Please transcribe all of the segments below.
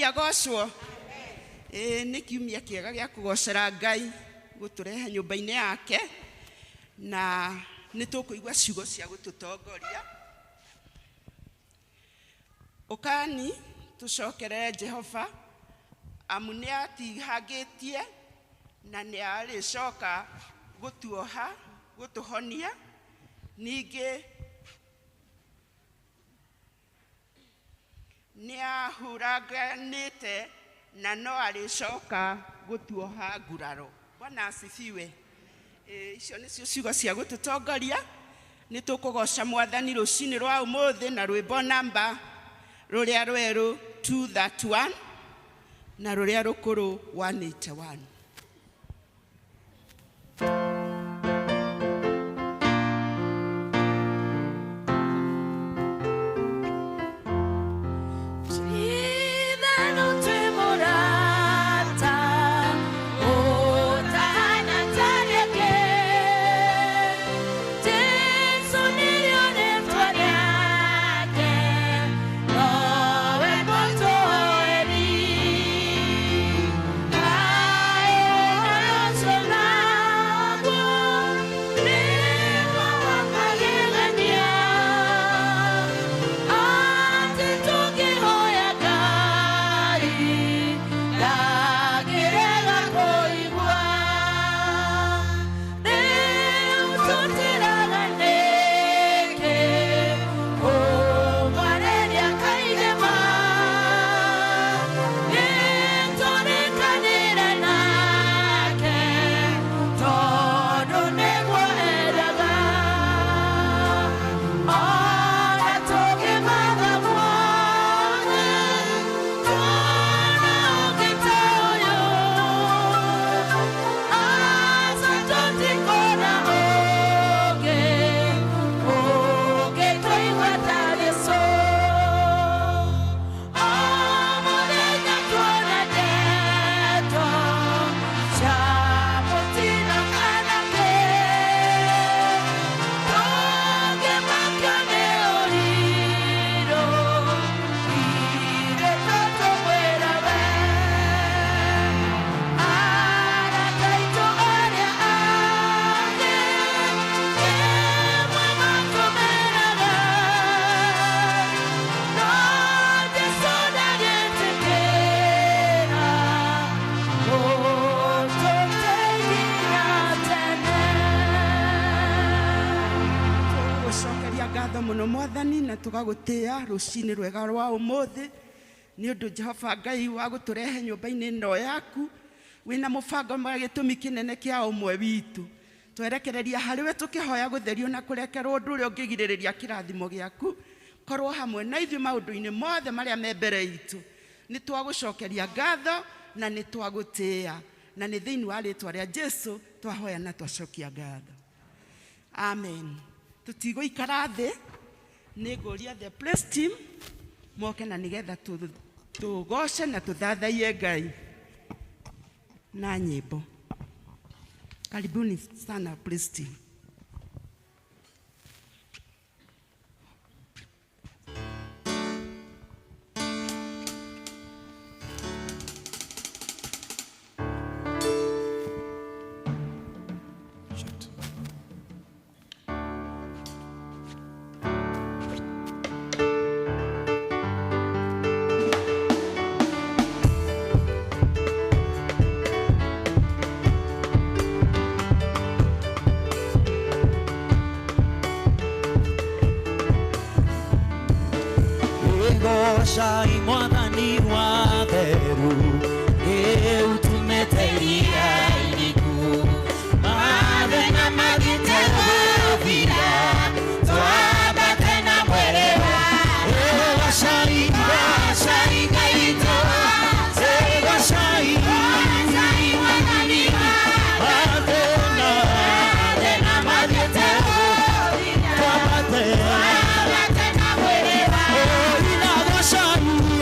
Mwathani agocwo. Ĩĩ nĩ kiumia kĩega gĩa kũgocera Ngai gũtũrehe nyũmba-inĩ yake na nĩ tũkũigua ciugo cia gũtũtongoria. Ũkani tũcokerere Jehova amu nĩ atihangĩtie na nĩ arĩcoka gũtuoha gũtũhonia. Ningĩ nĩ ahuranganĩte na no arĩcoka gũtuoha nguraro. Bwana asifiwe. Icio nĩcio ciugo cia gũtũtongoria. Nĩ tũkũgoca Mwathani rũcinĩ rwa ũmũthĩ na rwĩmbo namba rũrĩa rwerũ 231 na rũrĩa rũkũrũ 181. Ngatho muno Mwathani na tũgagũtĩĩa rũcinĩ rwega rwa ũmũthĩ nĩ ũndũ Jehova Ngai wa gũtũrehe nyũmba-inĩ ĩno yaku wĩna mũbango wa gĩtũmi kĩnene kĩa ũmwe witũ. Twerekereria harĩ we tũkĩhoya gũtherio na kũrekerwo ũndũ ũrĩa ũngĩgirĩrĩria kĩrathimo gĩaku korwo hamwe na ithuĩ maũndũ-inĩ mothe marĩa me mbere itũ. Nĩ twagũcokeria ngatho na nĩ twagũtĩĩa na nĩ thĩinĩ wa rĩtwa rĩa Jesu twahoya na twacokia ngatho. Amen. Tũtigũikara thĩ, nĩ ngũria the praise team moke na nĩgetha tũgoce na tũthathaiye Ngai na nyĩmbo. Karibuni sana praise team. Gocai Mwathani wa theru ĩũtũmĩte iria iriku mathĩna mathiĩte gũthira twambate na mwĩrĩ wa Gocai, gocai Ngai witũ, gocai, gocai Mwathani wa mathĩna, mathĩna mathiĩte gũthira twambate, twambate na mwĩrĩ wa Gocai.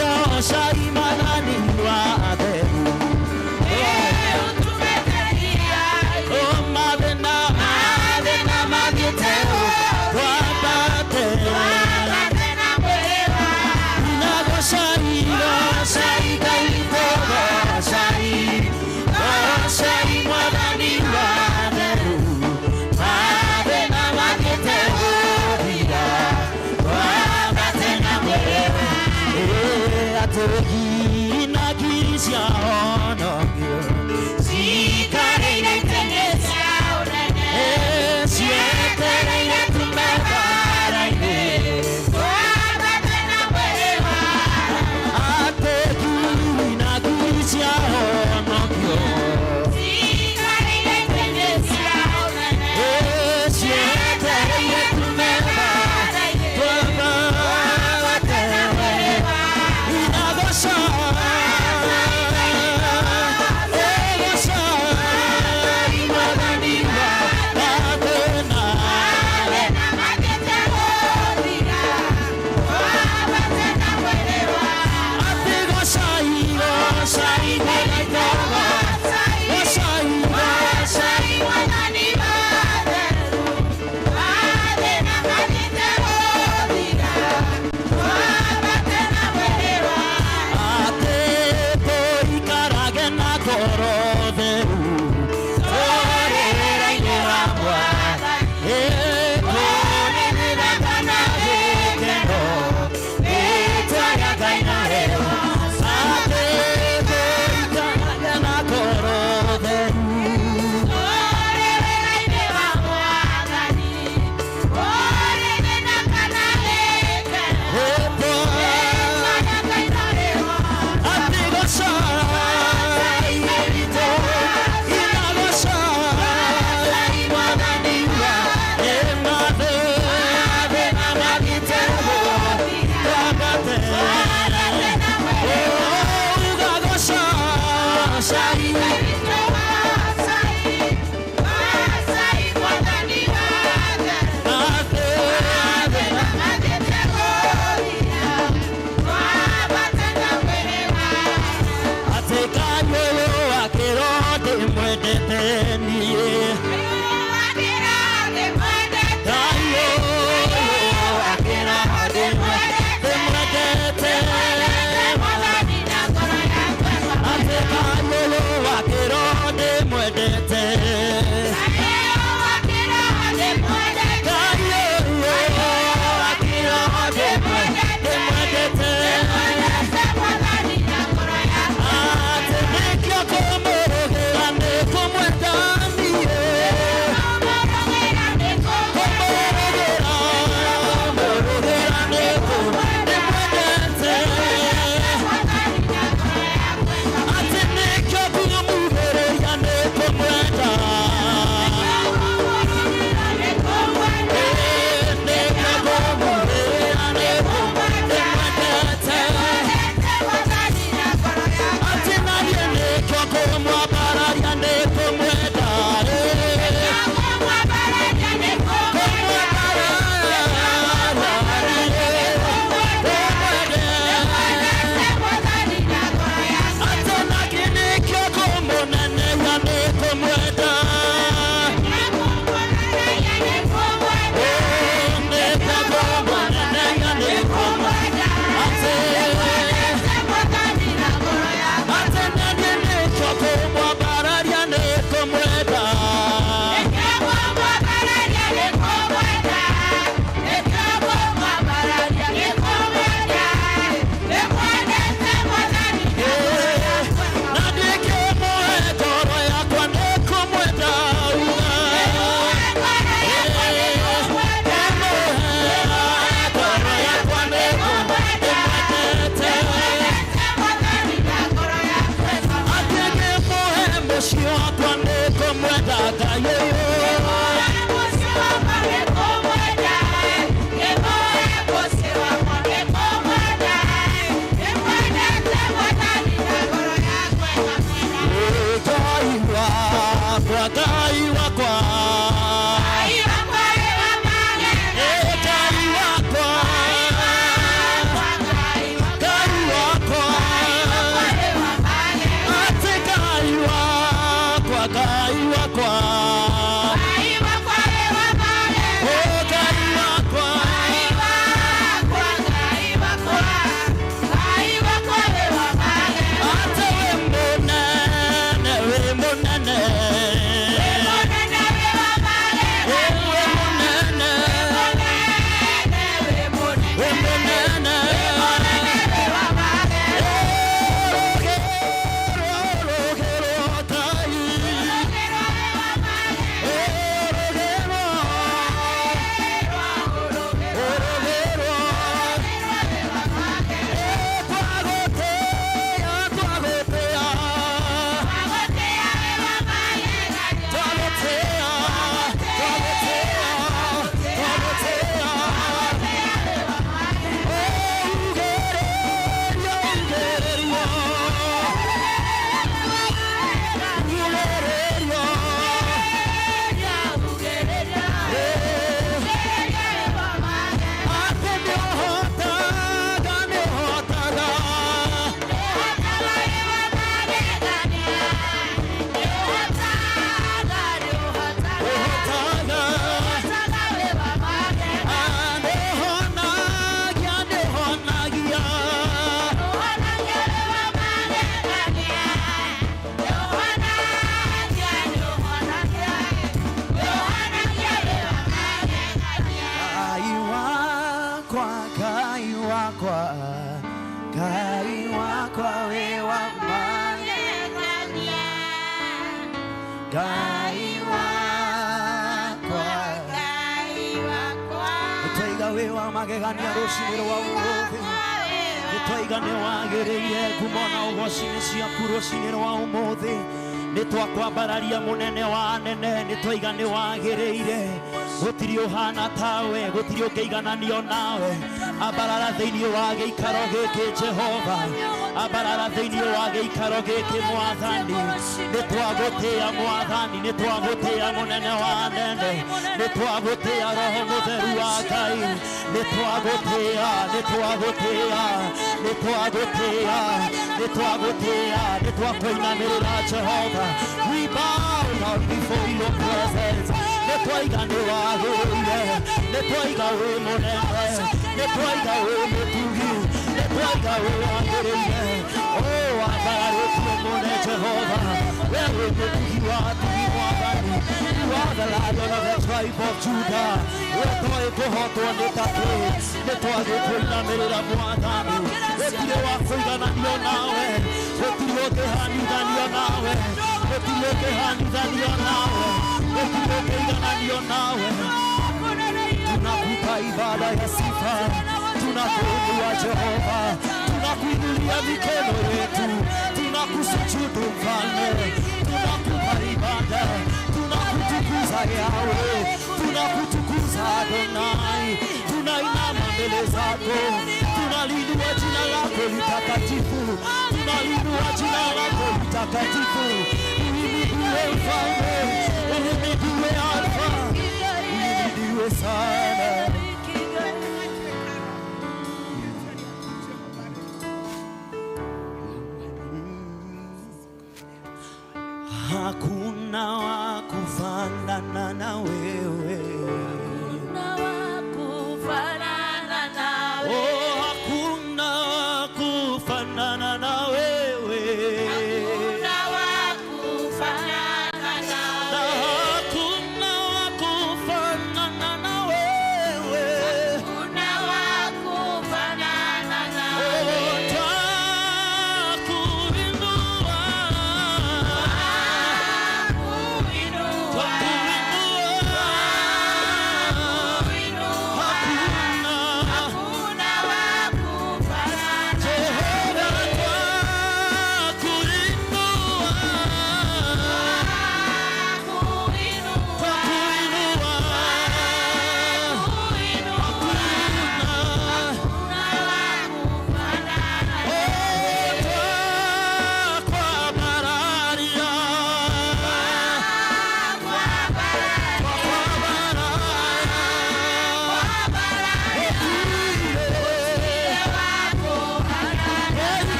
Nĩngũmwenda Ngai ũyũ. Ngai wakwa, Ngai wakwa, Ngai wakwa, Ngai wakwa, atĩ Ngai wakwa, Ngai wakwa, oh Ngai wakwa. Atĩ wĩ mũnene, wĩ mũnene, oh wĩ mũnene, wĩ mũnene. Rũgĩrwo, Ngai. Rũgĩrwo, rũgĩrwo. Twagũtĩĩa, twagũtĩĩa, twagũtĩĩa, twagũtĩĩa, twagũtĩĩa. Ugĩrĩrio, ugĩrĩrio, ugĩrĩrio. Atĩ nĩũhotaga, nĩũhotaga. Ũhotaga. Nĩũhonagia, nĩũhonagia. Ngai wakwa, Ngai wakwa, Ngai wakwa wĩ wa Ngai wakwa. Nĩtwaiga wĩ wa magegania rũcinĩ rwa ũmũthĩ. Nĩtwaiga nĩ wagĩrĩire ngumo na ũgoci nĩ ciaku rũcinĩ rwa ũmũthĩ. Nĩtwakwambararia mũnene wa anene. Nĩtwaiga nĩ wagĩrĩire, gũtirĩ ũhana tawe, gũtirĩ ũngĩigananio nawe. Ambarara thĩinĩ wa gĩikaro gĩkĩ, Jehova. Ambarara thĩinĩ wa gĩikaro gĩkĩ, Mwathani. Nĩtwagũtĩĩa, Mwathani. Nĩtwagũtĩĩa, mũnene wa anene. Nĩtwagũtĩĩa, Roho Mũtheru wa Ngai. Nĩtwagũtĩĩa, nĩtwagũtĩĩa, nĩtwagũtĩĩa, nĩtwagũtĩĩa. Nĩtwakũinamĩrĩra, Jehova. We bow down before your presence. Nĩtwaiga nĩ wagĩrĩire, nĩtwaiga wĩ mũnene, nĩtwaiga wĩ mũtugi, nĩtwaiga wĩ wagĩrĩire. Oh, ambararĩtio mũne, Jehova. We wĩ mũtugi wa atugi, Mwathani. You are the Lion of the tribe of Judah. We toĩ kũhotwo nĩ takĩ. Nĩtwagĩkũinamĩrĩra, Mwathani. Gũtirĩ wa kũigananio nawe, gũtirĩ ũngĩhanithanio nawe, gũtirĩ ũngĩhanithanio nawe, gũtirĩ ũngĩigananio nawe. Tunakupa ibada ya sifa, tunakuinua Jehova, tunakuinulia mikono yetu, tunakusujudu Mfalme, tunakupa ibada, tunakutukuza Yahweh, tunakutukuza Adonai, tunainama mbele zako, tunaliinua jina lako litakatifu, tunaliinua jina lako litakatifu. Uhimidiwe Mfalme, uhimidiwe Alfa, uhimidiwe sana. Hakuna wa kufanana na wewe. Oh, hakuna wa kufanana na wewe. Na hakuna wa kufanana na wewe. Oh, twakuinua. Twakuinua.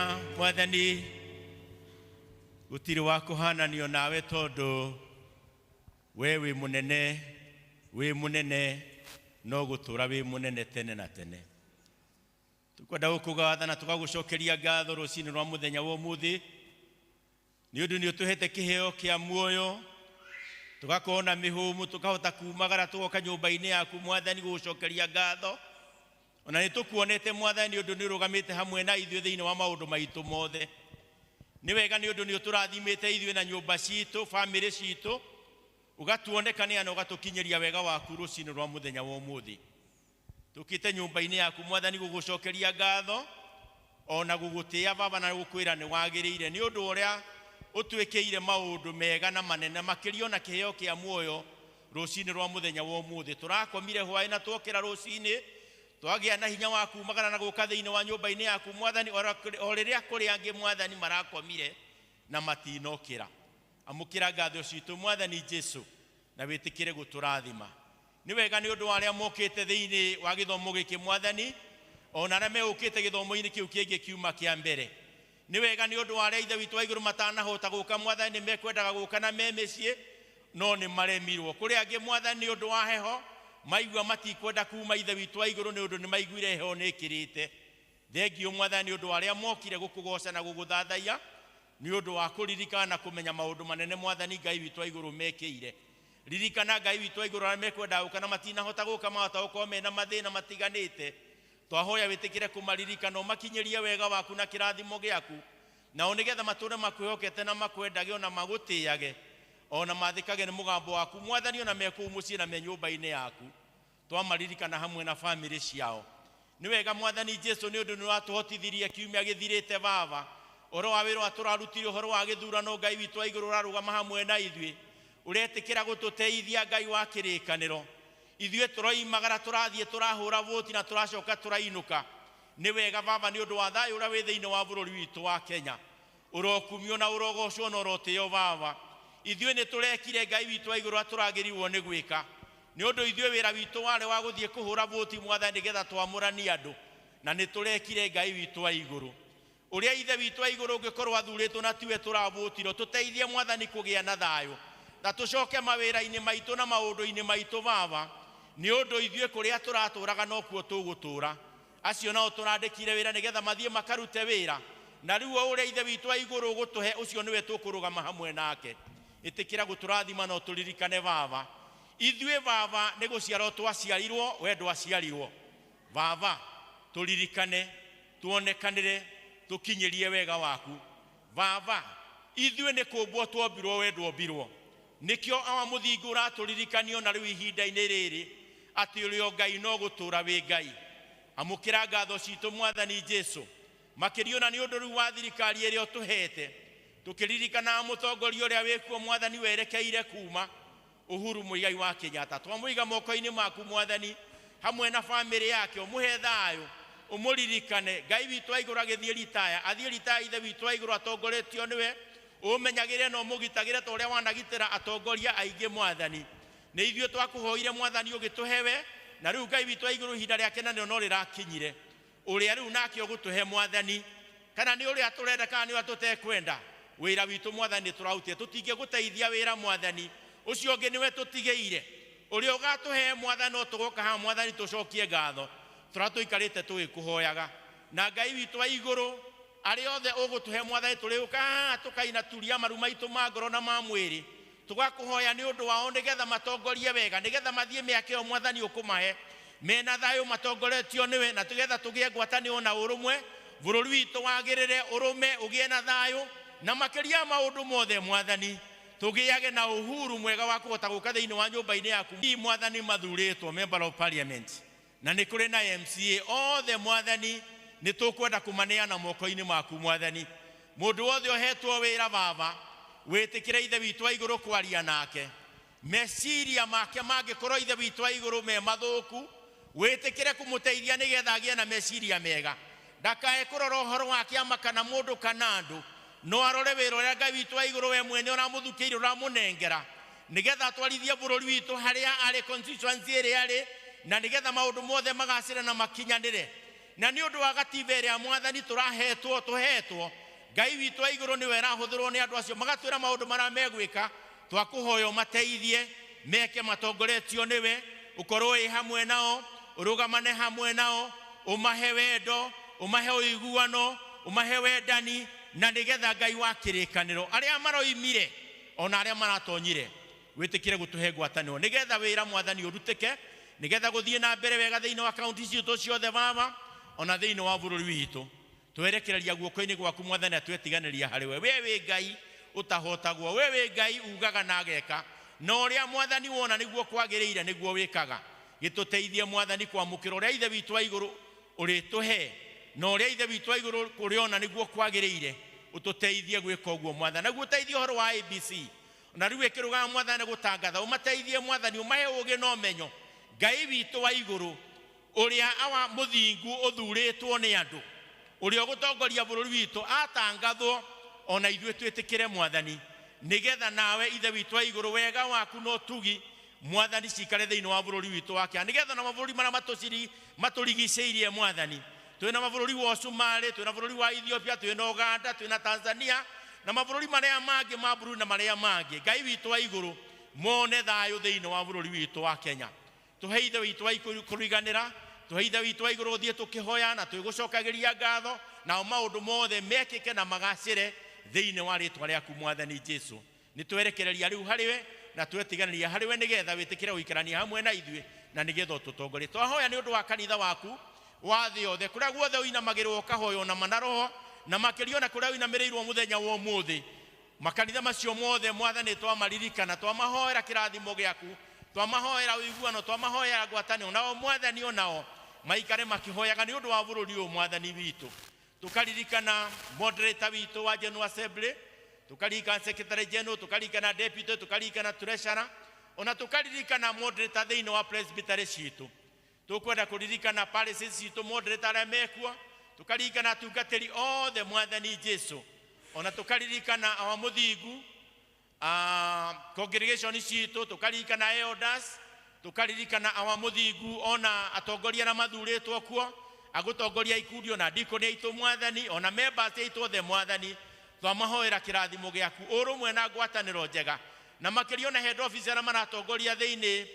Wega Mwathani, gũtirĩ wa kũhananio nawe tondũ we wĩ mũnene, wĩ mũnene no gũtũũra wĩ mũnene tene na tene. Tũkwenda gũkũgatha na tũgagũcokeria ngatho rũcinĩ rwa mũthenya wa ũmũthĩ nĩ ũndũ nĩ ũtũhete kĩheo kĩa muoyo, tũgakorwo na mĩhũmũ, tũkahota kumagara tũgoka nyũmba-inĩ yaku Mwathani gũgũcokeria ngatho. Ona nĩ tũkuonete Mwathani nĩ ũndũ nĩ ũrũgamĩte hamwe na ithuĩ thĩinĩ wa maũndũ maitũ mothe. Nĩ wega nĩ ũndũ nĩ ũtũrathimĩte ithuĩ na nyũmba citũ, bamĩrĩ citũ, ũgatuonekanĩra na ũgatũkinyĩria wega waku rũcinĩ rwa mũthenya wa ũmũthĩ. Tũkĩte nyũmba-inĩ yaku Mwathani gũgũcokeria ngatho ona gũgũtĩĩa Baba na gũkwĩra nĩ wagĩrĩire nĩ ũndũ ũrĩa ũtwĩkĩire maũndũ mega na manene makĩria ona kĩheo kĩa muoyo rũcinĩ rwa mũthenya wa ũmũthĩ. Tũrakomire hwaĩ na twokĩra rũcinĩ twagĩa na hinya wa kumagara na gũka thĩinĩ wa nyũmba-inĩ yaku Mwathani, o rĩrĩa kũrĩ angĩ Mwathani marakomire na matinokĩra. Amũkĩra ngatho citũ Mwathani Jesu na wĩtĩkĩre gũtũrathima. Nĩ wega nĩ ũndũ wa arĩa mokĩte thĩinĩ wa gĩthomo gĩkĩ Mwathani, ona arĩa megũkĩte gĩthomo-inĩ kĩu kĩngĩ kiuma kĩa mbere. Nĩ wega nĩ ũndũ wa arĩa Ithe witũ wa igũrũ matanahota gũka Mwathani, nĩ mekwendaga gũka na me mĩciĩ no nĩ maremirwo. Kũrĩ angĩ Mwathani nĩ ũndũ wa heho maigua matikwenda kuma Ithe witũ wa igũrũ nĩ ũndũ nĩ maiguire heho nĩ ĩkĩrĩte. Thengiũ Mwathani nĩ ũndũ wa arĩa mokire gũkũgoca na gũgũthathaiya nĩ ũndũ wa kũririkana na kũmenya maũndũ manene Mwathani Ngai witũ wa igũrũ mekĩire. Ririkana Ngai witũ wa igũrũ arĩa mekwenda gũka na matinahota gũka, mahota gũkorwo mena mathĩna matiganĩte. Twahoya wĩtĩkĩre kũmaririkana ũmakinyĩrie wega waku na kĩrathimo gĩaku, nao nĩgetha matũũre makwĩhokete na makwendage ona magũtĩage ona mathĩkage nĩ mũgambo waku Mwathani, ona me kũu mũciĩ na me nyũmba-inĩ yaku. Twamaririkana hamwe na bamĩrĩ ciao. Nĩ wega Mwathani Jesu nĩ ũndũ nĩ watũhotithirie kiumia gĩthirĩte Baba, ũhoro wa wĩra ũrĩa tũrarutire, ũhoro wa gĩthurano Ngai witũ wa igũrũ ũrarũgama hamwe na ithuĩ, ũretĩkĩra gũtũteithia Ngai wa kĩrĩkanĩro. Ithuĩ tũroimagara tũrathiĩ tũrahũra voti na tũracoka tũrainũka. Nĩ wega Baba nĩ ũndũ wa thayũ ũrĩa wĩ thĩinĩ wa bũrũri witũ wa Kenya. Ũrokumio na ũrogocwo na ũrotĩo Baba. Ithuĩ nĩ tũrekire Ngai witũ wa igũrũ atũragĩrĩirwo nĩ gwĩka. Nĩ ũndũ ithuĩ wĩra witũ warĩ wa gũthiĩ kũhũra voti Mwathani nĩgetha twamũranie andũ, na nĩ tũrekire Ngai witũ wa igũrũ. Ũrĩa Ithe witũ wa igũrũ ũngĩkorwo athurĩtwo na tiwe tũravotirwo, tũteithie Mwathani kũgĩa na thayũ na tũcoke mawĩra-inĩ maitũ na maũndũ-inĩ maitũ Baba, nĩ ũndũ ithuĩ kũrĩa tũratũraga nokuo tũgũtũra. Acio nao tũrandĩkire wĩra nĩgetha mathiĩ makarute wĩra, na rĩu o ũrĩa Ithe witũ wa igũrũ ũgũtũhe ũcio nĩwe tũkũrũgama hamwe nake. Ĩtĩkĩra gũtũrathima na ũtũririkane Baba. Ithuĩ Baba nĩ gũciarwo twaciarirwo, we ndwaciarirwo. Baba tũririkane, tuonekanĩre, tũkinyĩrie wega waku. Baba ithuĩ nĩ kũmbwo twombirwo, we ndwombirwo. Nĩkĩo awa mũthingu ũratũririkanio na rĩu ihinda-inĩ rĩrĩ atĩ ũrĩ o Ngai no gũtũũra wĩ Ngai. Amũkĩra ngatho citũ Mwathani Jesu, makĩria ona nĩ ũndũ rĩu wa thirikari ĩrĩa ũtũhete. Tũkĩririkanaga mũtongoria ũrĩa wĩkuo Mwathani werekeire kuma Uhuru Muigai wa Kenyatta, twamũiga moko-inĩ maku Mwathani hamwe na bamĩrĩ yake, ũmũhe thayũ, ũmũririkane. Ngai witũ wa igũrũ agĩthiĩ ritaya, athiĩ ritaya Ithe witũ wa igũrũ atongoretio nĩwe, ũmenyagĩre na ũmũgitagĩre ta ũrĩa wanagitĩra atongoria aingĩ Mwathani. Nĩ ithuĩ twakũhoire Mwathani ũgĩtũhe we, na rĩu Ngai witũ wa igũrũ ihinda rĩake na no rĩrakinyire. Ũrĩa rĩu nake ũgũtũhe Mwathani, kana nĩ ũrĩa tũrenda kana nĩ ũrĩa tũtekwenda, wĩra witũ Mwathani nĩ tũraũrutire. Tũtingĩgũteithia wĩra Mwathani, ũcio ũngĩ nĩwe tũtigĩire. Ũrĩa ũgatũhe Mwathani no tũgoka haha Mwathani tũcokie ngatho, tũrĩa tũikarĩte tũgĩkũhoyaga. Na Ngai witũ wa igũrũ, arĩa othe ũgũtũhe Mwathani tũrĩũka haha tũkaina turia maru maitũ ma ngoro na ma mwĩrĩ, tũgakũhoya nĩ ũndũ wao nĩgetha matongorie wega, nĩgetha mathiĩ mĩaka ĩyo Mwathani ũkũmahe mena thayũ matongoretio nĩwe, na tũgetha tũgĩe ngwatanĩro na ũrũmwe, bũrũri witũ wagĩrĩre, ũrũme, ũgĩe na thayũ, na makĩria maũndũ mothe Mwathani tũgĩage na uhuru mwega wa kũhota gũka thĩinĩ wa nyũmba-inĩ yaku. Ii Mwathani mathurĩtwo member of parliament, na nĩ kũrĩ na MCA othe Mwathani nĩ tũkwenda kũmaneana moko-inĩ maku Mwathani. Mũndũ wothe ũhetwo wĩra Baba, wĩtĩkĩre Ithe witũ wa igũrũ kwaria nake. Meciria make mangĩkorwo Ithe witũ wa igũrũ me mathũku, wĩtĩkĩre kũmũteithia nĩgetha agĩe na meciria mega. Ndakae kũrora ũhoro wa kĩama kana mũndũ kana andũ, no arore wĩra ũrĩa Ngai witũ wa igũrũ we mwene ũramũthukĩire ũramũnengera, nĩgetha atwarithie bũrũri witũ harĩa arĩ, constituency ĩrĩa arĩ, na nĩgetha maũndũ mothe magacĩre na makinyanĩre. Na nĩ ũndũ wa gatiba ĩrĩa mwathani tũrahetwo tũhetwo, Ngai witũ wa igũrũ nĩwe ĩrahũthĩrwo nĩ andũ acio magatwĩra maũndũ marĩa megwĩka. Twakũhoya ũmateithie meke matongoretio nĩwe, ũkorwo wĩ hamwe nao, ũrũgamane hamwe nao, ũmahe wendo, ũmahe ũiguano, ũmahe wendani, na nĩgetha Ngai wa kĩrĩkanĩro arĩa maroimire ona arĩa maratonyire wĩtĩkĩre gũtũhe ngwatanĩro, nĩgetha wĩra mwathani ũrutĩke, nĩgetha gũthiĩ na mbere wega thĩinĩ wa kaunti citũ ciothe baba, ona thĩinĩ wa bũrũri witũ. Twerekereria guoko-inĩ gwaku mwathani, atwetiganĩria harĩ we. We wĩ Ngai ũtahotagwo, we wĩ Ngai ugaga na ageka, na ũrĩa mwathani wona nĩguo kwagĩrĩire nĩguo wĩkaga. Gĩtũteithie mwathani kwamũkĩra ũrĩa Ithe witũ wa igũrũ ũrĩtũhe, na ũrĩa Ithe witũ wa igũrũ ũrĩona nĩguo kwagĩrĩire, ũtũteithie gwĩka ũguo mwathani. Naguo ũteithie ũhoro wa ABC na rĩu ĩkĩrũgama mwathani gũtangatha, ũmateithie mwathani, ũmahe ũũgĩ na ũmenyo. Ngai witũ wa igũrũ ũrĩa awa mũthingu ũthurĩtwo nĩ andũ, ũrĩa ũgũtongoria bũrũri witũ atangathwo, ona ithuĩ twĩtĩkĩre mwathani, nĩgetha nawe Ithe witũ wa igũrũ wega waku na ũtugi mwathani cikare thĩinĩ wa bũrũri witũ wa Kenya, nĩgetha na mabũrũri marĩa matũrigicĩirie mwathani. Twĩna mabũrũri wa Somalia, twĩna bũrũri wa Ethiopia, twĩna Uganda, twĩna Tanzania na mabũrũri marĩa mangĩ ma Burundi na marĩa mangĩ. Ngai witũ wa igũrũ mone thayũ thĩinĩ wa bũrũri witũ wa Kenya. Tũhe Ithe witũ wa igũrũ kũriganĩra, tũhe Ithe witũ wa igũrũ gũthiĩ tũkĩhoya na twĩgũcokagĩria ngatho, nao maũndũ mothe mekĩke na magacĩre thĩinĩ wa rĩtwa rĩaku mwathani Jesu. Nĩ twerekereria rĩu harĩ we na twetiganĩria harĩ we, nĩgetha wĩtĩkĩre gũikarania hamwe na ithuĩ na nĩgetha ũtũtongorie. Twahoya nĩ ũndũ wa kanitha waku wa thĩ yothe, kũrĩa guothe ũinamagĩrĩrwo ũkahoywo na mana roho, na makĩria ona kũrĩa ũinamĩrĩirwo mũthenya wa ũmũthĩ. Makanitha macio mothe mwathani twamaririkana, twamahoera kĩrathimo gĩaku, twamahoera ũiguano, twamahoera ngwatanĩro, nao mwathani onao maikare makĩhoyaga nĩ ũndũ wa bũrũri ũyũ mwathani witũ. Tukaririkana moderator witũ wa General Assembly, tukaririkana secretary general, tukaririkana deputy, tukaririkana treasurer, ona tukaririkana moderator thĩinĩ wa presbytery citũ. Tukwenda kũririkana parishes citũ moderator arĩa mekuo, tukaririkana atungatĩri othe mwathani Jesu, ona tukaririkana awa mũthingu congregation citũ, tukaririkana elders, tukaririkana awa mũthingu ona atongoria arĩa mathurĩtwo kuo agũtongoria ikundi, ona deacon aitũ mwathani, ona members aitũ othe mwathani. Twamahoera kĩrathimo gĩaku, ũrũmwe na ngwatanĩro njega, na makĩria ona head office arĩa maratongoria thĩinĩ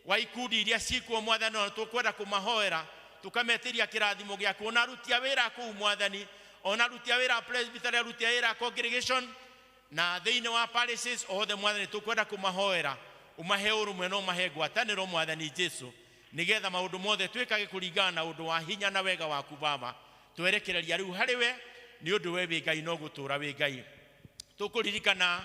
wa ikundi iria cikuo mwathani, ona tũkwenda kũmahoera tũkametĩria kĩrathimo gĩaku, ona aruti a wĩra kũu mwathani, ona aruti a wĩra presbytery, aruti a wĩra congregation na thĩinĩ wa parishes othe mwathani, tũkwenda kũmahoera ũmahe ũrũmwe na ũmahe ngwatanĩro mwathani Jesu, nĩgetha maũndũ mothe twĩkage kũringana na ũndũ wa hinya na wega waku Baba. Twerekereria rĩu harĩ we, nĩ ũndũ we wĩ Ngai no gũtũũra wĩ Ngai. Tũkũririkana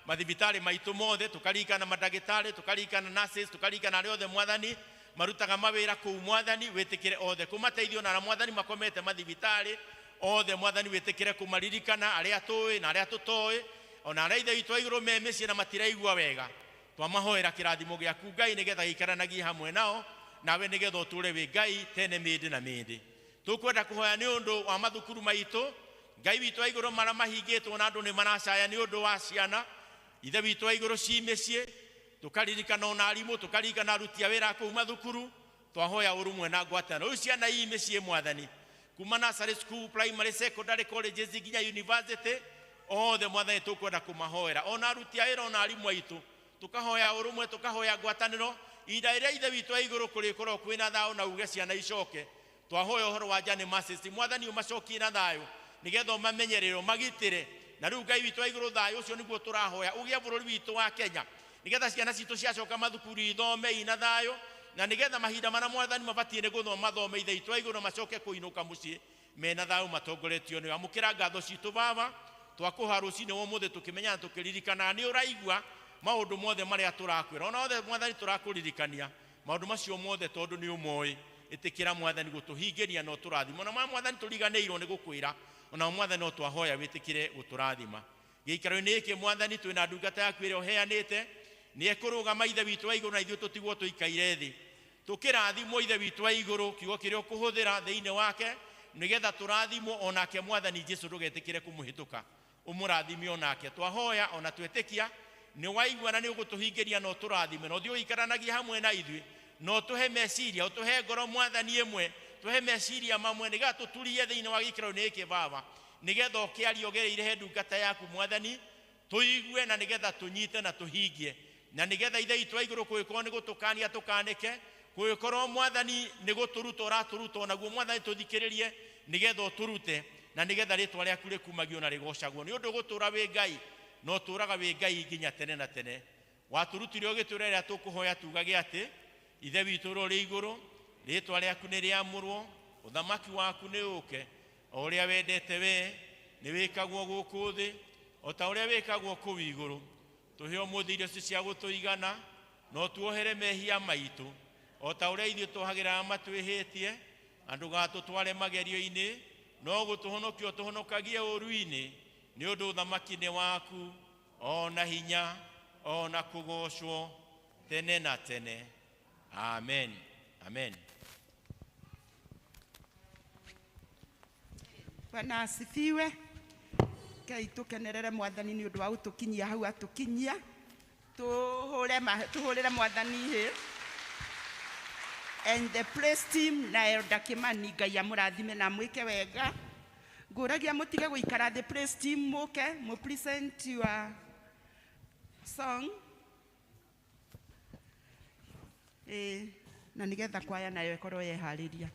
mathibitarĩ maitũ mothe, tũkaririkana mandagĩtarĩ, tũkaririkana nurses, tũkaririkana arĩa othe mwathani marutaga mawĩra kũu mwathani, wĩtĩkĩre othe kũmateithia, ona arĩa mwathani makomete mathibitarĩ othe mwathani, wĩtĩkĩre kũmaririkana, arĩa tũĩ na arĩa tũtoĩ, ona arĩa Ithe witũ wa igũrũ me mĩciĩ na matiraigua wega. Twamahoera kĩrathimo gĩaku Ngai, nĩgetha gĩikaranagie hamwe nao, nawe nĩgetha ũtũũre wĩ Ngai tene mĩndĩ na mĩndĩ. Tũkwenda kũhoya nĩ ũndũ wa mathukuru maitũ Ngai witũ wa igũrũ marĩa mahingĩtwo na andũ nĩ maracaya nĩ ũndũ wa ciana Ithe witũ wa igũrũ ci mĩciĩ, tũkaririkana ona arimũ, tũkaririkana aruti a wĩra kũu mathukuru. Twahoya ũrũmwe na ngwatanĩro. Rĩu ciana ii mĩciĩ mwathani, kuma nursery school, primary, secondary, colleges nginya university, othe mwathani tũkwenda kũmahoera, ona aruti a wĩra ona arimũ aitũ, tũkahoya ũrũmwe, tũkahoya ngwatanĩro. Ihinda rĩrĩa Ithe witũ wa igũrũ kũrĩkorwo kwĩna thayũ na uge ciana icoke, twahoya ũhoro wa Journey Mercies mwathani, ũmacokie na thayũ nĩgetha ũmamenyerere, ũmagitĩre. Na rĩu Ngai witũ wa igũrũ, thayũ ũcio nĩguo tũrahoya ũgĩe bũrũri witũ wa Kenya, nĩgetha ciana citũ ciacoka mathukuru ithome ina thayũ, na nĩgetha mahinda marĩa mwathani mabatiĩ nĩ gũthoma mathome Ithe witũ wa igũrũ, macoke kũinũka mũciĩ mena thayũ matongoretio nĩwe. Amũkĩra ngatho citũ Baba, twakũha rũcinĩ wa ũmũthĩ tũkĩmenya na tũkĩririkana nĩ ũraigua maũndũ mothe marĩa tũrakwĩra, ona othe mwathani tũrakũririkania maũndũ macio mothe tondũ nĩ ũmoĩ. Ĩtĩkĩra mwathani gũtũhingĩria na ũtũrathime. Ona ma mwathani tũriganĩirwo nĩ gũkwĩra, ona mwathani no twahoya wĩtĩkĩre gũtũrathima. Gĩikaro-inĩ gĩkĩ mwathani twĩna ndungata yaku ĩrĩa ũheanĩte, nĩ ekũrũgama Ithe witũ wa igũrũ, na ithuĩ tũtigwo tũikaire thĩ. Tũkĩrathimwo Ithe witũ wa igũrũ, kiugo kĩrĩa ũkũhũthĩra thĩinĩ wake nĩgetha tũrathimwo onake mwathani Jesu, ndũgetĩkĩre kũmũhĩtũka, ũmũrathime onake. Twahoya ona twĩtĩkia nĩ waigua na nĩ ũgũtũhingĩria na ũtũrathime, na ũthiĩ ũikaranagie hamwe na ithuĩ, na ũtũhe meciria, ũtũhe ngoro mwathani ĩmwe, Tũhe meciria mamwe nĩgetha tũturie thĩinĩ wa gĩikaro-inĩ gĩkĩ Baba, nĩgetha ũkĩaria ũgereire he ndungata yaku Mwathani, tũigue na nĩgetha tũnyite na tũhingie, na nĩgetha Ithe witũ wa igũrũ kũngĩkorwo nĩ gũtũkania tũkanĩke, kũngĩkorwo Mwathani nĩ gũtũruta ũratũruta, onaguo Mwathani tũthikĩrĩrie nĩgetha ũtũrute, na nĩgetha rĩtwa rĩaku rĩkumagio na rĩgocagwo. Nĩ ũndũ gũtũra wĩ Ngai, na ũtũraga wĩ Ngai nginya tene na tene. Watũrutire ũgĩtwĩra rĩrĩa tũkũhoya tugage atĩ Ithe witũ ũrĩa ũrĩ igũrũ, rĩtwa rĩaku nĩ rĩamũrwo, ũthamaki waku nĩ ũke, o ũrĩa wendete we nĩ wĩkagwo gũkũ thĩ o ta ũrĩa wĩkagwo kũu igũrũ. Tũhe ũmũthĩ irio icio cia gũtũigana, na ũtuohere mehia maitũ o ta ũrĩa ithuĩ twohagĩra arĩa matwĩhĩtie, na ndũgatũtware magerio-inĩ, no gũtũhonokia ũtũhonokagie ũũru-inĩ, nĩ ũndũ ũthamaki nĩ waku, o na hinya, o na kũgocwo tene na tene. Amen. Amen. Bwana asifiwe. Ngai tũkenerere Mwathani nĩ ũndũ wa gũtũkinyia hau atũkinyia. Tũhũrĩre Mwathani hĩ. And the praise team na Elder Kimani, Ngai amũrathime na amwĩke wega. Ngũragia mũtige gũikara the praise team, mũke mũ present your song. Na nĩgetha kwaya nayo ĩkorwo yeharĩria.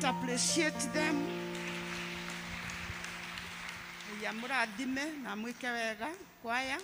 appreciate them. Ya mũrathime na mwĩke wega kwaya.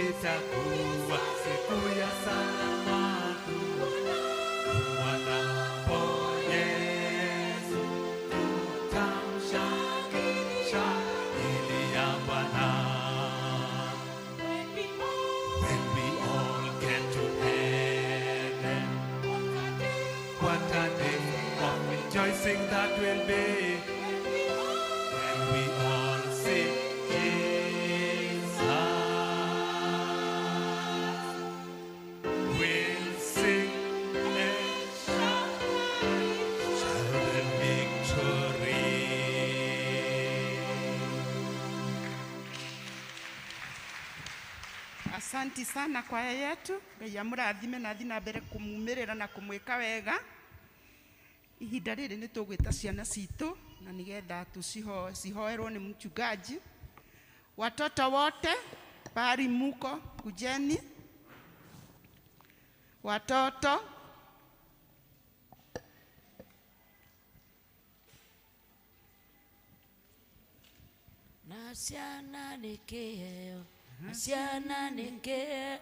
Itakuwa siku ya salama. will be when we all see Jesus. We'll sing and shout the victory. Asanti sana kwaya yetu. Ngai amũrathime na athiĩ na mbere kũmumĩrĩra na kũmwĩka wega. Ihinda rĩrĩ nĩ tũgwĩta ciana citũ na nĩgetha cihoerwo nĩ mchungaji. Watoto wote pahali muko, kujeni. Watoto Na ciana nĩ kĩheo, na ciana nĩ kĩheo,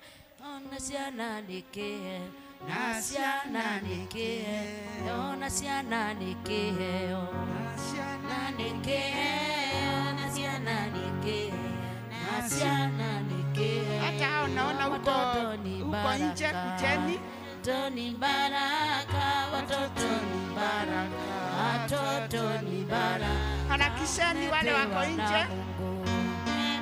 na ciana nĩ kĩheo, na ciana nĩ kĩheo, na ciana nĩ kĩheo, na nĩ kĩheo, na ciana nĩ kĩheo, na ciana nĩ kĩheo. Hata hao naona huko Watoto ni huko nje, baraka. kujeni. Watoto ni baraka, watoto ni baraka, watoto ni baraka. Harakisheni wale wako nje.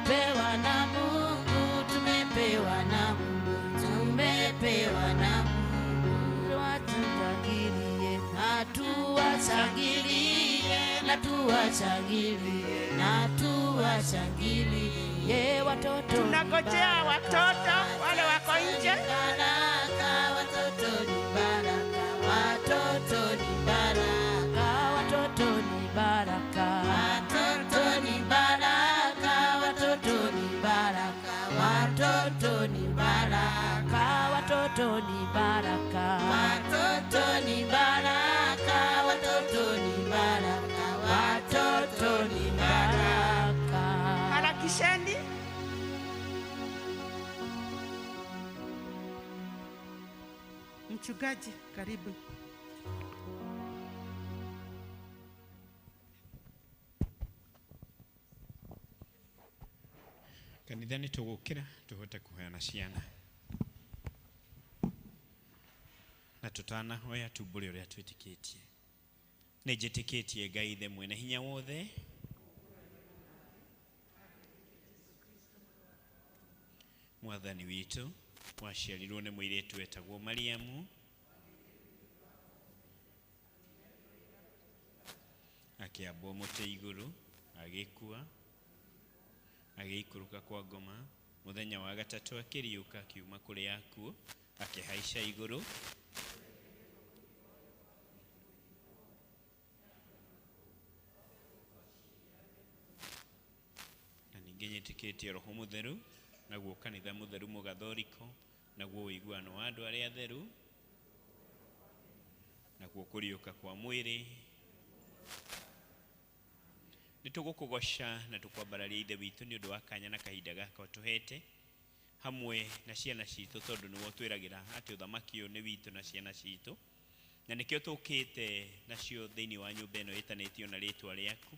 Tumepewa na Mungu, tumepewa na Mungu, tumepewa na Mungu. Watutangilie na tuwashangilie, na tuwashangilie, na tuwashangilie watoto. Tunangojea watoto wale wako nje. Baraka, watoto ni baraka, watoto ni baraka, watoto ni baraka, watoto ni baraka, watoto ni baraka, watoto ni baraka, watoto ni baraka, watoto ni baraka, watoto ni baraka, watoto ni baraka. Harakisheni. Mchungaji, karibu. Kanitha nĩ tũgũkĩra tũhote kũheana ciana na tũtanahoya tumbũre ũrĩa twĩtĩkĩtie. Nĩ njĩtĩkĩtie Ngai Ithe mwene hinya wothe, Mwathani witũ, waciarirwo nĩ mũirĩtu wetagwo Mariamu, akĩambwo mũtĩ igũrũ, agĩkua, agĩikũrũka kwa ngoma, mũthenya wa gatatũ akĩriũka akiuma kũrĩ akuũ, akĩhaica igũrũ, na ningĩ nyĩtĩkĩtie Roho Mũtheru, naguo kanitha mũtheru mũgathoriko, naguo ũiguano wa andũ arĩa atheru, naguo kũriũka kwa mwĩrĩ. Nĩ tũgũkũgoca na tũkwambararia Ithe witũ nĩ ũndũ wa kanya na kahinda gaka ũtũhete hamwe na ciana citũ, tondũ nĩwe ũtwĩragĩra atĩ ũthamaki ũyũ nĩ witũ na ciana citũ, na nĩkĩo tũkĩte nacio thĩinĩ wa nyũmba ĩno ĩtanĩtio na rĩtwa rĩaku,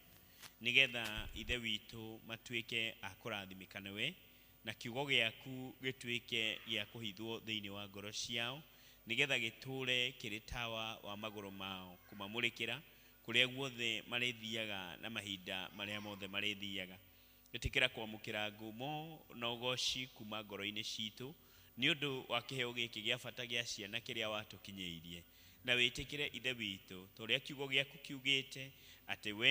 nĩgetha Ithe witũ matuĩke a kũrathimĩka nĩwe, na kiugo gĩaku gĩtuĩke gĩa kũhithwo thĩinĩ wa ngoro ciao, nĩgetha gĩtũre kĩrĩ tawa wa magũrũ mao kũmamũrĩkĩra kũrĩa guothe marĩthiaga na mahinda marĩa mothe marĩthiaga. Ĩtĩkĩra kwamũkĩra ngumo na ũgoci kuma ngoro-inĩ citũ nĩ ũndũ wa kĩheo gĩkĩ gĩa bata gĩa ciana kĩrĩa watũkinyĩirie, na wĩtĩkĩre Ithe witũ ta ũrĩa kiugo gĩaku kiugĩte atĩ we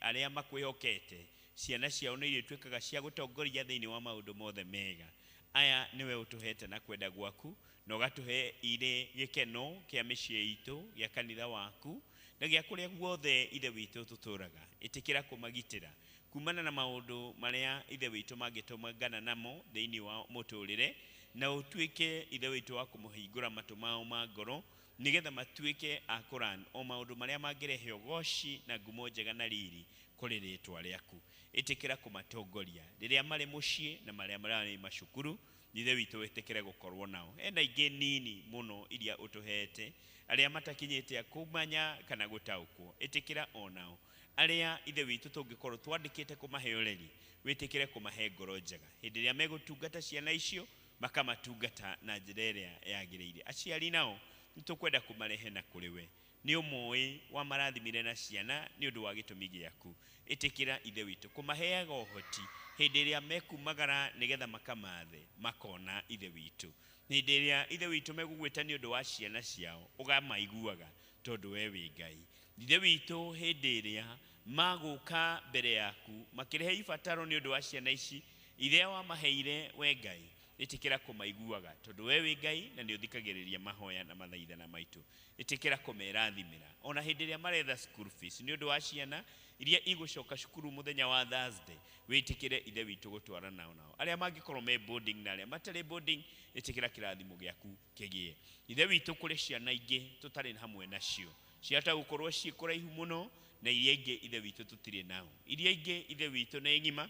arĩa makwĩhokete ciana ciao nĩ irĩtuĩkaga cia gũtongoria thĩinĩ wa maũndũ mothe mega. Aya nĩwe ũtũhete na kwenda gwaku, na ũgatũhe irĩ gĩkeno kĩa mĩciĩ itũ, gĩa kanitha waku, na gĩa kũrĩa guothe Ithe witũ tũtũraga. Ĩtĩkĩra kũmagitĩra kumana na maũndũ marĩa Ithe witũ mangĩtũngana namo thĩinĩ wa mũtũrĩre, na ũtuĩke Ithe witũ wa kũmũhingũra matũ mao ma ngoro, nĩgetha matuĩke a kũran o maũndũ marĩa mangĩrehe ũgoci na ngumo njega na riri kũrĩ rĩtwa rĩaku. Ĩtĩkĩra kũmatongoria rĩrĩa marĩ mũciĩ na marĩa marĩ macukuru. Ithe witũ wĩtĩkĩre gũkorwo nao. Ena ingĩ nini mũno iria ũtũhete arĩa matakinyĩte a kũmanya kana gũtaũkwo, ĩtĩkĩra onao arĩa Ithe witũ tũngĩkorwo twandĩkĩte kũmahe ũreri, wĩtĩkĩre kũmahe ngoro njega hĩndĩ ĩrĩa megũtungata ciana icio, makamatungata na njĩra ĩrĩa yagĩrĩire. Aciari nao nĩ tũkwenda kũmarehe na kũrĩ we, Nĩ ũmoĩ wamarathimire na ciana nĩ ũndũ wa gĩtũmi gĩaku. Ĩtĩkĩra Ithe witũ kũmaheaga ũhoti hĩndĩ ĩrĩa mekumagara nĩgetha makamathe makona Ithe witũ. Hĩndĩ ĩrĩa Ithe witũ megũgwĩta nĩ ũndũ wa ciana ciao ũgamaiguaga tondũ we wĩ Ngai. Ithe witũ hĩndĩ ĩrĩa magũka mbere yaku makĩrehe ibataro nĩ ũndũ wa ciana ici iria wamaheire we Ngai, ĩtĩkĩra kũmaiguaga tondũ we wĩ Ngai na nĩ ũthikagĩrĩria mahoya na mathaithana maitũ. Ĩtĩkĩra kũmerathimĩra ona hĩndĩ ĩrĩa maretha school fees nĩ ũndũ wa ciana iria igũcoka cukuru mũthenya wa Thursday, wĩtĩkĩre Ithe witũ gũtwara nao nao arĩa mangĩkorwo me boarding na arĩa matarĩ boarding, ĩtĩkĩra kĩrathimo gĩaku kĩgĩe. Ithe witũ kũrĩ ciana ingĩ tũtarĩ hamwe nacio ciahota gũkorwo ciĩ kũraihu mũno na iria ingĩ Ithe witũ tũtirĩ nao, iria ingĩ Ithe witũ nĩ ng'ima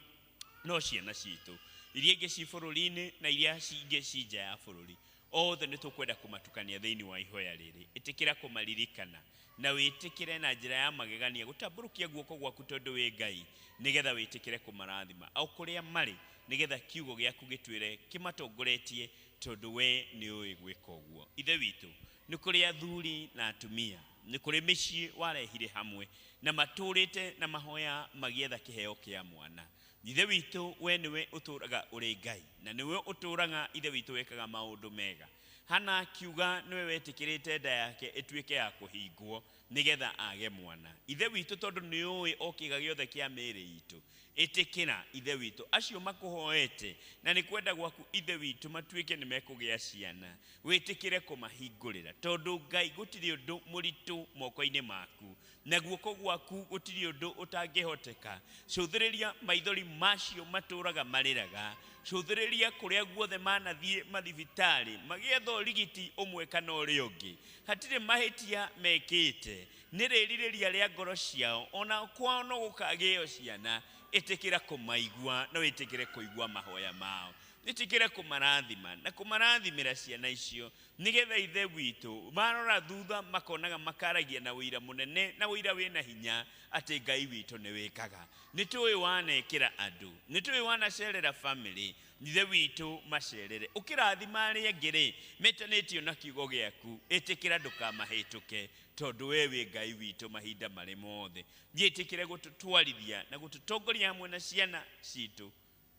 no ciana citũ, iria ingĩ ci bũrũri-inĩ na iria ingĩ ci nja ya bũrũri, othe nĩ tũkwenda kũmatukania thĩinĩ wa ihoya rĩrĩ. Ĩtĩkĩra kũmaririkana na wĩtĩkĩre na njĩra ya magegania gũtambũrũkia guoko gwaku tondũ wĩ Ngai, nĩgetha wĩtĩkĩre kũmarathima o kũrĩa marĩ, nĩgetha kiugo gĩaku gĩtwĩre kĩmatongoretie tondũ we nĩ ũĩ gwĩka ũguo. Ithe witũ nĩ kũrĩ athuri na atumia, nĩ kũrĩ mĩciĩ warehire hamwe na matũrĩte na mahoya magĩetha kĩheo kĩa mwana. Ithe witũ we nĩwe ũtũraga ũrĩ Ngai na nĩwe ũtũraga Ithe witũ wĩkaga maũndũ mega. Hana akiuga nĩwe wetĩkĩrĩte nda yake ĩtuĩke ya kũhingwo nĩgetha age mwana. Ithe witũ tondũ nĩ ũĩ o kĩga gĩothe kĩa mĩĩrĩ itũ, ĩtĩkĩra Ithe witũ acio makũhoete na nĩ kwenda gwaku Ithe witũ matuĩke nĩ mekũgĩa ciana, wĩtĩkĩre kũmahingũrĩra tondũ Ngai gũtirĩ ũndũ mũritũ moko-inĩ maku na guoko gwaku gũtirĩ ũndũ ũtangĩhoteka. Cũthĩrĩria maithori macio matũraga marĩraga, cũthĩrĩria kũrĩa guothe manathiĩ mathibitarĩ magĩetha ũrigiti ũmwe kana ũrĩa ũngĩ, hatirĩ mahĩtia mekĩte, nĩ rĩrirĩria rĩa ngoro ciao ona kwao no gũkagĩo ciana. Ĩtĩkĩra kũmaigua na wĩtĩkĩre kũigua mahoya mao, ĩtĩkĩre kũmarathima na kũmarathimĩra ciana icio nĩgetha Ithe witũ marora thutha makonaga makaragia na ũira mũnene na ũira wĩna hinya atĩ Ngai witũ nĩ wĩkaga. Nĩ tũĩ wanekĩra andũ, nĩ tũĩ wanacerera family, Ithe witũ macerere ũkĩrathima arĩa angĩ rĩ metanĩtio na kiugo gĩaku, ĩtĩkĩra ndũkamahĩtũke tondũ we wĩ Ngai witũ mahinda marĩ mothe. Gĩtĩkĩre gũtũtwarithia na gũtũtongoria hamwe na ciana citũ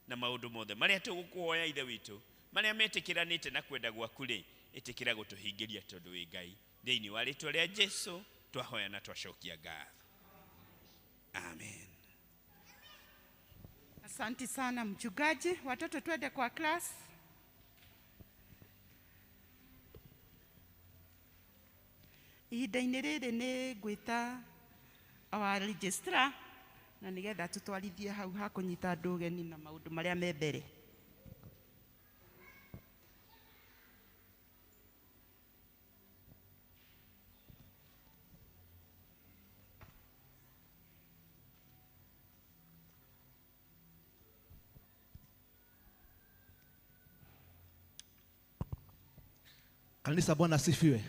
na maũndũ mothe marĩa tũgũkũhoya Ithe witũ, marĩa metĩkĩranĩte na kwenda gwaku rĩ, ĩtĩkĩra gũtũhingĩria tondũ wĩ Ngai. Thĩinĩ wa rĩtwa rĩa Jesu twahoya na twacokia ngatho. Amen. Asante sana mchungaji. Watoto twende kwa class. Ihinda-inĩ rĩrĩ nĩ ngwĩta our registrar na nĩgetha tũtwarithie hau ha kũnyita andũ ũgeni na maũndũ marĩa me mbere. Kanisa, Bwana asifiwe.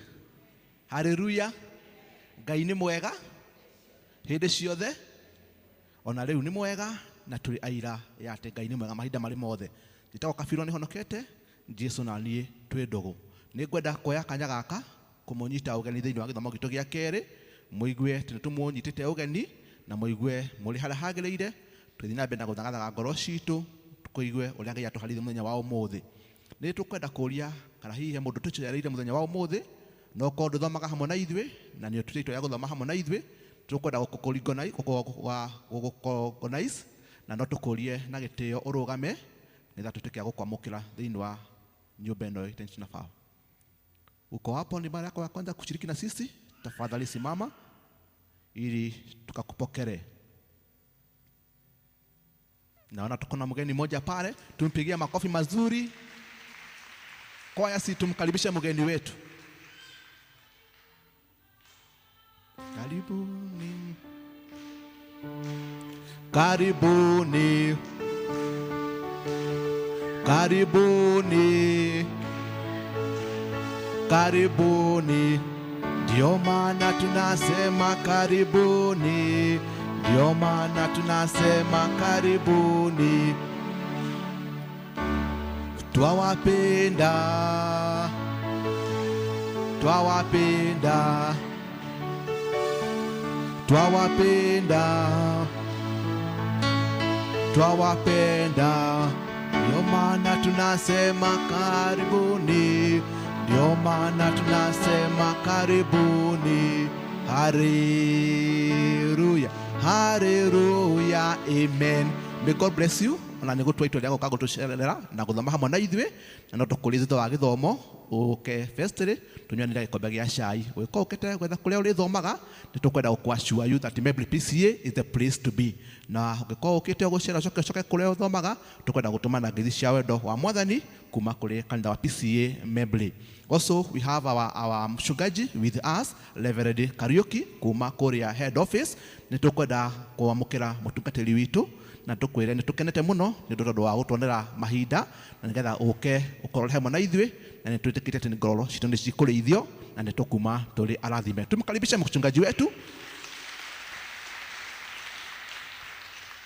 Haleluya. Ngai nĩ mwega hĩndĩ ciothe, ona rĩu nĩ mwega, na tũrĩ aira ya atĩ Ngai nĩ mwega mahinda marĩ mothe. Njĩtagwo Kabirũ nĩhonokete, Jesu na niĩ twĩ ndũgũ. Nĩ ngwenda kuoya kanya gaka kũmũnyita ũgeni thĩinĩ wa gĩthomo gitũ gĩa kerĩ, mũigue atĩ nĩ tũmũnyitĩte ũgeni na mũigue mũrĩ harĩa hagĩrĩire, tũgĩthiĩ na mbere na gũthagathaga ngoro citũ, tũkũigue ũrĩa Ngai atũharĩirie mũthenya wa ũmũthĩ. Nĩ tũkwenda kũũria kana hihi he mũndũ tũcereire mũthenya wa ũmũthĩ, no korwo ndũthomaga hamwe na ithuĩ na nĩ ũtuĩte itua rĩa gũthoma hamwe na ithuĩ, tũkwenda gũkũ na no tũkũrie na gĩtĩo ũrũgame nĩgetha tũtuĩke a gũkwamũkĩra thĩinĩ wa nyũmba ĩno ya Fawa. Uko hapo ni mara yako ya kwanza kushiriki na sisi, tafadhali simama ili tukakupokere. Naona tuko na mgeni mmoja pale, tumpigie makofi mazuri. Kwaya, si tumkaribishe mgeni wetu. Karibuni, karibuni, karibuni, karibuni. Ndio maana tunasema karibuni, ndio maana tunasema karibuni. Twawapenda, twawapenda, Twawapenda, twawapenda, ndio maana tunasema karibuni, ndio maana tunasema karibuni. Haleluya, haleluya, amen. May God bless you. Ona nĩ gũtua itua rĩa gũka gũtũcerera na gũthoma hamwe na ithuĩ, na no tũkũrie thutha wa gĩthomo ũke festry tũnyuanĩre gĩkombe gĩa cai. Ũgĩkorwo ũkĩte gwetha kũrĩa ũrĩthomaga, nĩ tũkwenda gũkũ-assure you that Membley PCEA is the place to be. Na ũngĩkorwo ũkĩte gũcera ũcoke ũcoke kũrĩa ũthomaga, tũkwenda gũtũma na ngeithi cia wendo wa Mwathani kuma kũrĩ kanitha wa PCEA Membley. Also, we have our mchungaji with us, Reverend Kariuki, kuma kũrĩa head office. Nĩ tũkwenda kwamũkĩra mũtungatĩri witũ na tũkwĩre nĩ tũkenete mũno nĩ ũndũ tondũ wa gũtuonera mahinda na nĩgetha ũke ũkorwo hamwe na ithuĩ, na nĩ twĩtĩkĩte atĩ ngoro citũ nĩ cikũrĩithio na nĩ tũkuma tũrĩ arathime. Tumkaribishe mchungaji wetu.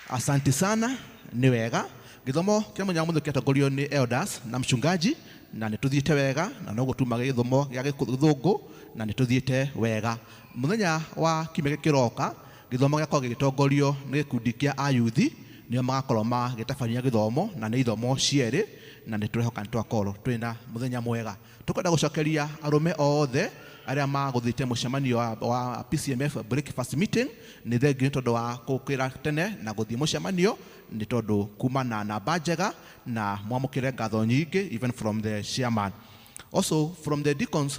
Asante sana, nĩ wega. Gĩthomo kĩa mũthenya wa ũmũthĩ kĩatongorio nĩ elders na mchungaji, na nĩ tũthiĩte wega, na noguo tuma gĩthomo gĩa gĩthũngũ, na nĩ tũthiĩte wega. Mũthenya wa kiumia gĩkĩ kĩroka, gĩthomo gĩakorwo gĩgĩtongorio nĩ gĩkundi kĩa ayuthi, nĩo magakorwo magĩtabania gĩthomo, na nĩ ithomo cierĩ, na nĩ tũrehoka nĩ twakorwo twĩna mũthenya mwega. Tũkwenda gũcokeria arũme othe arĩa magũthiĩte mũcemanio wa PCMF breakfast meeting, nĩ thengiũ nĩ tondũ wa gũkĩra tene na gũthiĩ mũcemanio, nĩ tondũ kuma na namba njega na mwamũkĩre ngatho nyingĩ even from the chairman. Also from the deacons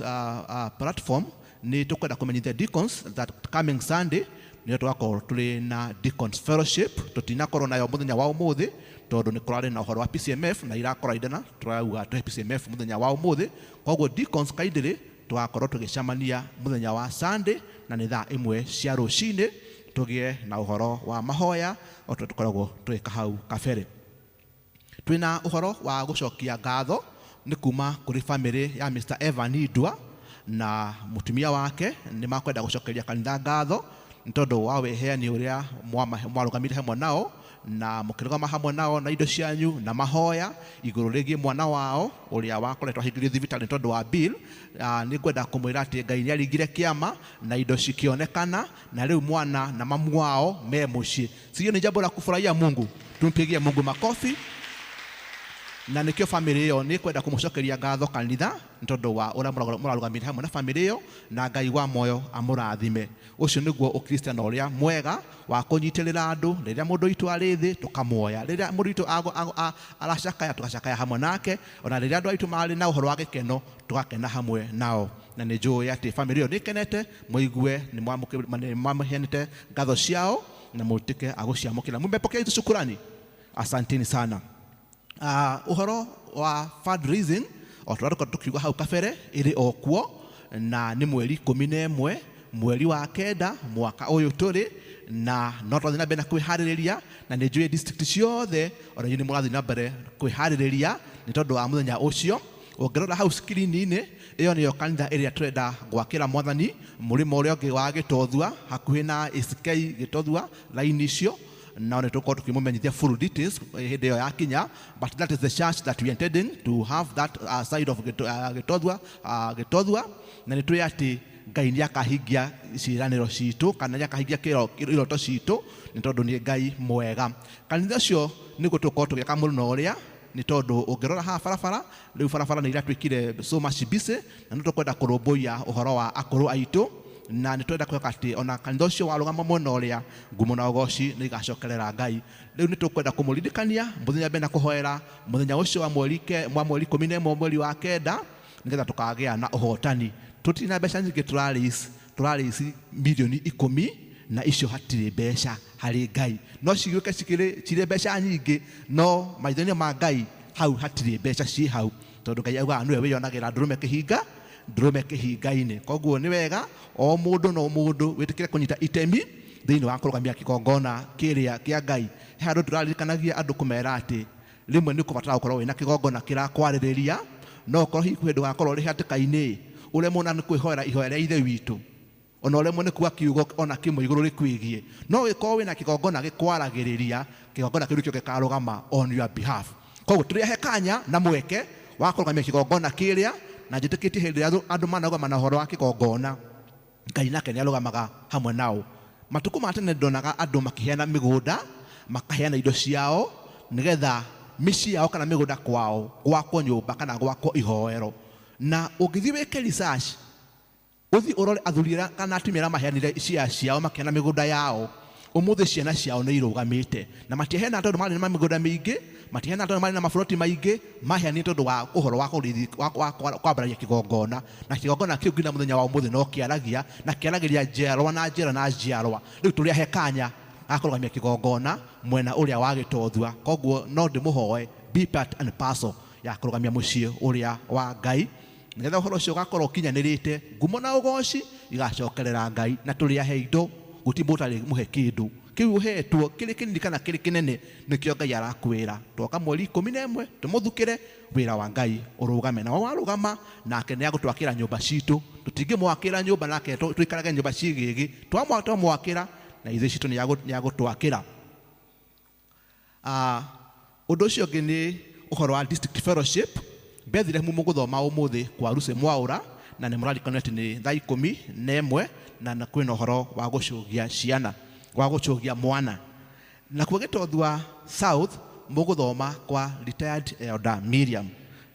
platform, nĩ tũkwenda kũmenyithia deacons that coming Sunday nĩ tũgakorwo tũrĩ na deacons fellowship. Tũtinakorwo nayo mũthenya wa ũmũthĩ tondũ nĩ kũrarĩ na ũhoro wa PCMF na irakorwo indana, tũrauga tũhe PCMF mũthenya wa ũmũthĩ. Koguo deacons kaindĩrĩ tũgakorwo tũgĩcemania mũthenya wa Sunday na nĩ thaa 1 cia rũcinĩ, tũgĩe na ũhoro wa mahoya o ta tũkoragwo tũgĩka hau kabere. Twĩna ũhoro wa gũcokia ngatho nĩ kuma kũrĩ family ya Mr. Evan Indwa na mũtumia wake, nĩ makwenda gũcokeria kanitha ngatho nĩ tondũ wa wĩheani ũrĩa mwarũgamire hamwe nao na mũkĩrũgama hamwe nao na indo cianyu na mahoya igũrũ rĩgiĩ mwana wao ũrĩa wakoretwo ahingĩrio thibitarĩ nĩ tondũ wa bill. Nĩ ngwenda kũmwĩra atĩ Ngai nĩ aringire kĩama na indo cikĩonekana, na rĩu mwana na mamu wao me mũciĩ. Sio ni jambo la kufurahia Mungu? Tumpigie Mungu makofi. Na nĩkĩo family ĩyo nĩ kwenda kũmũcokeria ngatho kanitha nĩ tondũ wa ũrĩa mũrarũgamire hamwe na family ĩyo, na Ngai wa muoyo amũrathime. Ũcio nĩguo ũkristiano ũrĩa mwega wa kũnyitĩrĩra andũ. Rĩrĩa mũndũ witũ arĩ thĩ tũkamuoya, rĩrĩa mũndũ witũ aracakaya tũgacakaya hamwe nake, ona rĩrĩa andũ aitũ marĩ na ũhoro wa gĩkeno tũgakena hamwe nao. Na nĩ njũĩ atĩ family ĩyo nĩ ĩkenete, mũigue nĩ mwamũheanĩte ngatho ciao na mũtuĩke a gũciamũkĩra. Mmepokea hizo shukurani? Asanteni sana. Ũhoro wa fundraising o tũrĩa tũkoretwo tũkiuga hau kabere ĩrĩ o kuo, na nĩ mweri 11 mweri wa 9 mwaka ũyũ tũrĩ, na no tũrathiĩ na mbere na kwĩharĩrĩria, na nĩ njũĩ district ciothe ona inyuĩ nĩ mũrathiĩ na mbere kwĩharĩrĩria nĩ tondũ wa mũthenya ũcio. Ũngĩrora hau screen-inĩ ĩyo nĩyo kanitha ĩrĩa tũrenda gwakĩra Mwathani mũrĩmo ũrĩa ũngĩ wa Gĩtothua, hakuhĩ na ACK Gĩtothua, raini icio. Now nĩ tũkorwo tũkĩmũmenyithia full details hĩndĩ ĩyo yakinya, but that is the church that we are intending to have that side of Gĩtothua, na nĩ tũĩ atĩ Ngai nĩ akahingia ciĩranĩro citũ kana nĩ akahingia iroto citũ nĩ tondũ nĩ Ngai mwega. Kanitha ũcio nĩguo tũgũkorwo tũgĩaka mũno ũrĩa, nĩ tondũ ũngĩrora haha barabara rĩu, barabara nĩ iratuĩkire so much busy, na nĩ tũkwenda kũrũmbũiya ũhoro wa akũrũ aitũ, na nĩ twenda kwĩhoka atĩ ona kanitha ũcio warũgama mwena ũrĩa, ngumo na ũgoci nĩ igacokerera Ngai. Rĩu nĩ tũkwenda kũmũririkania mũthenya mbere na kũhoera mũthenya ũcio wa mweri 11 mweri wa 9, nĩgetha tũkagĩa na ũhotani. Tũtirĩ na mbeca nyingĩ, tũrarĩci milioni 10, na icio hatirĩ mbeca harĩ Ngai. No cigĩũke cirĩ mbeca nyingĩ, no maitho-inĩ ma Ngai hau hatirĩ mbeca ciĩ hau, tondũ Ngai augaga nĩwe wĩyonagĩra ndũrũme kĩhinga, ndũrũme kĩhinga-inĩ. Koguo nĩ wega o mũndũ no mũndũ wĩtĩkĩre kũnyita itemi thĩinĩ wa kũrũgamia kĩgongona kĩrĩa kĩa Ngai. He handũ tũraririkanagia andũ kũmera atĩ rĩmwe nĩ ũkũbatara gũkorwo wĩna kĩgongona kĩrakwarĩrĩria, no ũkorwo hihi kwĩ hĩndĩ ũgakorwo ũrĩ hatĩka-inĩ, ũremwo na nĩ kwĩhoera ihoya rĩa Ithe witũ, ona ũremwo nĩ kuuga kiugo ona kĩmwe igũrũ rĩkwĩgiĩ, no ũgĩkorwo wĩna kĩgongona gĩkwaragĩrĩria, kĩgongona kĩu nĩkĩo gĩkarũgama on your behalf. Koguo tũrĩahe kanya na mweke wa kũrũgamia kĩgongona kĩrĩa, na njĩtĩkĩtie hĩndĩ ĩrĩa andũ manarũgama na ũhoro wa kĩgongona, Ngai nake nĩarũgamaga hamwe nao. Matukũ ma tene ndonaga andũ makĩheana mĩgũnda, makaheana indo ciao nĩgetha mĩciĩ yao kana mĩgũnda kwao gwakwo nyũmba kana gwakwo ihoero. Na ũngĩthiĩ wĩke research, ũthiĩ ũrore athuri arĩa kana atumia arĩa maheanire cia ciao makĩheana mĩgũnda yao, ũmũthĩ ciana ciao nĩ irũgamĩte. Na matiheanaga tondũ marĩ na mĩgũnda mĩingĩ, matiheanaga tondũ marĩ na maburoti maingĩ, maheanire tondũ wa ũhoro wa kwambararia kĩgongona. Na kĩgongona kĩu nginya mũthenya wa ũmũthĩ no kĩaragia, na kĩaragĩria njiarwa na njiarwa na njiarwa. Rĩu tũrĩ ahe kanya ga kũrũgamia kĩgongona mwena ũrĩa wa Gĩtothua. Koguo no ndĩmũhoe be part and parcel ya kũrũgamia mũciĩ ũrĩa wa Ngai, nĩgetha ũhoro ũcio ũgakorwo ũkinyanĩrĩte, ngumo na ũgoci igacokerera Ngai. Na tũrĩ ahe indo, gũtirĩ mũndũ ũtarĩ mũhe kĩndũ. Kĩu ũhetwo kĩrĩ kĩnini kana kĩrĩ kĩnene, nĩkĩo Ngai arakwĩra. Twoka mweri 11 tũmũthukĩre, wĩra wa Ngai ũrũgame. Na warũgama nake nĩ agũtwakĩra nyũmba citũ. Tũtingĩmwakĩra nyũmba nake tũikarage nyũmba cigĩgĩ. Twamwakĩra na ithuĩ citũ nĩ agũtwakĩra. Ũndũ ũcio ũngĩ nĩ ũhoro wa district fellowship. Bethlehem mũgũthoma ũmũthĩ kwa Lucy Mwaũra, na nĩ mũrarikana atĩ nĩ thaa 11, na kwĩna ũhoro wa gũcũgia ciana, wa gũcũgia mwana. Nakuo Gĩtothua South mũgũthoma kwa retired Elder Miriam.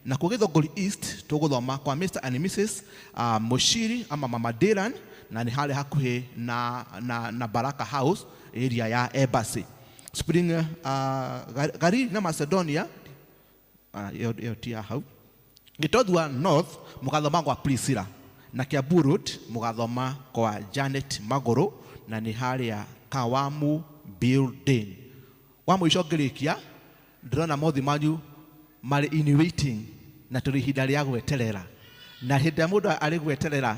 Nakuo Gĩthũngũri East tũgũthoma kwa Mr and Mrs Mushiri ama Mama Dylan, na nĩ harĩa hakuhĩ na Baraka House area ya Embassy. Spring Gari na Macedonia, ĩyo ti ya hau. Gĩtothua North mũgathoma kwa Priscilla, na Kiambu Road mũgathoma kwa Janet Magũrũ, na nĩ harĩa Kawamu Building. Wa mũico ngĩrĩkia, ndĩrona mothi manyu marĩ in waiting, na tũrĩ ihinda rĩa gweterera. Na hĩndĩ ĩrĩa mũndũ arĩ gweterera,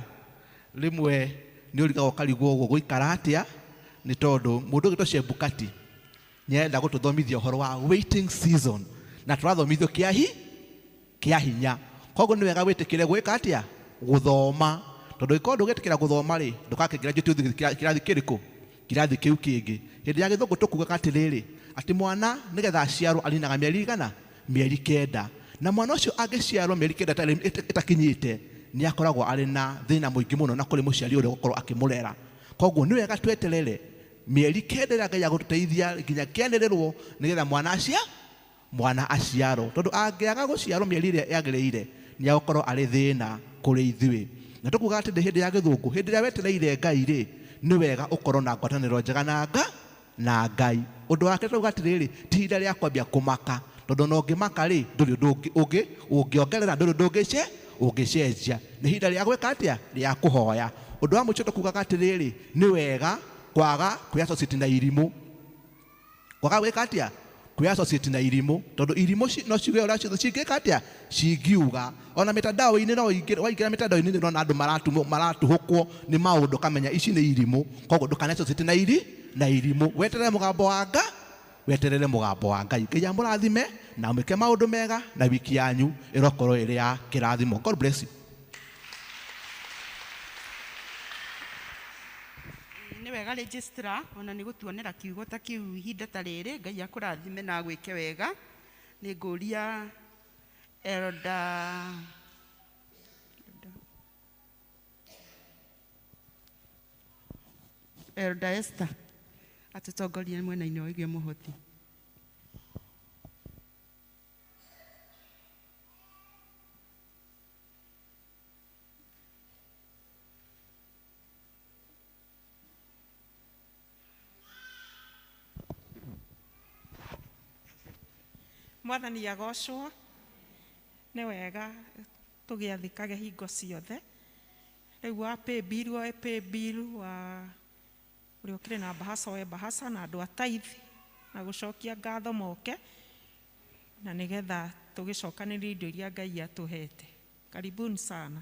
rĩmwe nĩ ũrigagwo ũkarigwo ũguo gũikara atĩa, nĩ tondũ mũndũ ũgĩtwo Chebukati nĩarenda gũtũthomithia ũhoro wa waiting season, na tũrathomithio kĩa hinya. Koguo nĩ wega wĩtĩkĩre gwĩka atĩa? Gũthoma. Tondũ angĩkorwo ndũgwĩtĩkĩra gũthoma rĩ, ndũgakĩingĩra njũtĩ ũthiĩ kĩrathi kĩrĩkũ? Kĩrathi kĩu kĩngĩ. Hĩndĩ ya gĩthũngũ tũkugaga atĩrĩrĩ, atĩ mwana nĩgetha aciarwo arinaga mĩeri igana? Mĩeri 9. Na mwana ũcio angĩciarwo mĩeri 9 ĩtakinyĩte, nĩ akoragwo arĩ na thĩna mũingĩ mũno na kũrĩ mũciari ũrĩa ũgũkorwo akĩmũrera. Koguo nĩ wega tweterere mĩeri 9 ĩrĩa Ngai agũtũteithia nginya kĩanĩrĩrwo, nĩgetha mwana aciarwo. Tondũ angĩaga gũciarwo mĩeri ĩrĩa yagĩrĩire, nĩ agũkorwo arĩ thĩna kũrĩ ithuĩ. Na tũkugaga atĩ hĩndĩ ya gĩthũngũ, hĩndĩ ĩrĩa wetereire Ngai rĩ, nĩ wega ũkorwo na ngwatanĩro njega na Ngai. Ũndũ wa kerĩ tũkuga atĩrĩrĩ, ti ihinda rĩa kwambia kũmaka, tondũ ona ũngĩmaka rĩ, ndũrĩ ũndũ ũngĩongerera, ndũrĩ ũndũ ũngĩcenjia. Nĩ ihinda rĩa gwĩka atĩa? Rĩa kũhoya. Ũndũ wa mũico tũkugaga atĩrĩrĩ, nĩ wega kwaga kwĩ-associate na irimũ. Kwaga gwĩka atĩa? Kwĩ-associate na irimũ, tondũ irimũ no ciuge ũrĩa ciothe cingĩka atĩa? Cingiuga. Ona mĩtandao-inĩ no waingĩra mĩtandao-inĩ nĩ ũrona andũ maratuhũkwo nĩ maũndũ, ũkamenya ici nĩ irimũ. Koguo ndũkane-associate na irimũ. Weterere mũgambo wa Ngai, weterere mũgambo wa Ngai. Ngai amũrathime na mwĩke maũndũ mega, na wiki yanyu ĩrokorwo ĩrĩ ya kĩrathimo. God bless you. Nĩ wega registrar ona nĩ gũtuonera kiugo ta kĩu ihinda ta rĩrĩ. Ngai akũrathime na agwĩke wega. Nĩ ngũria Elder Esther atũtongorie mwena-inĩ wa wĩgiĩ mũhothi. Mwathani agocwo. Nĩ wega tũgĩathĩkage hingo ciothe. Rĩu wa pay bill oe pay bill, wa ũrĩa ũkĩrĩ na bahasa oe bahasa, na andũ a tithe na gũcokia ngatho moke, na nĩgetha tũgĩcokanĩrie indo iria Ngai atũhete. Karibuni sana.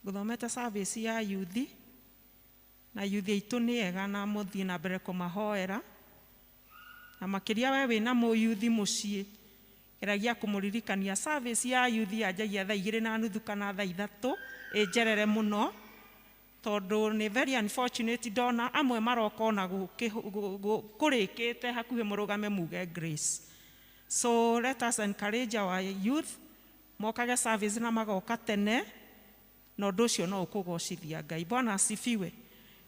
Ngũthomete service ya youth, na youth aitũ nĩ ega na mũthiĩ na mbere kũmahoera. Na makĩria we wĩna mũyuthi mũciĩ, geragia kũmũririkania service ya youth yanjagia thaa 2:30 kana thaa 3, ĩnjerere mũno, tondũ nĩ very unfortunate ndona amwe maroka ona kũrĩkĩte hakuhĩ mũrũgame muge grace. So let us encourage our youth mokage service na magoka tene, na ũndũ ũcio no ũkũgocithia Ngai. Bwana asifiwe.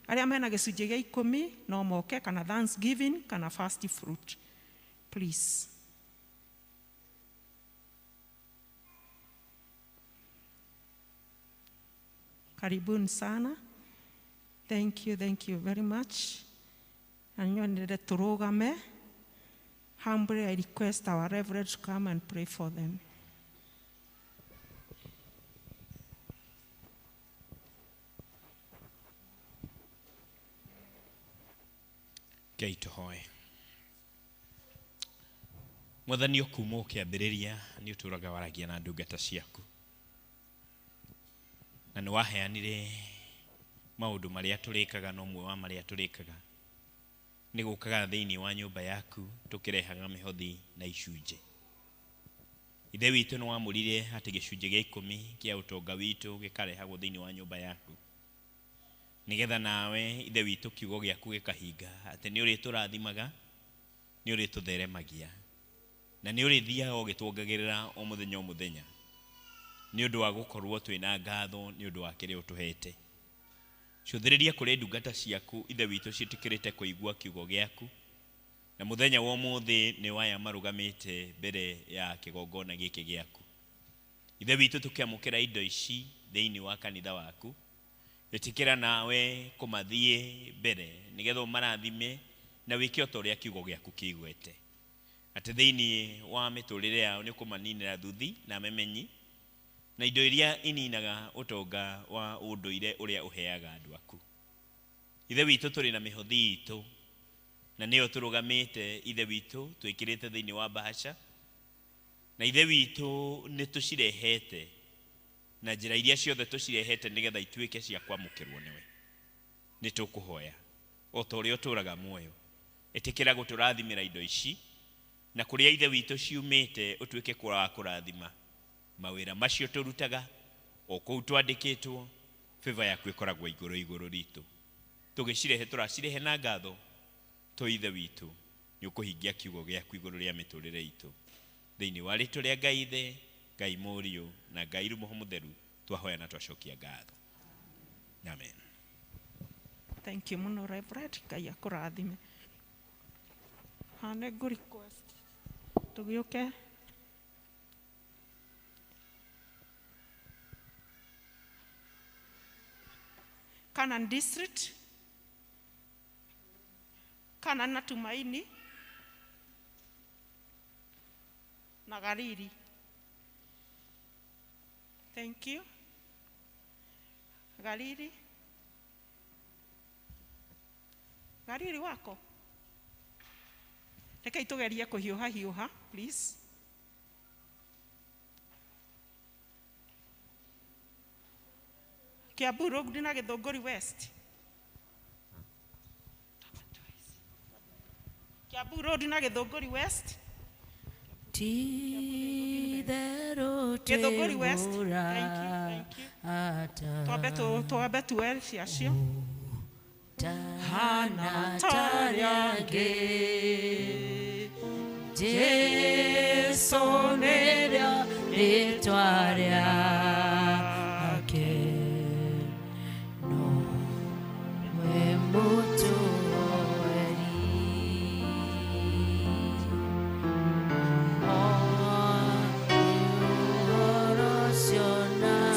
Arĩa mena gĩcunjĩ gĩa 10 no moke, kana thanksgiving kana first fruit, please. Karibuni sana. Thank you very much. And turugame. Humbly I request our reverend to come and pray for them. Ngai tũhoe. Mwathani, kuma ũkĩambĩrĩria nĩ ũtũraga waragia na ndungata ciaku, na nĩ waheanire maũndũ marĩa tũrĩkaga, na ũmwe wa marĩa tũrĩkaga nĩ gũkaga thĩinĩ wa nyũmba yaku tũkĩrehaga mĩhothi na icunjĩ. Ithe witũ nĩ wamũrire atĩ gĩcunjĩ gĩa 10 kĩa ũtonga witũ gĩkarehagwo thĩinĩ wa nyũmba yaku, nĩgetha nawe Ithe witũ kiugo gĩaku gĩkahinga atĩ nĩ ũrĩtũrathimaga, nĩ ũrĩtũtheremagia, na nĩ ũrĩthiaga ũgĩtuongagĩrĩra o mũthenya o mũthenya, nĩ ũndũ wa gũkorwo twĩna ngatho nĩ ũndũ wa kĩrĩa ũtũhete. Cũthĩrĩria kũrĩ ndungata ciaku Ithe witũ ciĩtĩkĩrĩte kũigua kiugo gĩaku, na mũthenya wa ũmũthĩ nĩ waya marũgamĩte mbere ya kĩgongona gĩkĩ gĩaku. Ithe witũ, tũkĩamũkĩra indo ici thĩinĩ wa kanitha waku, ĩtĩkĩra nawe kũmathiĩ mbere nĩgetha ũmarathime na wĩke o ta ũrĩa kiugo gĩaku kĩigwete, atĩ thĩinĩ wa mĩtũrĩre yao nĩ ũkũmaninĩra thuthi na memenyi na indo iria ininaga ũtonga wa ũndũire ũrĩa ũheaga andũ aku. Ithe witũ, tũrĩ na mĩhothi itũ na nĩyo tũrũgamĩte Ithe witũ twĩkĩrĩte thĩinĩ wa bahasha, na Ithe witũ nĩ tũcirehete na njĩra iria ciothe tũcirehete nĩgetha ituĩke cia kwamũkĩrwo nĩwe. Nĩ tũkũhoya o ta ũrĩa ũtũraga muoyo, ĩtĩkĩra gũtũrathimĩra indo ici, na kũrĩa Ithe witũ ciumĩte ũtuĩke wa kũrathima mawĩra macio tũrutaga o kũu twandĩkĩtwo. Favor yaku ĩkoragwo igũrũ igũrũ ritũ. Tũgĩcirehe tũracirehe na ngatho tũ Ithe witũ nĩ ũkũhingia kiugo gĩaku igũrũ rĩa mĩtũrĩre itũ. Thĩinĩ wa rĩtwa rĩa Ngai Ithe, Ngai Mũriũ na Ngai Roho Mũtheru twahoya na twacokia ngatho. Amen. Thank you mũno Reverend, Ngai akũrathime. Haha nĩ ngũ request tũgĩũke Canaan District, Canaan na Tumaini na Gariri. Thank you. Gariri. Gariri wako. Reke itugerie kuhiuha hiuha, please. Kiambu Road na Githunguri West. Kiambu Road na Githunguri West. Githunguri West. Thank you, thank you. Twambe tuwe ciacio. Hana tariange Jesu nĩrĩo rĩtwa rĩake, no we mũtũoeri.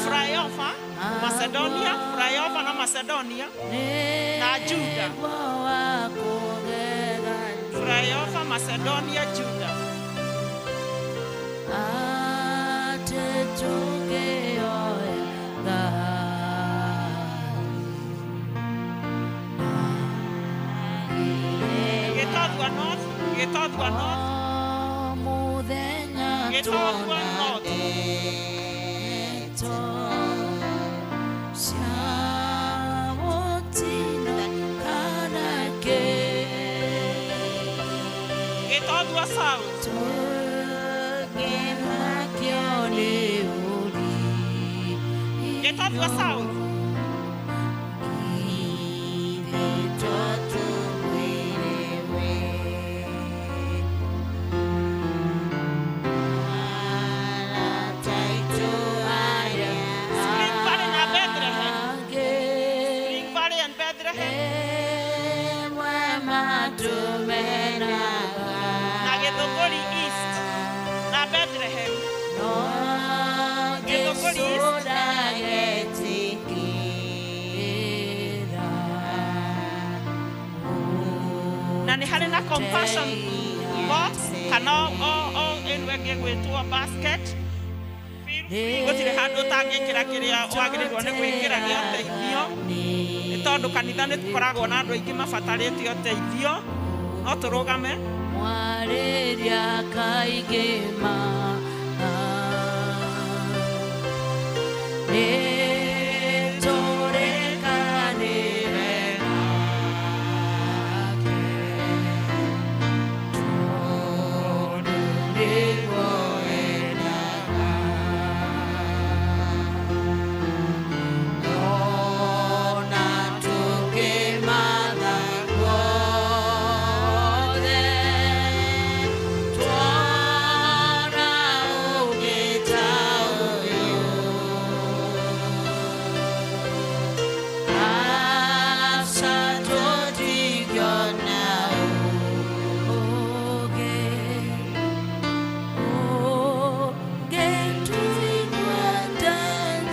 Flyover Macedonia, flyover na Macedonia na Juda. Flyover Macedonia, Juda. Gĩtothua North, Gĩtothua North, Gĩtothua North. Gĩtothua South. Gĩtothua South. Spring Valley na Bethlehem. Spring Valley and Bethlehem. Compassion box kana o ĩno ĩngĩ gwĩtwo basket. Feel free, gũtirĩ handũ ũtangĩkĩra kĩrĩa wagĩrĩirwo nĩ gwĩkĩra gĩa ũteithio, nĩ tondũ kanitha nĩ tũkoragwo na andũ aingĩ mabatarĩte ũteithio. No tũrũgame. Mwarĩria kaingĩ ma nĩtũrĩkanĩre nake, tondũ nĩguo endaga. Ona tũkĩmatha guothe, tuona ũngĩ ta ũyũ. Aca tũtingĩona ũngĩ, ũngĩtũigua ta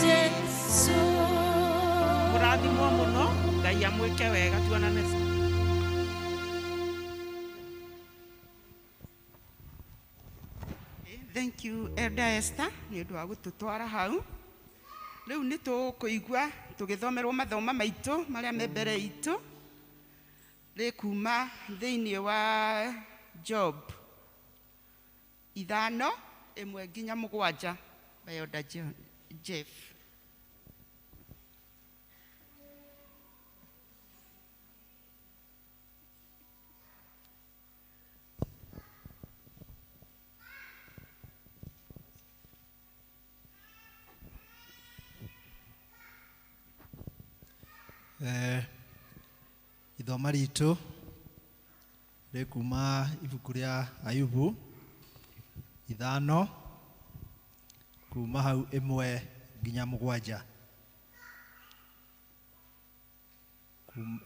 Jesũ. Mũrathimwo mũno, Ngai amwĩke wega, tuonane. Thank you, Elder Esther, nĩ ũndũ wa gũtũtwara hau. Rĩu nĩ tũkũigua tũgĩthomerwo mathomo maitũ marĩa me mbere itũ, rĩ kuma thĩinĩ wa Job 5:1-7 by Elder Jeff. Ithoma ritũ rĩ kuma ibuku rĩa Ayubu 5 kuma hau 1-7.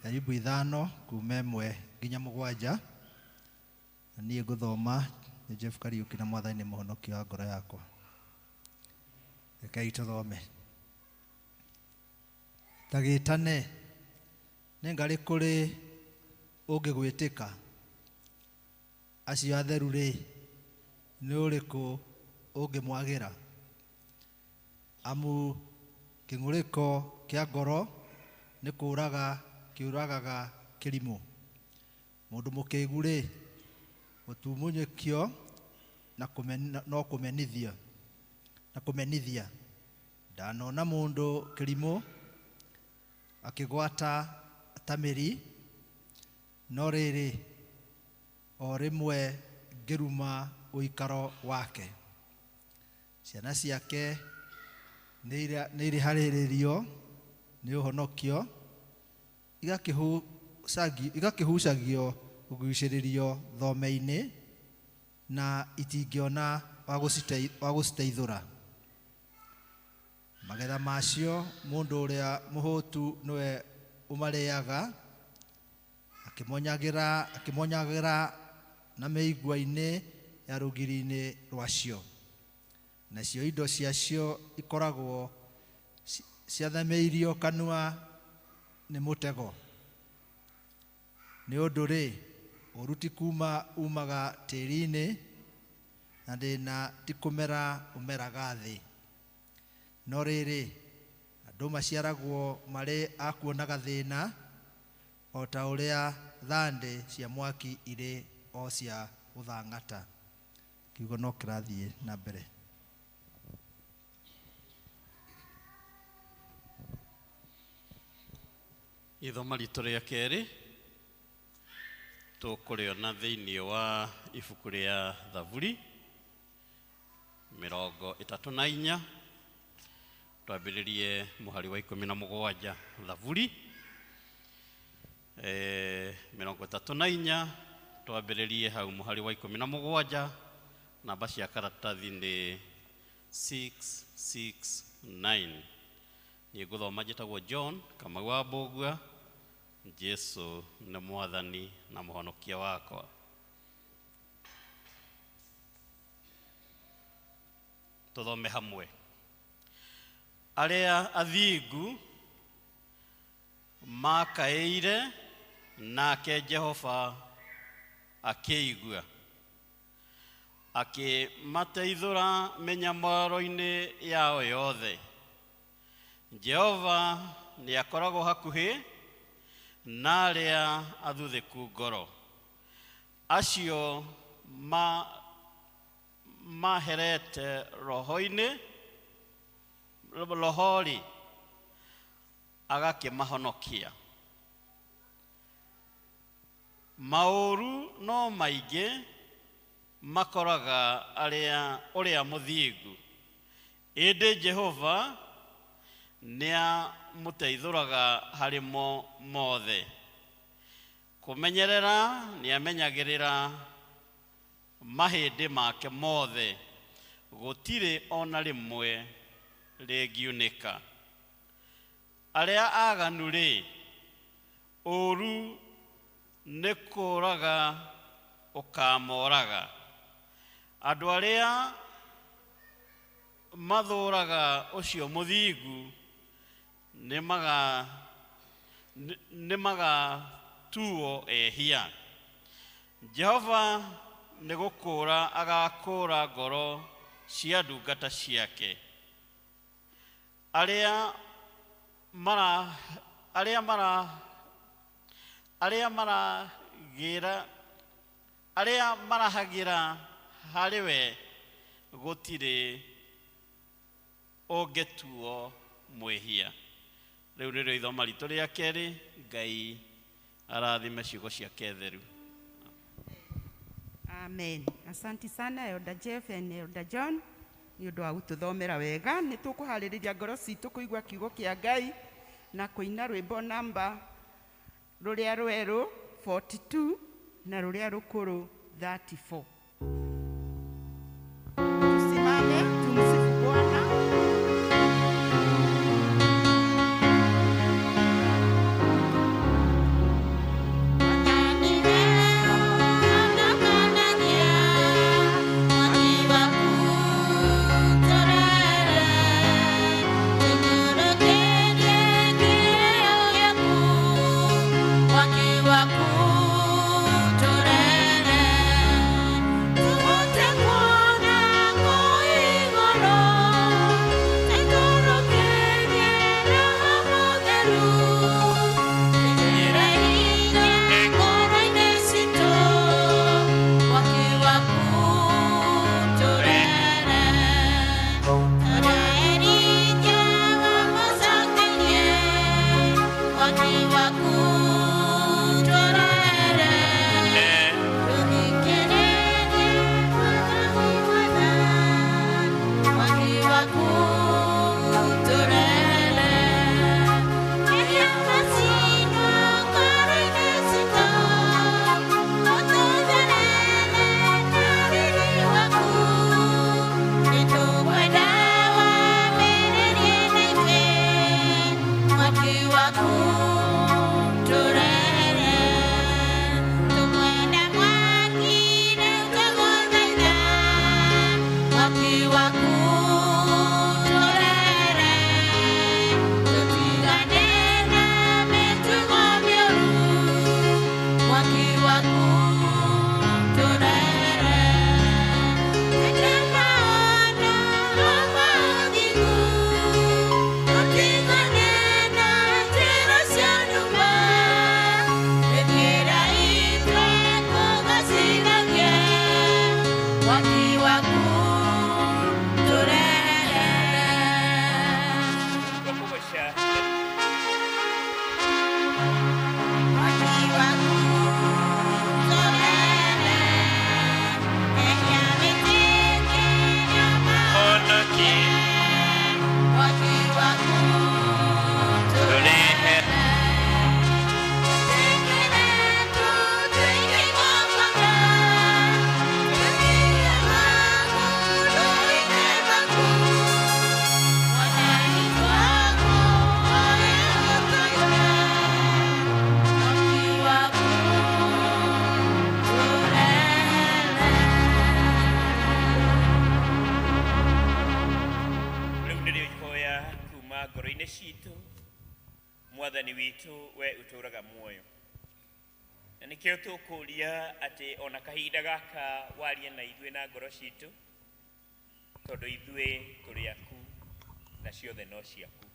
Ayubu 5 kuma 1-7. Na niĩ ngũthoma nĩ Jeff Kariũki na Mwathani nĩ mũhonokia wa ngoro yakwa. Rekei tũthome. Ta gĩtane, nĩ ngarĩ kũrĩ ũngĩgwĩtĩka? Acio atheru rĩ, nĩ ũrĩkũ ũngĩmwagĩra? Amu kĩng'ũrĩko kĩa ngoro nĩ kũũraga kĩũragaga kĩrimũ. Mũndũ mũkĩgu rĩ, gũtumunyĩkio na no kũmenithia na kũmenithia. Ndanona mũndũ kĩrimũ akĩgwata ta mĩri, no rĩrĩ, o rĩmwe ngĩruma ũikaro wake. Ciana ciake nĩ irĩharĩrĩrio nĩ ũhonokio, igakĩhucagio kũgucĩrĩrio thome-inĩ, na itingĩona wa gũciteithũra. Magetha macio mũndũ ũrĩa mũhũtu nĩwe ũmarĩaga, akĩmonyagĩra na mĩigua-inĩ ya rũgiri-inĩ rwacio. Nacio indo ciacio ikoragwo ciathamĩirio kanua nĩ mũtego. Nĩ ũndũ rĩ, ũũru ti kuma umaga tĩĩri-inĩ, na thĩna ti kũmera ũmeraga thĩ. No rĩrĩ, andũ maciaragwo marĩ a kuonaga thĩna, o ta ũrĩa thandĩ cia mwaki irĩ o cia gũthang'ata. Kiugo no kĩrathiĩ na mbere. Ithoma ritũ rĩa kerĩ tũkũrĩona thĩinĩ wa ibuku rĩa Thaburi 34, twambĩrĩrie mũhari wa 17. Thaburi 34, twambĩrĩrie hau mũhari wa 17. Namba cia karatathi nĩ 669. Niĩ ngũthoma njĩtagwo John Kamau wa Mbũgua. Jesu nĩ Mwathani na mũhonokia wakwa. Tũthome hamwe. Arĩa athingu makaĩire, nake Jehova akĩigua, akĩmateithũra mĩnyamaro-inĩ yao yothe. Jehova nĩakoragwo hakuhĩ na arĩa athuthĩku ngoro, acio maherete roho-inĩ roho-rĩ, agakĩmahonokia. Maũru no maingĩ makoraga arĩa ũrĩa mũthingu, ĩndĩ Jehova nĩamũteithũraga harĩ mo mothe. Kũmenyerera nĩamenyagĩrĩra mahĩndĩ make mothe, gũtirĩ ona rĩmwe rĩngiunĩka. Arĩa aganu-rĩ, ũũru nĩ kũũraga ũkamooraga. Andũ arĩa mathũũraga ũcio mũthingu nĩmagatuo ehia. Jehova nĩ gũkũũra agakũũra ngoro cia ndungata ciake. Arĩa mara arĩa mara arĩa maragĩra arĩa marahagĩra harĩ we gũtirĩ ũngĩtuo mwĩhia. Rĩu nĩrĩo ithoma ritũ rĩa kerĩ. Ngai arathime ciugo ciake theru. Amen. Asante sana Elder Jeff and Elder John nĩ ũndũ wa gũtũthomera wega. Nĩ tũkũharĩrĩria ngoro citũ kũigua kiugo kĩa Ngai na kũina rwĩmbo namba rũrĩa rwerũ 42 na rũrĩa rũkũrũ 34. Tusimame tumsifu Bwana. Ngoro-inĩ citũ, Mwathani witũ, we ũtũũraga muoyo Na nĩkĩo tũkũria atĩ ona kahinda gaka warie na ithuĩ na ngoro citũ, tondũ ithuĩ tũrĩ aku na ciothe no ciaku.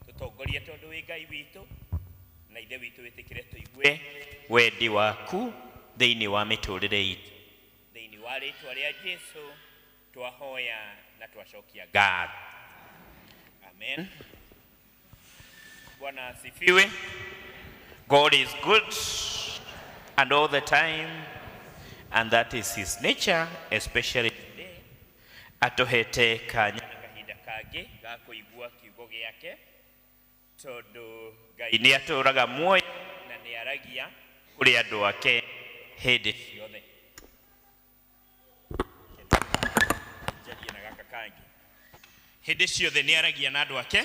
Tũtongorie tondũ wĩ Ngai witũ, na Ithe witũ wĩtĩkĩre tũigue wendi waku thĩinĩ wa mĩtũrĩre itũ. Thĩinĩ wa rĩtwa rĩa Jesu twahoya na twacokia ngatho. Amen. Bwana asifiwe. God is good and all the time, and that is his nature, especially today. Atũhete kanya na kahinda kangĩ ga kũigua kiugo gĩake, tondũ Ngai nĩ atũraga muoyo na nĩ aragia kũrĩ andũ ake hĩndĩ ciothe. Njarie na gaka kangĩ. Hĩndĩ ciothe nĩ aragia na andũ ake,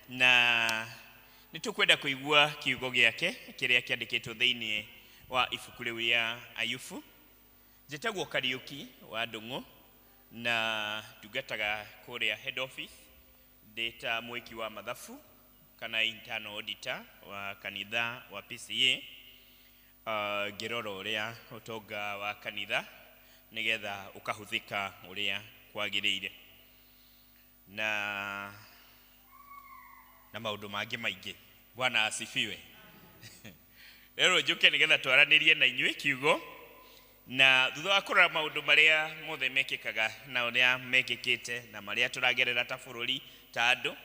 na nĩ tũkwenda kũigua kiugo gĩake kĩrĩa kĩandĩkĩtwo thĩinĩ wa ibuku rĩu rĩa Ayubu. Njĩtagwo Kariũki wa Ndung'u na ndungataga kũrĩa head office ndĩ ta mwĩki wa mathabu kana internal auditor wa kanitha wa PCEA, ngĩrora ũrĩa ũtonga wa kanitha nĩgetha ũkahũthĩka ũrĩa kwagĩrĩire na maũndũ mangĩ maingĩ. Bwana asifiwe. Rĩu njũke nĩgetha twaranĩrie na inyuĩ kiugo, na thutha wa kũrora maũndũ marĩa mothe mekĩkaga na ũrĩa mekĩkĩte na marĩa tũragerera ta bũrũri ta andũ,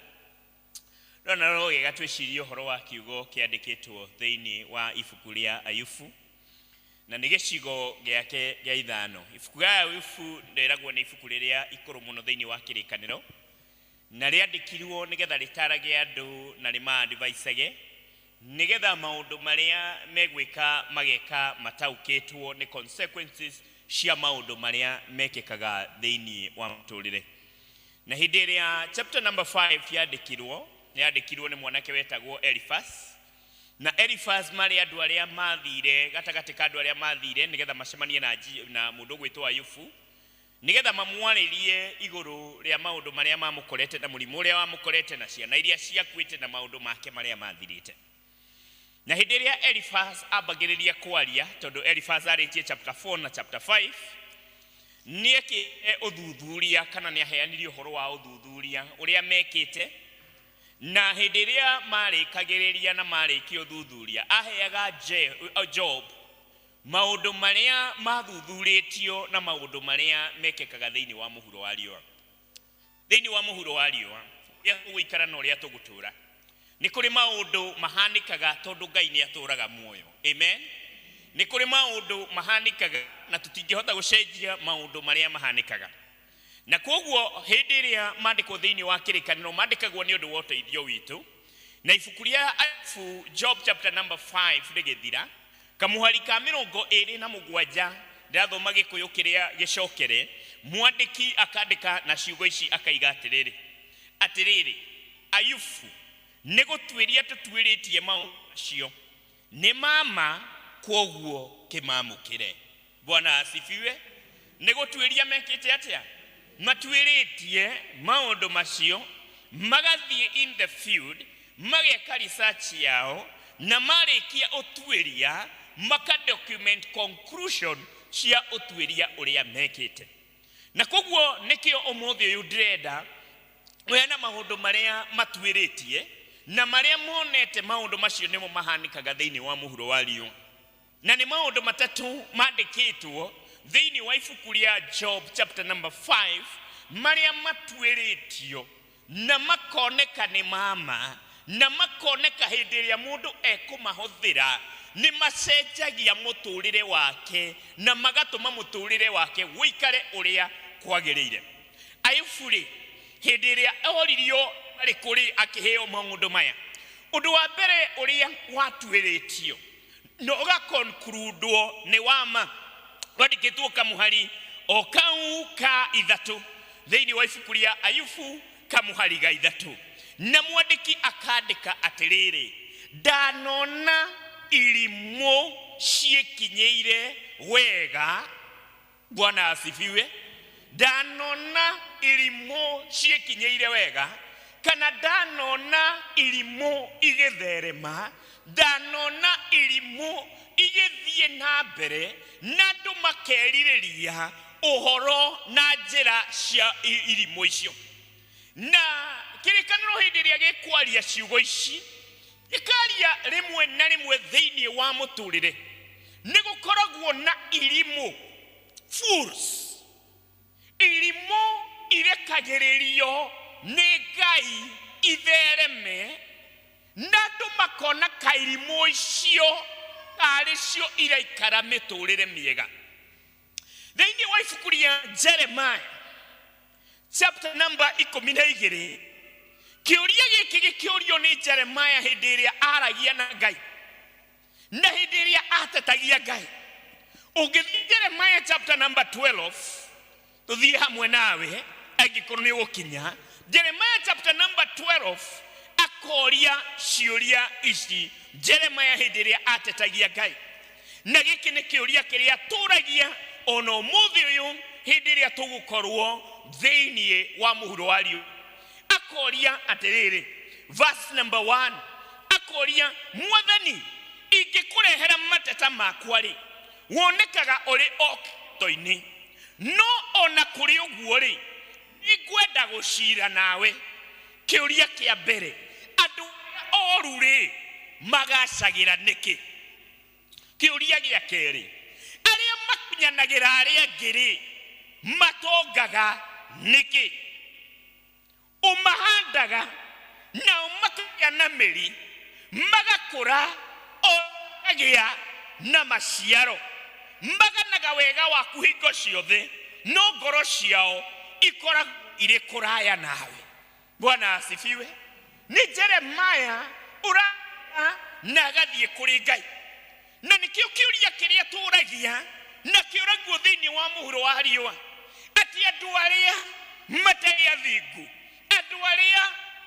no na no wega twĩcirie ũhoro wa kiugo kĩandĩkĩtwo thĩinĩ wa ibuku rĩa Ayubu, na nĩ gĩcigo gĩake gĩa ithano. Ibuku rĩa Ayubu rĩragwo nĩ ibuku rĩrĩa ikũrũ mũno thĩinĩ wa kĩrĩkanĩro, na rĩandĩkirwo nĩgetha rĩtarage andũ na rĩmaadvaicage nĩgetha maũndũ marĩa megwĩka mageka mataũkĩtwo nĩ consequences cia maũndũ marĩa mekĩkaga thĩinĩ wa mũtũrĩre. Na hĩndĩ ĩrĩa chapter number 5 yandĩkirwo, yandĩkirwo nĩ mwanake wetagwo Eliphaz, na Eliphaz marĩ andũ arĩa mathire gatagatĩ ka andũ arĩa mathire nĩgetha macemanie na mũndũ ũgwĩtwo Ayubu, nĩgetha mamwarĩrie igũrũ rĩa maũndũ marĩa mamũkorete na mũrimũ ũrĩa wamũkorete na ciana iria ciakuĩte na maũndũ make marĩa mathirĩte. Na hĩndĩ ĩrĩa Eliphaz ambagĩrĩria kwaria, tondũ Eliphaz arĩtie chapter 4 na chapter 5, nĩekĩte ũthuthuria kana nĩaheanire ũhoro wa ũthuthuria ũrĩa mekĩte, na hĩndĩ ĩrĩa marĩkagĩrĩria na marĩkia ũthuthuria aheaga Job maũndũ marĩa mathuthurĩtio na maũndũ marĩa mekĩkaga thĩinĩ wa mũhuro wa riũa. Thĩinĩ wa mũhuro wa riũa, ũrĩa tũgũikara na ũrĩa tũgũtũra, nĩ kũrĩ maũndũ mahanĩkaga tondũ Ngai nĩ atũraga muoyo. Amen. Nĩ kũrĩ maũndũ mahanĩkaga na tũtingĩhota gũcenjia maũndũ marĩa mahanĩkaga. Na koguo hĩndĩ ĩrĩa mandĩkwo thĩinĩ wa kĩrĩkanĩro mandĩkagwo nĩ ũndũ wa ũteithio witũ. Na ibuku rĩa Ayubu, Job chapter number 5 rĩgĩthira, kamũhari ka 27, ndĩrathoma Gĩkũyũ kĩrĩa gĩcokere, mwandĩki akandĩka na ciugo ici akaiga atĩrĩrĩ, atĩrĩrĩ, Ayubu, nĩ gũtuĩria tũtuĩrĩtie maũndũ macio, nĩ mama, kwoguo kĩmamũkĩre. Bwana asifiwe. Nĩ gũtuĩria mekĩte atĩa? Matuĩrĩtie maũndũ macio, magathiĩ in the field, mageka research yao, na marĩkia ũtuĩria maka document conclusion cia ũtuĩria ũrĩa mekĩte. Na koguo nĩkĩo ũmũthĩ ũyũ ndĩrenda wena maũndũ marĩa matuĩrĩtie na marĩa monete maũndũ macio nĩmo mahanĩkaga thĩinĩ wa mũhuro wa riũa. Na nĩ maũndũ matatũ mandĩkĩtwo thĩinĩ wa ibuku rĩa Job chapter number 5 marĩa matuĩrĩtio na makoneka nĩ mama, na makoneka hĩndĩ ĩrĩa mũndũ ekũmahũthĩra nĩ macenjagia mũtũrĩre wake na magatũma mũtũrĩre wake ũikare ũrĩa kwagĩrĩire. Ayubu rĩ, hĩndĩ ĩrĩa oririo arĩ kũrĩ akĩheo maũndũ maya, ũndũ wa mbere ũrĩa watuĩrĩtio na ũgakonkludwo nĩ wama, wandĩkĩtwo kamũhari o kau ka ithatũ thĩinĩ wa ibuku rĩa Ayubu kamũhari ga ithatũ, na mwandĩki akandĩka atĩrĩrĩ, ndanona irimũ ciĩkinyĩire wega. Bwana asifiwe. Ndanona irimũ ciĩkinyĩire wega, kana ndanona irimũ igĩtherema, ndanona irimũ igĩthiĩ na mbere na andũ makerirĩria ũhoro na njĩra cia irimũ icio. Na kĩrĩkanĩro hĩndĩ ĩrĩa gĩkwaria ciugo ici, gĩkaria rĩmwe na rĩmwe thĩinĩ wa mũtũrĩre nĩ gũkoragwo na irimũ, fools. Irimũ irekagĩrĩrio nĩ Ngai ithereme, na andũ makona kairimũ icio tarĩ cio iraikara mĩtũrĩre mĩega. Thĩinĩ wa ibuku rĩa Jeremiah chapter number 12, kĩũria gĩkĩ gĩkĩũrio nĩ Jeremiah hĩndĩ ĩrĩa aragia na Ngai na hĩndĩ ĩrĩa atetagia Ngai. Ũngĩthiĩ Jeremiah chapter number 12, tũthiĩ hamwe nawe angĩkorwo nĩ ũgũkinya. Jeremiah chapter number 12 akoria ciũria ici Jeremiah hĩndĩ ĩrĩa atetagia Ngai, na gĩkĩ nĩ kĩũria kĩrĩa tũragia ona ũmũthĩ ũyũ hĩndĩ ĩrĩa tũgũkorwo thĩinĩ wa mũhuro wa riũa. Akoria atĩrĩrĩ, verse number 1, akoria, Mwathani, ingĩkũrehera mateta makwa rĩ, wonekaga ũrĩ o kĩhooto-inĩ, no ona kũrĩ ũguo rĩ, nĩngwenda gũcira nawe. Kĩũria kĩa mbere, andũ arĩa oru rĩ magacagĩra nĩkĩ? Kĩũria gĩa kerĩ, arĩa makunyanagĩra arĩa angĩ rĩ matongaga nĩkĩ? Ũmahandaga nao makagĩa na mĩri, magakũra o makagĩa na maciaro, maganaga wega waku hingo ciothe, no ngoro ciao ikoragwo irĩ kũraya nawe. Bwana asifiwe. Nĩ Jeremiah ũraria na agathiĩ kũrĩ Ngai, na nĩkĩo kĩũria kĩrĩa tũragia na kĩũragio thĩinĩ wa mũhuro wa riũa, atĩ andũ arĩa matarĩ athingu, andũ arĩa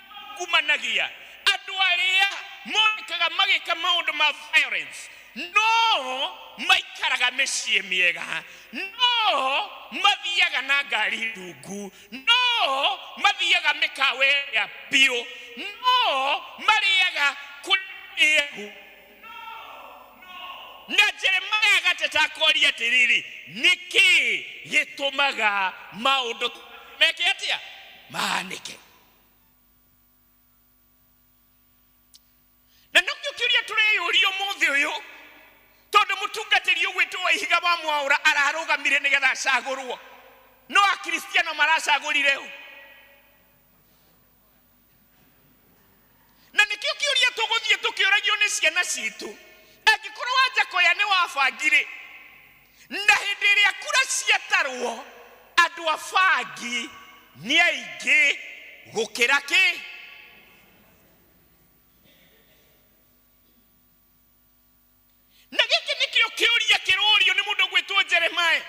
maungumanagia, andũ arĩa monekaga magĩka maũndũ ma violence, no maikaraga mĩciĩ mĩega, no mathiaga na ngari ndungu, no mathiaga mĩkawa ya biũ, no marĩaga kũrĩa. Na Jeremiah agateta akoria atĩrĩrĩ, nĩkĩ gĩtũmaga maũndũ meke atĩa mahanĩke? Na nokĩo kĩũria tũreyũria ũmũthĩ ũyũ, tondũ mũtungatĩri ũgwĩtwo wa Ihiga wa Mwaũra ararũgamire nĩgetha acagũrwo, no akristiano maracagũrire ũ? Na nĩkĩo kĩũria tũgũthiĩ tũkĩũragio nĩ ciana citũ, angĩkorwo Wanjakoya nĩ wabangire, na hĩndĩ ĩrĩa kura ciatarwo andũ a bangi nĩ aingĩ gũkĩra kĩ? Na gĩkĩ nĩkĩo kĩũria kĩrorio nĩ mũndũ ũgwĩtwo Jeremiah,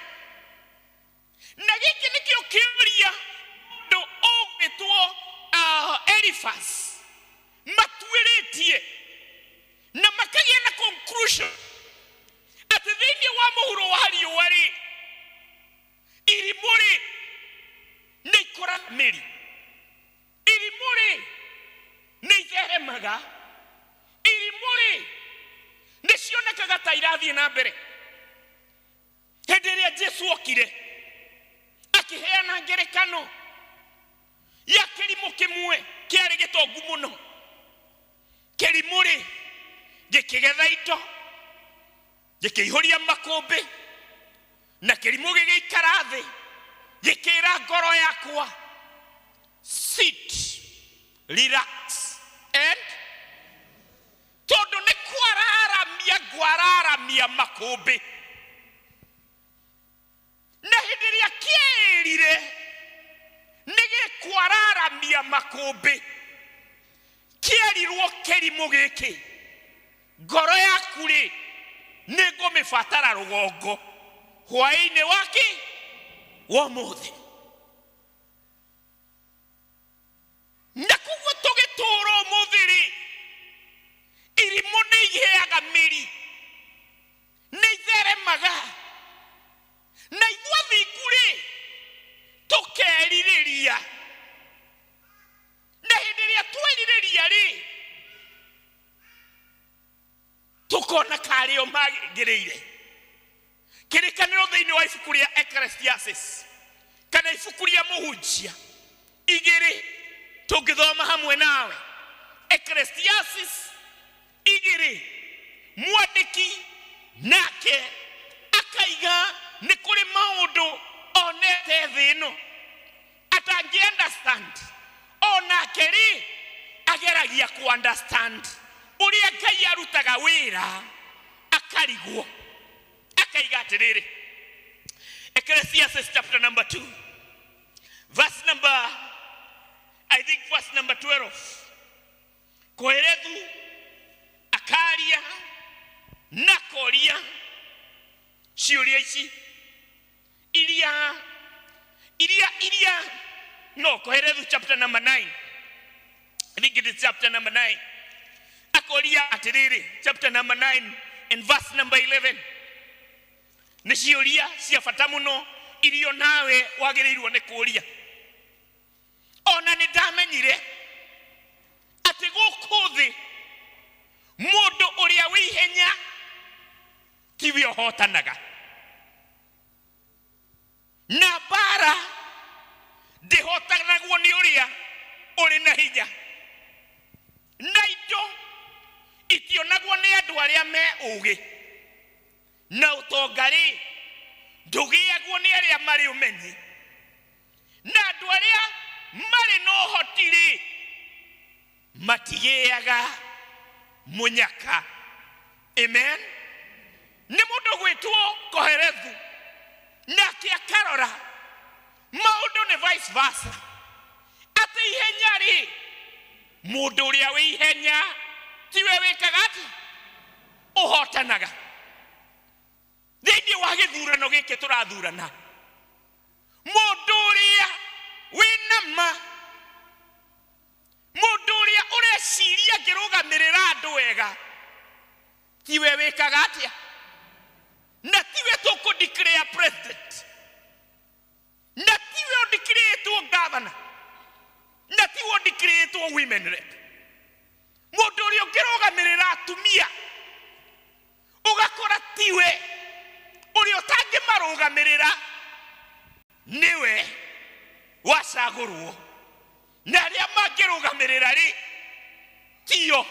na gĩkĩ nĩkĩo kĩũria mũndũ ũgwĩtwo Eliphaz matuĩrĩtie na makagĩa na conclusion atĩ thĩinĩ wa mũhuro wa riũa rĩ, irimũ rĩ nĩ ikũraga mĩri, irimũ rĩ nĩ itheremaga, irimũ rĩ nĩ cionekaga ta irathiĩ na mbere. Hĩndĩ ĩrĩa Jesu okire akĩheana ngerekano ya kĩrimũ kĩmwe kĩarĩ gĩtongu mũno. Kĩrimũ rĩ gĩkĩgetha indo, gĩkĩihũria makũmbĩ, na kĩrimũ gĩgĩikara thĩ, gĩkĩra ngoro yakwa, sit, relax and tondũ nĩ kwararamia ngwararamia makũmbĩ. Na hĩndĩ ĩrĩa kĩerire nĩ gĩkwararamia makũmbĩ, kĩerirwo kĩrimũ gĩkĩ, ngoro yaku rĩ nĩ ngũmĩbatara rũgongo hwaĩ-inĩ wake wa ũmũthĩ. Na koguo tũgĩtũũra ũmũthĩ rĩ, irimũ nĩ iheaga mĩri, nĩ itheremaga, na ithuĩ athingu rĩ tũkerirĩria. Na hĩndĩ ĩrĩa twerirĩria rĩ, Ũkona karĩ o magĩrĩire. Kĩrĩkanĩro thĩinĩ wa ibuku rĩa Ecclesiastes kana ibuku rĩa Mũhunjia igĩrĩ tũngĩthoma hamwe nawe. Ecclesiastes igĩrĩ, mwandĩki nake akaiga nĩ kũrĩ maũndũ onete thĩ ĩno atangĩ understand. Onake rĩ ageragia ku understand ũrĩa Ngai arutaga wĩra, akarigwo, akaiga atĩrĩrĩ. Ecclesiastes chapter number 2, verse number, I think verse number 12. Kohelethu akaria na koria ciũria ici iria iria iria no Kohelethu chapter number 9, I think it is chapter number 9, akoria atĩrĩrĩ, chapter number 9 and verse number 11. Nĩ ciũria cia bata mũno iria nawe wagĩrĩirwo nĩ kũũria. Ona nĩ ndamenyire atĩ gũkũ thĩ mũndũ ũrĩa wĩ ihenya tiwe ũhotanaga, na mbara ndĩhotanagwo nĩ ũrĩa ũrĩ na hinya, na indo itionagwo nĩ andũ arĩa me ũgĩ, na ũtonga rĩ ndũgĩagwo nĩ arĩa marĩ ũmenyi, na andũ arĩa marĩ na ũhoti rĩ matigĩaga mũnyaka. Amen. Nĩ mũndũ gwĩtwo Kohelethu, nake akarora maũndũ nĩ vice versa, atĩ ihenya rĩ, mũndũ ũrĩa wĩ ihenya tiwe wĩkaga atĩ ũhotanaga. Thĩinĩ wa gĩthurano gĩkĩ tũrathurana, mũndũ ũrĩa wĩna ma, mũndũ ũrĩa ũreciria angĩrũgamĩrĩra andũ wega tiwe wĩkaga atĩa, na tiwe tũkũ declare president, na tiwe ũdeclaretwo governor, na tiwe ũdeclaretwo women rep. Mũndũ ũrĩa ũngĩrũgamĩrĩra atumia ũgakora tiwe, ũrĩa ũtangĩmarũgamĩrĩra nĩwe wacagũrwo, na arĩa mangĩrũgamĩrĩra rĩ tio.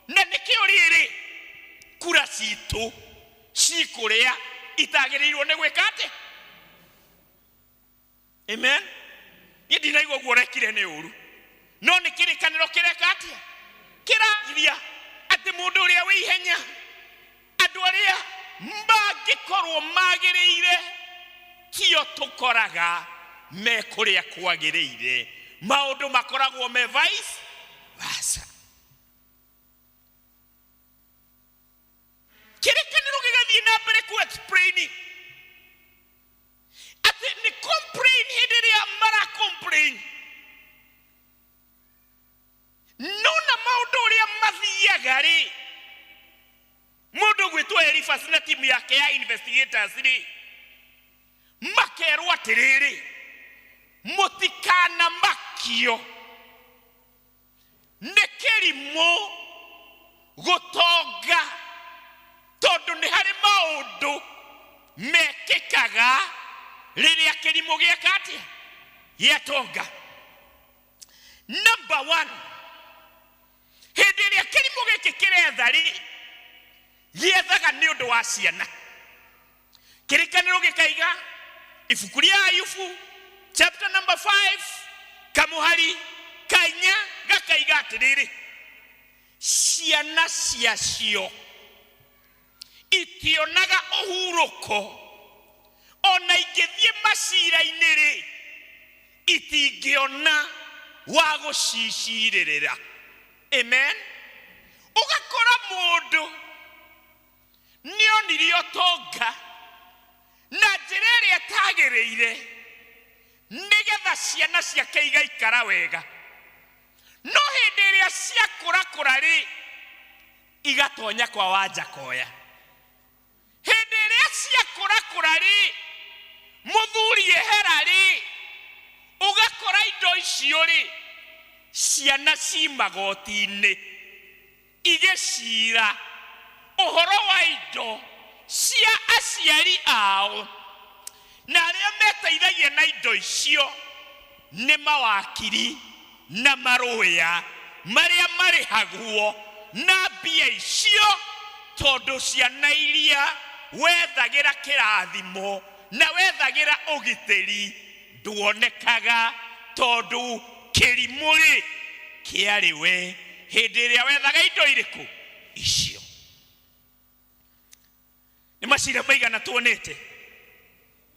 Na nĩkĩo rĩrĩ kura citũ cikũrĩa itagĩrĩirwo nĩ gwĩka atĩ. Amen. Niĩ ndinaigua ũguo ũrekire nĩ ũru, no nĩ kĩrĩkanĩro kĩreka atĩa? Kĩragiria atĩ mũndũ ũrĩa wĩ ihenya, andũ arĩa mangĩkorwo magĩrĩire tio tũkoraga me kũrĩa kwagĩrĩire, maũndũ makoragwo me vice versa. Kĩrĩkanĩro gĩgathiĩ na mbere ku explain atĩ nĩ complain hĩndĩ ĩrĩa mara complain, no na maũndũ ũrĩa mathiaga rĩ, mũndũ gwĩtwo Eliphaz na timu yake ya investigators rĩ makerwo atĩrĩrĩ, mũtikanamakio nĩ kĩrimũ gũtonga, tondũ nĩ harĩ maũndũ mekĩkaga rĩrĩa kĩrimũ gĩeka atĩa? Gĩatonga. Number one, hĩndĩ ĩrĩa kĩrimũ gĩkĩ kĩretha rĩ, gĩethaga nĩ ũndũ wa ciana. Kĩrĩkanĩro gĩkaiga ibuku rĩa Ayubu chapter number 5 kamũhari kainya gakaiga atĩrĩrĩ, ciana ciacio itionaga ũhurũko, ona ingĩthiĩ macira-inĩ rĩ itingĩona wa gũcicirĩrĩra. Amen. Ũgakora mũndũ nĩonire ũtonga na njĩra ĩrĩa ĩtagĩrĩire nĩgetha ciana ciake igaikara wega, no hĩndĩ ĩrĩa ciakũrakũra rĩ igatonya kwa Wanjakoya. Hĩndĩ ĩrĩa ciakũrakũra rĩ, mũthuri ehera rĩ, ũgakora indo icio rĩ ciana ci magoti-inĩ igĩcira. Ũhoro wa indo cia aciari ao na arĩa meteithagia na indo icio nĩ mawakiri na marũya marĩa marĩhagwo na mbia icio, tondũ ciana iria wethagĩra kĩrathimo na wethagĩra ũgitĩri nduonekaga, tondũ kĩrimũ rĩ kĩarĩ we hĩndĩ ĩrĩa wethaga indo irĩkũ icio. Nĩ macira maigana tuonete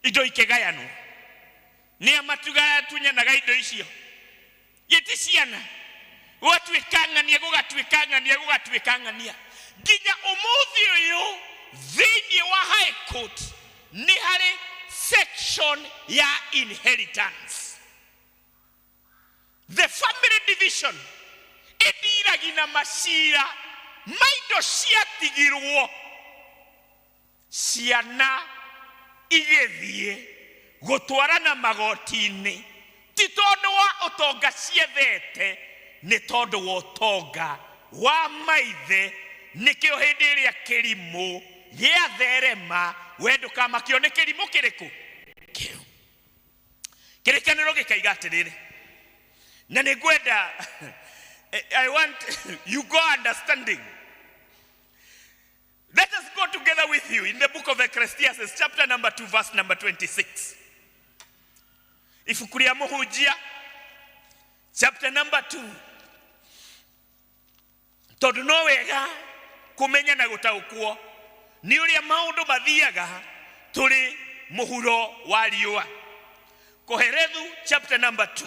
indo ikĩgayanwo, nĩ a matunyanaga indo icio, gĩti ciana, gũgatuĩka ng'ania, gũgatuĩka ng'ania, gũgatuĩka ng'ania, nginya ũmũthĩ ũyũ thĩinĩ wa High Court nĩ harĩ section ya inheritance. The family division ĩndiragi na macira ma indo ciatigirwo ciana igĩthiĩ gũtwarana magoti-inĩ, ti tondũ wa ũtonga ciethete, nĩ tondũ wa ũtonga wa maithe. Nĩkĩo hĩndĩ ĩrĩa kĩrimũ gĩatherema, we ndũkamakio nĩ kĩrimũ kĩrĩkũ kĩu. Kĩrĩkanĩro gĩkaiga atĩrĩrĩ, na nĩ ngwenda, I want you go understanding. Let us go together with you in the book of Ecclesiastes, chapter number 2, verse number 26. Ibuku rĩa Mũhunjia, chapter number 2. Tondũ no wega kũmenya na gũtaũkwo nĩ ũrĩa maũndũ mathiaga tũrĩ mũhuro wa riũa. Koherethu chapter number 2,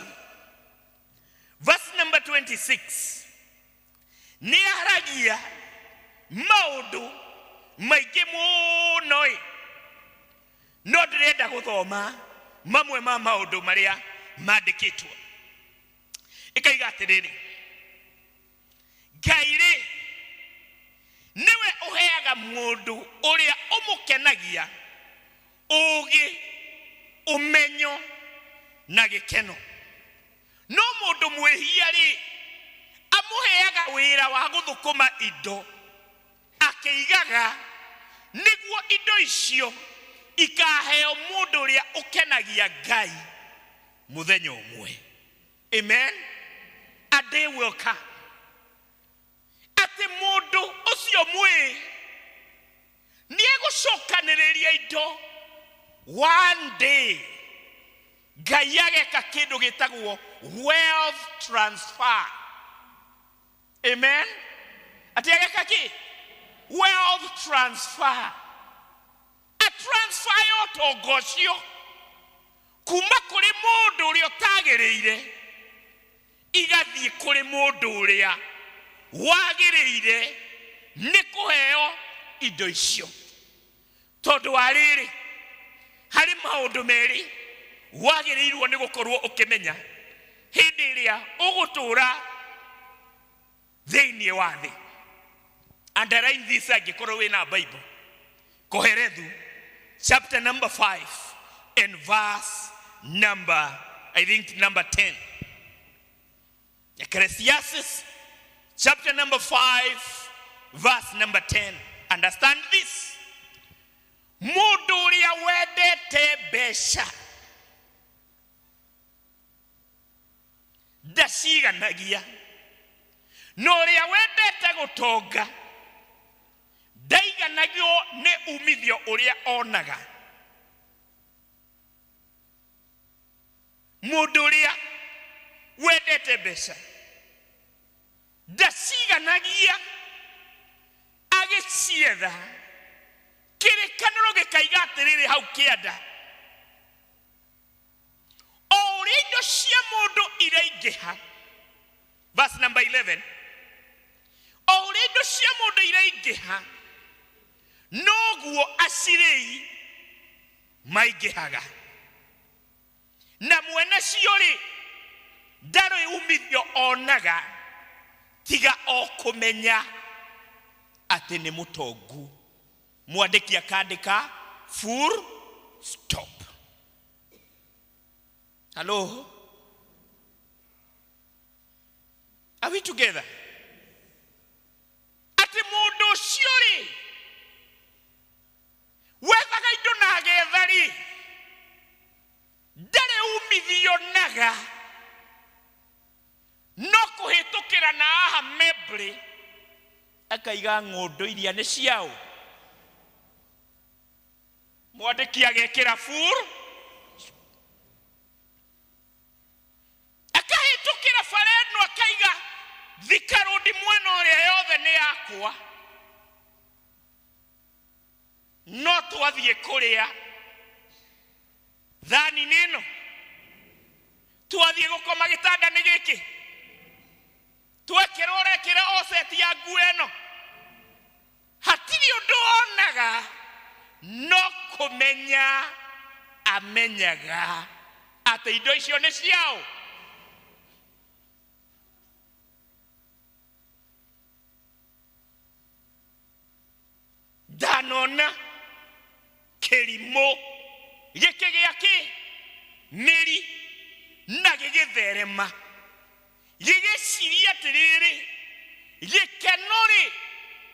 verse number 26. Nĩ aragia maũndũ maingĩ mũno ĩ, no ndĩrenda gũthoma mamwe ma maũndũ marĩa mandĩkĩtwo. Ĩkaiga atĩrĩrĩ, Ngai rĩ nĩwe ũheaga mũndũ ũrĩa ũmũkenagia ũũgĩ, ũmenyo na gĩkeno, no mũndũ mwĩhia rĩ amũheaga wĩra wa gũthũkũma indo akĩigaga, nĩguo indo icio ikaheo mũndũ ũrĩa ũkenagia Ngai mũthenya ũmwe. Amen. A day will come atĩ mũndũ ũcio mwĩ nĩ egũcokanĩrĩria indo. One day Ngai ageka kĩndũ gĩtagwo wealth transfer. Amen. Atĩ ageka kĩ? Wealth transfer. A transfer ya ũtonga ũcio kuma kũrĩ mũndũ ũrĩa ũtagĩrĩire igathiĩ kũrĩ mũndũ ũrĩa wagĩrĩire nĩ kũheo indo icio. Tondũ wa rĩrĩ, harĩ maũndũ merĩ wagĩrĩirwo nĩ gũkorwo ũkĩmenya hĩndĩ ĩrĩa ũgũtũũra thĩinĩ wa thĩ. Underline this angĩkorwo wĩna Bible. Koherethu chapter number 5 and verse number, I think, number 10. Ecclesiastes chapter number 5 verse number 10. Understand this: mũndũ ũrĩa wendete mbeca ndaciganagia, na ũrĩa wendete gũtonga ndaiganagio nĩ umithio ũrĩa onaga. Mũndũ ũrĩa wendete mbeca ndaciganagia agĩcietha. Kĩrĩkanĩro gĩkaiga atĩrĩrĩ hau kĩanda, o ũrĩa indo cia mũndũ iraingĩha, verse number 11, o ũrĩa indo cia mũndũ iraingĩha noguo acirĩi maingĩhaga, na mwene cio rĩ ndarĩ umithio onaga tiga o kũmenya atĩ nĩ mũtongu. Mwandĩki akandĩka full stop. Hello, are we together? Atĩ mũndũ ũcio rĩ No kũhĩtũkĩra na haha mebri akaiga ng'ũndũ iria nĩ ciao. Mwandĩki agekĩra full akahĩtũkĩra bara ĩno akaiga Thika Road mwena ũrĩa yothe nĩ yakwa. No twathiĩ kũrĩa thani-inĩ ĩno, twathiĩ gũkoma gĩtanda nĩ gĩkĩ, twekĩra ũrekĩra o seti ya nguo ĩno, hatirĩ ũndũ onaga no kũmenya amenyaga atĩ indo icio nĩ ciao. Ndanona kĩrimũ gĩkĩgĩa kĩ mĩri na gĩgĩtherema, gĩgĩciria atĩrĩrĩ, gĩkeno rĩ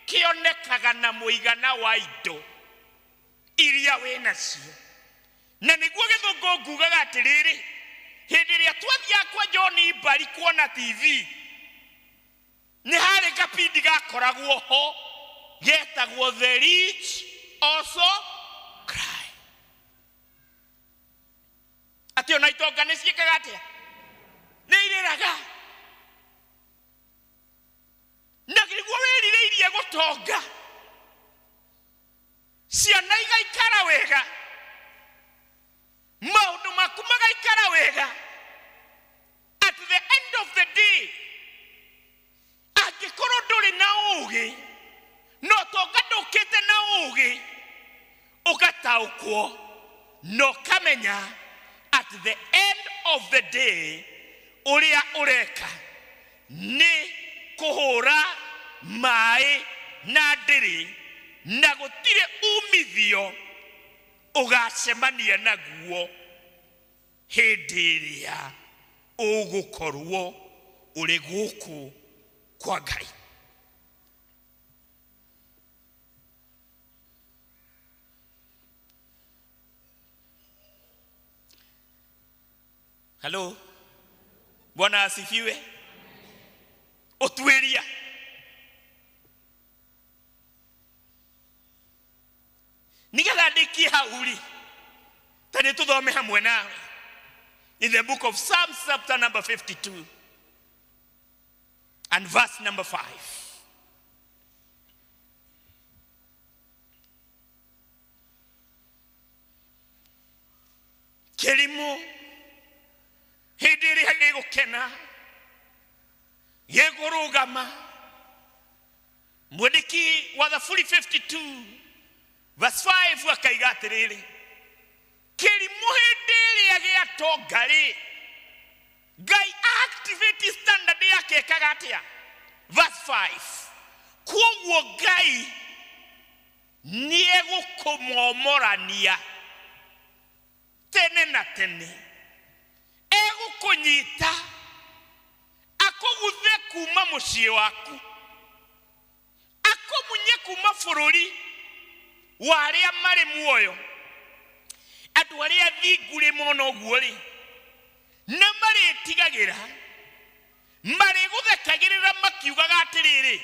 kĩonekaga na mũigana wa indo iria wĩnacio. Na nĩguo gĩthũngũ ngugaga atĩrĩrĩ, hĩndĩ ĩrĩa twathiaga kwa John Mbari kuona TV, nĩ harĩ gabindi gakoragwo ho getagwo The Rich Also Cry. Atĩ ona itonga nĩ ciĩkaga atĩa? Nĩ irĩraga. Na nĩguo wĩrirĩirie gũtonga, ciana igaikara wega, maũndũ maku magaikara wega. At the end of the day, angĩkorwo ndũrĩ na ũũgĩ, no tonga ndũkĩte na ũũgĩ, ũgataũkwo na ũkamenya at the end of the day ũrĩa ũreka nĩ kũhũra maĩ na ndĩrĩ, na gũtirĩ umithio ũgacemania naguo hĩndĩ ĩrĩa ũgũkorwo ũrĩ gũkũ kwa Ngai. Hello, Bwana asifiwe. Ũtuĩria nigetha ndĩkie hau rĩ, ta nĩ tũthome hamwe nawe in the book of Psalms chapter number 52 and verse number 5. Kĩrimũ hĩndĩ ĩrĩa gĩgũkena gĩkũrũgama. Mwandĩki wa Thaburi 52 verse 5 akaiga atĩrĩrĩ, kĩrimũ hĩndĩ ĩrĩa gĩatonga rĩ, Ngai activate standard yake ekaga atĩa? Verse 5, kwoguo Ngai nĩegũkũmomorania tene na tene, egũkũnyita akũguthe kuma mũciĩ waku, akũmunye kuma bũrũri wa arĩa marĩ muoyo. Andũ arĩa athingu rĩ mona ũguo rĩ, na marĩtigagĩra, marĩgũthekagĩrĩra makiugaga atĩrĩrĩ,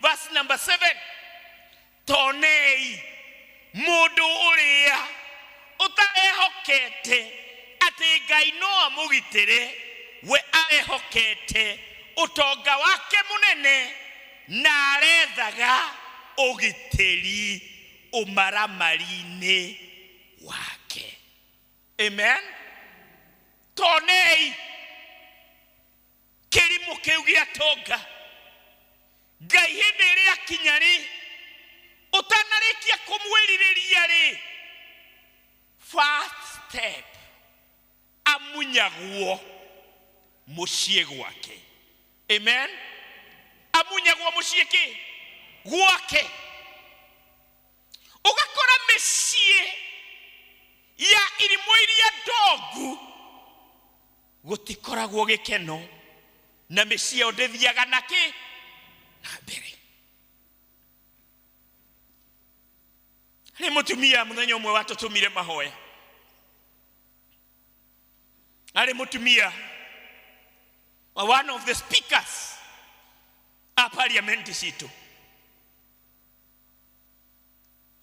verse number 7, tonei mũndũ ũrĩa ũtarehokete atĩ Ngai no amũgitĩre, we arehokete ũtonga wake mũnene na arethaga ũgitĩri ũmaramari-inĩ wake. Amen. Tonei kĩrimũ kĩu gĩatonga, Ngai hĩndĩ ĩrĩa akinya rĩ, ũtanarĩkia kũmwĩrirĩria rĩ, first step amunyagwo mũciĩ gwake. Amen. Amunyagwo mũciĩ kĩ? Gwake. Ũgakora mĩciĩ ya irimũ iria ndongu gũtikoragwo gĩkeno, na mĩciĩ ĩyo ndĩthiaga na kĩ? Na mbere. Harĩ mũtumia mũthenya ũmwe watũtũmire mahoya. Harĩ mũtumia One of the speakers a parliament citũ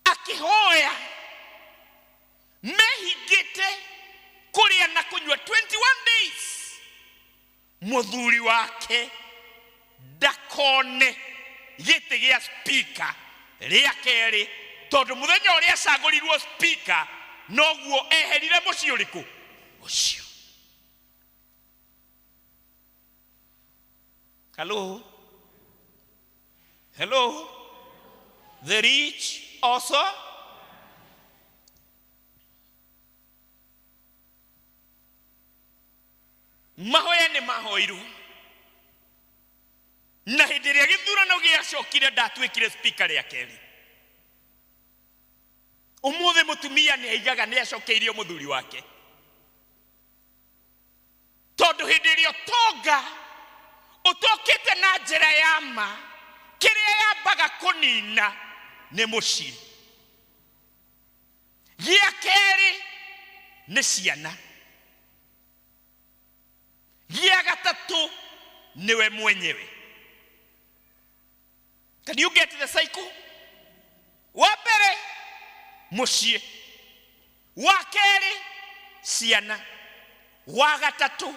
akĩhoya mehingĩte kũrĩa na kũnyua 21 days, mũthuri wake ndakone gĩtĩ gĩa speaker rĩa kerĩ, tondũ mũthenya ũrĩa acagũrirwo speaker noguo eherire mũciĩ ũrĩkũ ũcio. Hello, hello. The rich also mahoya nĩ mahoirwo, na hĩndĩ ĩrĩa gĩthurano gĩacokire ndatuĩkire speaker rĩa kerĩ. Ũmũthĩ mũtumia nĩ aigaga nĩ acokeirio mũthuri wake, tondũ hĩndĩ ĩrĩa ũtonga ũtokĩte na njĩra ya ma, kĩrĩa yambaga kũnina nĩ mũciĩ, gĩa kerĩ nĩ ciana, gĩa gatatũ nĩwe mwenyewe. Can you get the cycle? Wa mbere mũciĩ, wa kerĩ ciana, wa gatatũ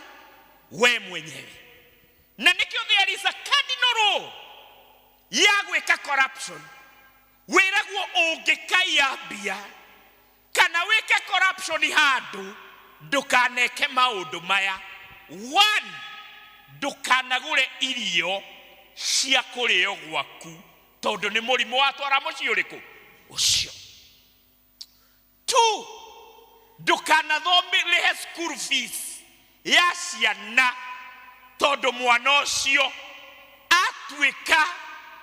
we mwenyewe. Na nĩkĩo there is a cardinal rule ya gwĩka corruption. Wĩragwo ũngĩkaiya mbia kana wĩke corruption handũ, ndũkaneke maũndũ maya. One, ndũkanagũre irio cia kũrĩo gwaku, tondũ nĩ mũrimũ watwara mũciĩ ũrĩkũ ũcio. Two, ndũkanathomĩrĩhe school fees ya ciana, tondũ mwana ũcio atuĩka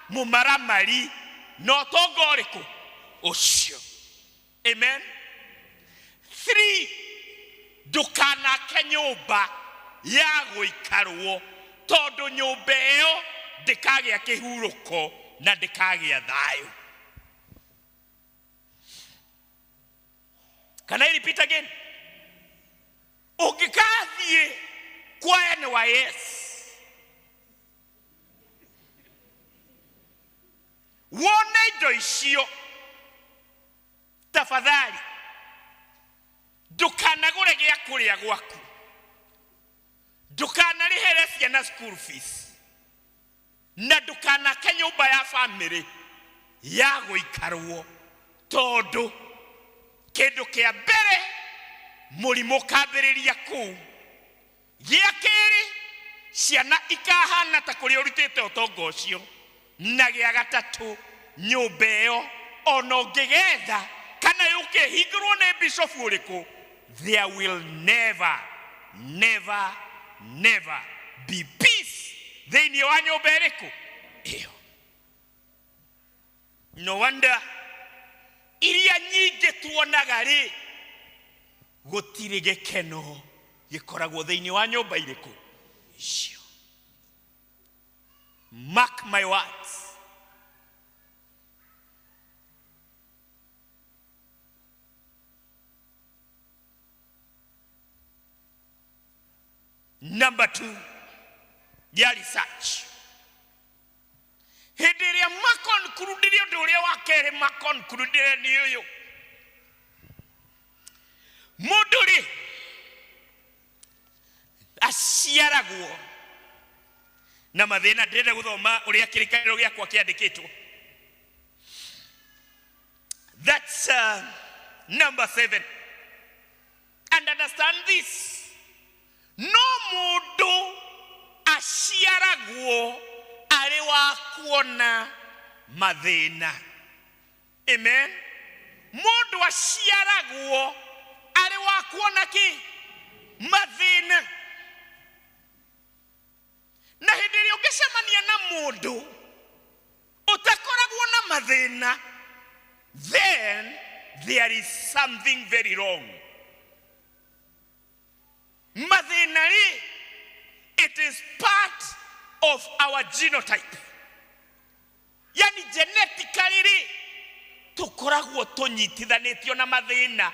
mũmaramari na ũtonga ũrĩkũ ũcio. Amen. Three, ndũkanake nyũmba ya gũikarwo, tondũ nyũmba ĩyo ndĩkagĩa kĩhurũko na ndĩkagĩa thayũ. Can I repeat again? Ũngĩkathiĩ kwa NYS wone indo icio, tafadhali ndũkanagũre gĩa kũrĩa gwaku, ndũkanarĩhere ciana school fees, na ndũkanake nyũmba ya family ya gũikarwo, tondũ kĩndũ kĩa mbere mũrimũ ũkambĩrĩria kũu, gĩa kerĩ ciana ikahana ta kũrĩa ũrutĩte ũtonga ũcio, na gĩa gatatũ nyũmba ĩyo ona ũngĩgetha kana yũke ĩhingũrwo nĩ bishop ũrĩkũ, there will never, never, never be peace thĩinĩ wa nyũmba ĩrĩkũ ĩyo. No wonder iria nyingĩ tuonaga rĩ, gũtirĩ gĩkeno gĩkoragwo thĩinĩ wa nyũmba irĩkũ icio. Mark my words. Number two ya research, hĩndĩ ĩrĩa maconcludire ũndũ ũrĩa wa kerĩ maconcludire nĩ ũyũ: mũndũ rĩ aciaragwo na mathĩna. Ndĩrenda gũthoma ũrĩa kĩrĩkanĩro gĩakwa kĩandĩkĩtwo. That's number seven. And understand this: no mũndũ aciaragwo arĩ wa kuona mathĩna. Amen. Mũndũ aciaragwo arĩ wa kuona kĩ? Mathĩna. Na hĩndĩ ĩrĩa ũngĩcemania na mũndũ ũtakoragwo na mathĩna, then there is something very wrong. Mathĩna rĩ, it is part of our genotype, yani genetically rĩ, tũkoragwo tũnyitithanĩtio na mathĩna,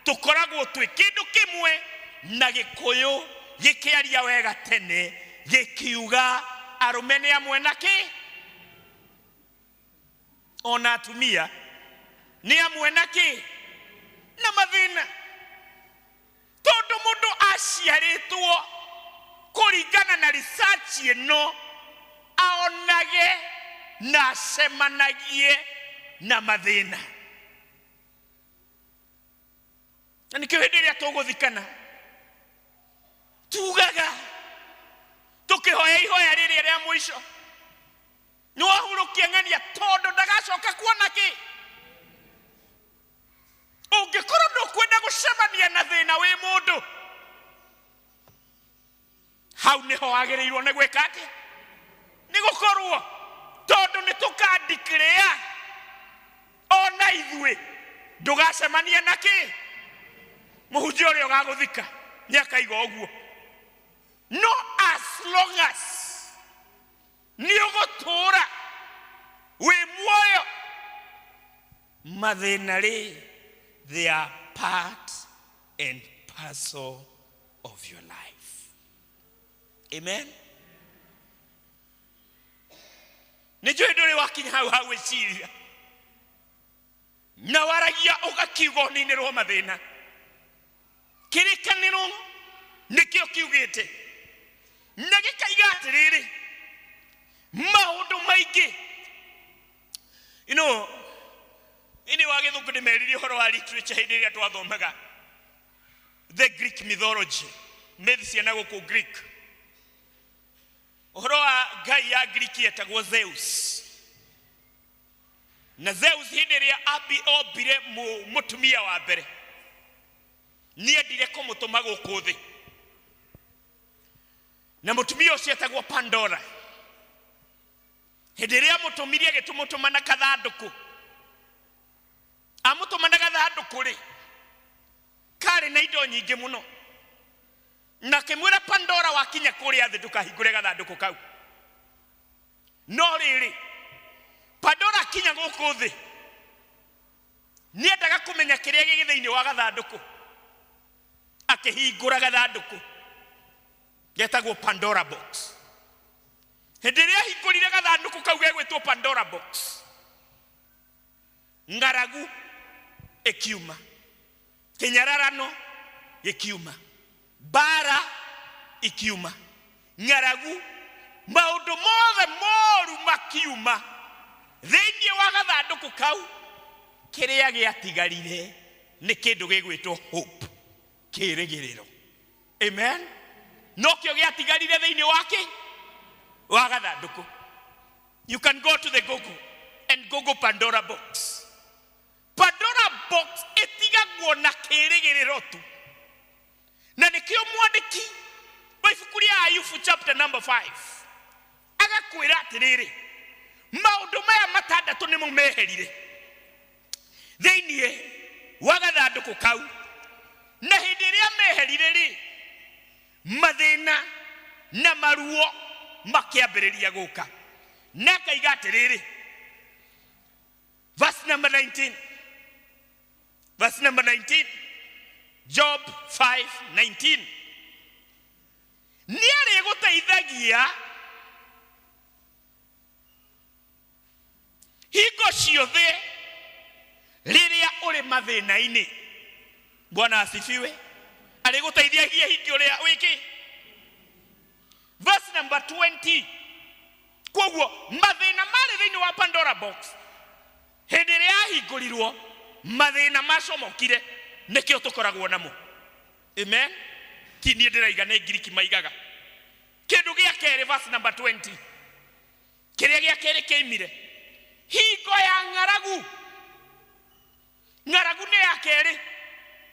tũkoragwo twĩ kĩndũ kĩmwe. Na Gĩkũyũ gĩkĩaria wega tene Gĩkiuga arũme nĩ amwe na kĩ ona atumia nĩ amwe na kĩ na mathĩna tondũ mũndũ aciarĩtwo kũringana na research ĩno aonage na acemanagie na mathĩna. Na nĩkĩo hĩndĩ ĩrĩa tũgũthikana tugaga tũkĩhoya ihoya rĩrĩa rĩa mũico nĩ wahurũkia ng'ania tondũ ndagacoka kuona kĩ. Ũngĩkorwo ndũkwenda gũcemania na thĩna wĩ mũndũ, hau nĩho wagĩrĩirwo nĩ gwĩka atĩa? Nĩ gũkorwo tondũ nĩ tũkandikĩrĩa ona ithuĩ ndũgacemania na kĩ. Mũhunjia ũrĩa ũgagũthika nĩ akaiga ũguo, no as long as nĩ ũgũtũũra wĩ muoyo, mathĩna rĩ, they are part and parcel of your life. Amen. Nĩ njũĩ ndũrĩ wakinya hau ha gwĩciria na waragia ũgakiuga ũninĩrwo mathĩna. Kĩrĩkanĩro nĩkĩo kiugĩte na gĩkaiga atĩrĩrĩ, maũndũ maingĩ you know, ini wa gĩthũngũ ndĩmeririe ũhoro wa literature hĩndĩ ĩrĩa twathomaga the Greek mythology, myths cia na gũkũ Greek. Ũhoro wa ngai ya Greek yetagwo Zeus, na Zeus hĩndĩ ĩrĩa ombire mũtumia wa mbere nĩendire kũmũtũma gũkũ thĩ, na mũtumia ũcio etagwo Pandora. Hĩndĩ ĩrĩa amũtũmirie agĩtũmũtũma na kathandũkũ, amũtũma na gathandũkũ rĩ, karĩ na indo nyingĩ mũno, na akĩmwĩra Pandora, wakinya kũrĩa thĩ ndũkahingũre gathandũkũ kau. No rĩrĩ, Pandora akinya gũkũ thĩ nĩendaga kũmenya kĩrĩa gĩ thĩinĩ wa gathandũkũ, akĩhingũra gathandũkũ getagwo Pandora box. Hĩndĩ ĩrĩa ahingũrire gathandũkũ kau gegwĩtwo Pandora box, ng'aragu ĩkiuma, kĩnyararano gĩkiuma, mbara ikiuma, ng'aragu, maũndũ mothe moru makiuma thĩinĩ wa gathandũkũ kau. Kĩrĩa gĩatigarire nĩ kĩndũ gĩgwĩtwo hope, kĩĩrĩgĩrĩro. Amen. Nokĩo gĩatigarire thĩinĩ wa kĩ wa gathandũkũ. You can go to the Google and Google Pandora box. Pandora box ĩtigagwo na kĩĩrĩgĩrĩro tu, na nĩkĩo mwandĩki wa ibuku rĩa Ayubu chapter number 5 agakwĩra atĩrĩrĩ, maũndũ maya matandatũ nĩmo meherire thĩinĩ wa gathandũkũ kau, na hĩndĩ ĩrĩa meherire rĩ, mathĩna na maruo makĩambĩrĩria gũka. Na akaiga atĩrĩrĩ, verse number 19, verse number 19, Job 5:19, nĩ arĩgũteithagia hingo ciothe rĩrĩa ũrĩ mathĩna-inĩ. Bwana asifiwe. Arĩgũteithagia hingo ũrĩa wĩkĩ. Verse number 20, koguo mathĩna marĩ thĩinĩ wa Pandora box, hĩndĩ ĩrĩa yahingũrirwo mathĩna macomokire, nĩkĩo tũkoragwo namo. Amen. Ti niĩ ndĩraiga, nĩ Ngiriki maigaga. Kĩndũ gĩa kerĩ, verse number 20, kĩrĩa gĩa kerĩ kĩimire hingo ya ng'aragu. Ng'aragu nĩ ya kerĩ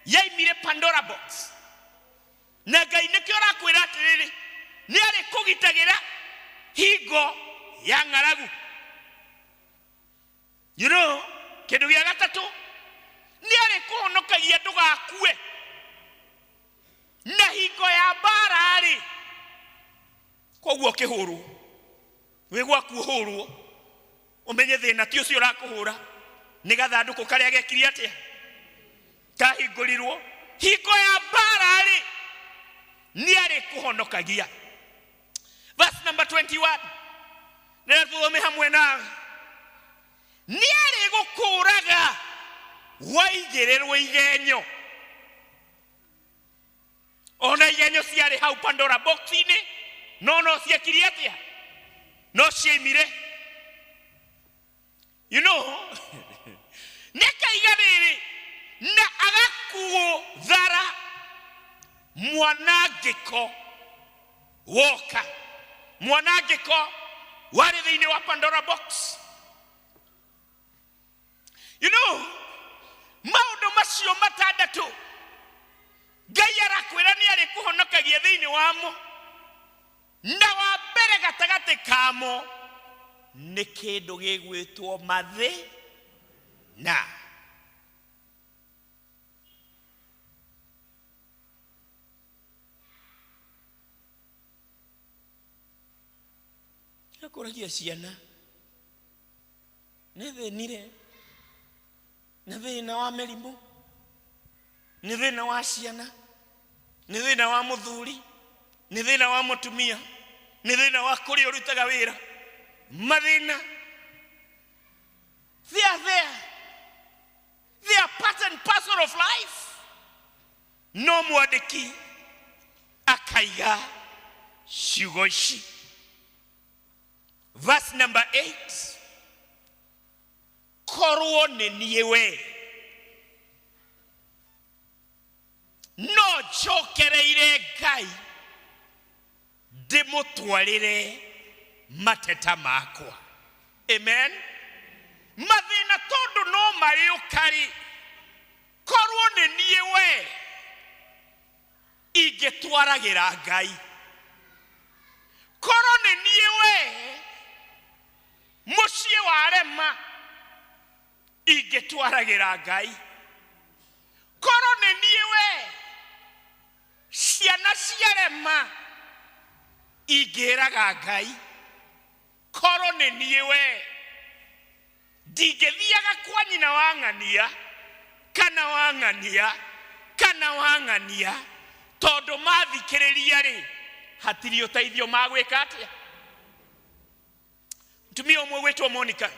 yaimire Pandora box, na Ngai nĩkĩo arakwĩra atĩrĩrĩ, nĩ arĩkũgitagĩra hingo ya ng'aragu. You know, kĩndũ gĩa gatatũ, nĩ arĩkũhonokagia ndũgakue, na hingo ya mbara rĩ, koguo ũkĩhũrwo wĩ gwaku ũhũrwo, ũmenye thĩna ti ũcio ũrakũhũra, nĩ gathandũkũ karĩa gekire atĩa, kahingũrirwo. Hingo ya mbara rĩ, nĩ arĩkũhonokagia. Verse number 21. Rĩrĩa tũthome hamwe nawe. Nĩ arĩgũkũraga waigĩrĩrwo igenyo. Ona igenyo ciarĩ hau Pandora box-inĩ, no no ciekire atĩa? No ciaimire. You know, nĩakaiga rĩrĩ na agakuo thara mwanangĩko woka. Mwanangĩko warĩ thĩinĩ wa Pandora box. You know, maũndũ macio matandatũ Ngai arakwĩra nĩ arĩkũhonokagia thĩinĩ wamo, na wa mbere gatagatĩ kamo nĩ kĩndũ gĩgwĩtwo mathĩna. Akũragia ciana nĩ thĩnire, nĩ thĩna wa mĩrimũ, nĩ thĩna wa ciana, nĩ thĩna wa mũthuri, nĩ thĩna wa mũtumia, nĩ thĩna wa kũrĩa ũrutaga wĩra. Mathĩna, they are there, they are part and parcel of life. No mwandĩki akaiga ciugo ici. Verse number 8, korwo nĩ niĩ we no njokereire Ngai ndĩmũtwarĩre mateta makwa. Amen. Mathĩna tondũ no marĩũka rĩ, korwo nĩ niĩ we ingĩtwaragĩra Ngai. Korwo nĩ niĩ we mũciĩ warema ingĩtwaragĩra Ngai. Korwo nĩ niĩ we ciana ciarema ingĩraga Ngai. Korwo nĩ niĩ we ndingĩthiaga kwa nyina wa ng'ania kana wa ng'ania kana wa ng'ania, tondũ mathikĩrĩria rĩ hatirĩ ũteithio magwĩka atĩa. Mũtumia ũmwe gwĩtwo Monica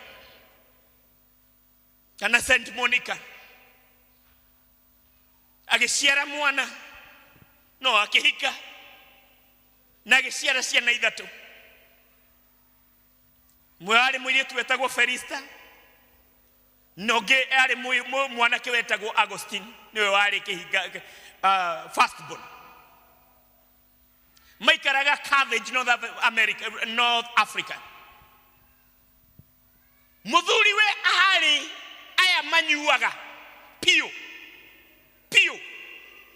kana Saint Monica agĩciara mwana no akĩhika na agĩciara ciana ithatũ. Mwe arĩ mũirĩtu wetagwo Felista, na ũngĩ arĩ mwanake wetagwo Agustin, nĩwe warĩ kĩhinga, firstborn. Maikaraga Carthage, North America, North Africa. Mũthuri we arĩ aya manyuaga piũ piũ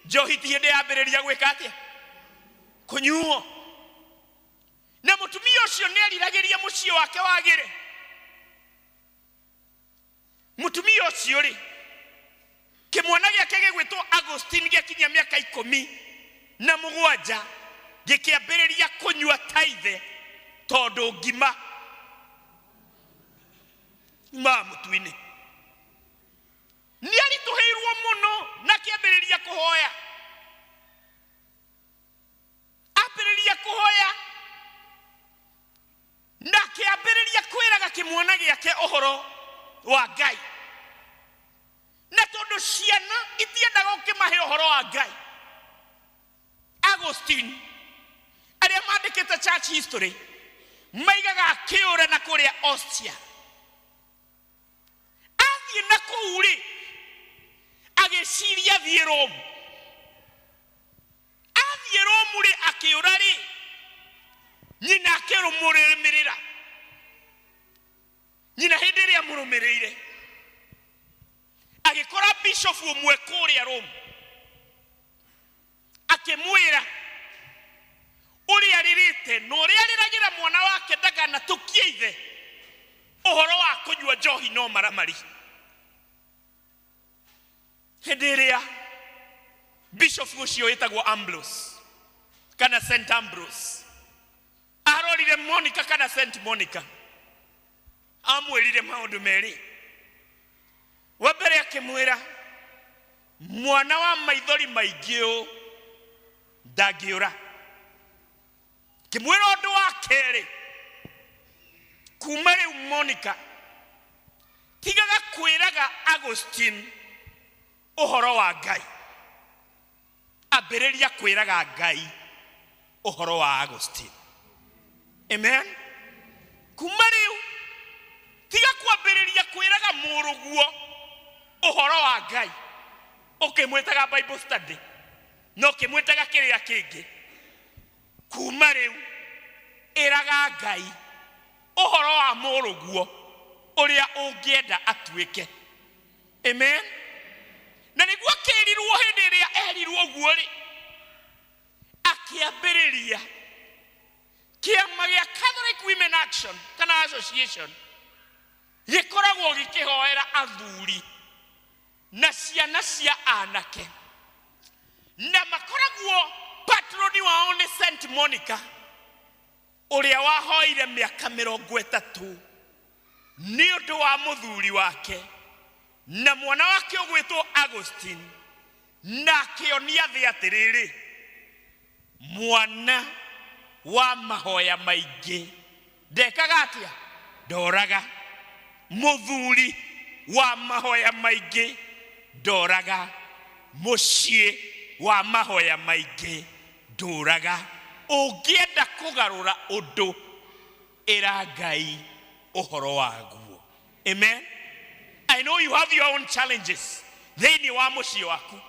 njohi ti hĩndĩ yambĩrĩria gwĩka atĩa, kũnyuo. Na mũtumia ũcio nĩ eriragĩria mũciĩ wake wagĩre. Mũtumia ũcio rĩ, kĩmwana gĩake gĩgwĩtwo Agustin gĩakinyia mĩaka 17 gĩkĩambĩrĩria kũnyua ta ithe tondũ ngima ma mũtu-inĩ. Nĩ aritũhĩirwo mũno na akĩambĩrĩria kũhoya. Ambĩrĩria kũhoya na akĩambĩrĩria kwĩraga kĩmwana gĩake ũhoro wa Ngai. Na tondũ ciana itiendaga ũkĩmahe ũhoro wa Ngai, Agustin arĩa mandĩkĩte church history maigaga akĩũra na kũrĩa Ostia. Athiĩ na kũu rĩ, agĩciria athiĩ Rome. Athiĩ Rome rĩ, akĩũra rĩ, nyina akĩrũmũrĩmĩrĩra. Nyina hĩndĩ ĩrĩa amũrũmĩrĩire agĩkora bishop ũmwe kũrĩa Rome, akĩmwĩra ũrĩa arĩrĩte na ũrĩa arĩragĩra mwana wake ndakanatũkie ithe ũhoro wa kũnyua njohi no maramari. Hĩndĩ ĩrĩa bishop ũcio wĩtagwo Ambrose kana Saint Ambrose arorire Monica kana Saint Monica, amwĩrire maũndũ merĩ. Wa mbere akĩmwĩra mwana wa maithori maingĩ ũũ ndangĩũra. Akĩmwĩra ũndũ wa kerĩ, kuma rĩu Monica, tigaga kwĩraga Agustine ũhoro wa Ngai, ambĩrĩria kwĩraga Ngai ũhoro wa Agustine. Amen. Kuma rĩu tiga kwambĩrĩria kwĩraga mũrũguo ũhoro wa Ngai, ũkĩmwĩtaga Bible study na ũkĩmwĩtaga kĩrĩa kĩngĩ. Kuma rĩu ĩraga Ngai ũhoro wa mũrũguo ũrĩa ũngĩenda atuĩke. Amen. Na nĩguo akĩrirwo hĩndĩ ĩrĩa erirwo ũguo rĩ, akĩambĩrĩria kĩama gĩa Catholic Women Action kana Association, gĩkoragwo gĩkĩhoera athuri na ciana cia anake, na makoragwo patroni wao nĩ St Monica ũrĩa wahoire mĩaka 30 nĩ ũndũ wa mũthuri wake na mwana wake ũgwĩtwo Agustine, na akĩonia thĩ atĩrĩrĩ, mwana wa mahoya maingĩ ndekaga atĩa? Ndoraga. Mũthuri wa mahoya maingĩ ndoraga. Mũciĩ wa mahoya maingĩ ndũraga. Ũngĩenda kũgarũra ũndũ, ĩra Ngai ũhoro waguo. Amen. I know you have your own challenges thĩinĩ wa mũciĩ waku,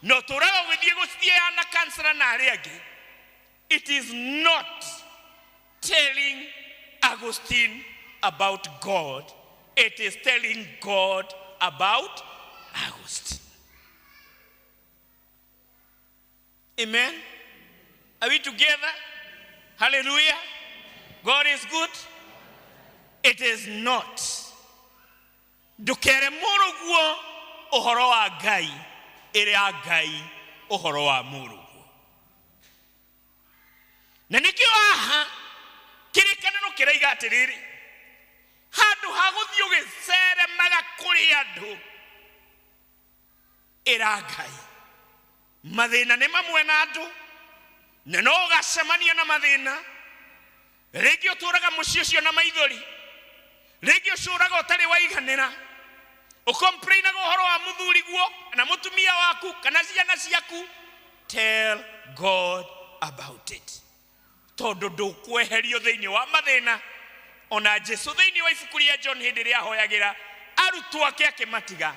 na ũtũraga ũgĩthiĩ gũciana na kansela na arĩa angĩ. It is not telling Augustine about God, it is telling God about Augustine. Amen. Are we together? Hallelujah. God is good. It is not. Ndũkere mũrũguo ũhoro wa Ngai, ĩrĩa Ngai ũhoro wa mũrũguo. Na nĩkĩo haha kĩrĩkanĩro kĩraiga atĩrĩrĩ, handũ ha gũthiĩ ũgĩceremaga kũrĩ andũ, ĩra Ngai. Mathĩna nĩ mamwe na andũ, na no ũgacemania na mathĩna. Rĩngĩ ũtũraga mũciĩ ũcio na maithori, rĩngĩ ũcũraga ũtarĩ waiganĩra, ũkomplainaga ũhoro wa mũthuri guo kana mũtumia waku kana ciana ciaku. Tell God about it, tondũ ndũkweherio thĩinĩ wa mathĩna. Ona Jesu thĩinĩ wa ibuku rĩa John hĩndĩ ĩrĩa ahoyagĩra arutwo ake akĩmatiga,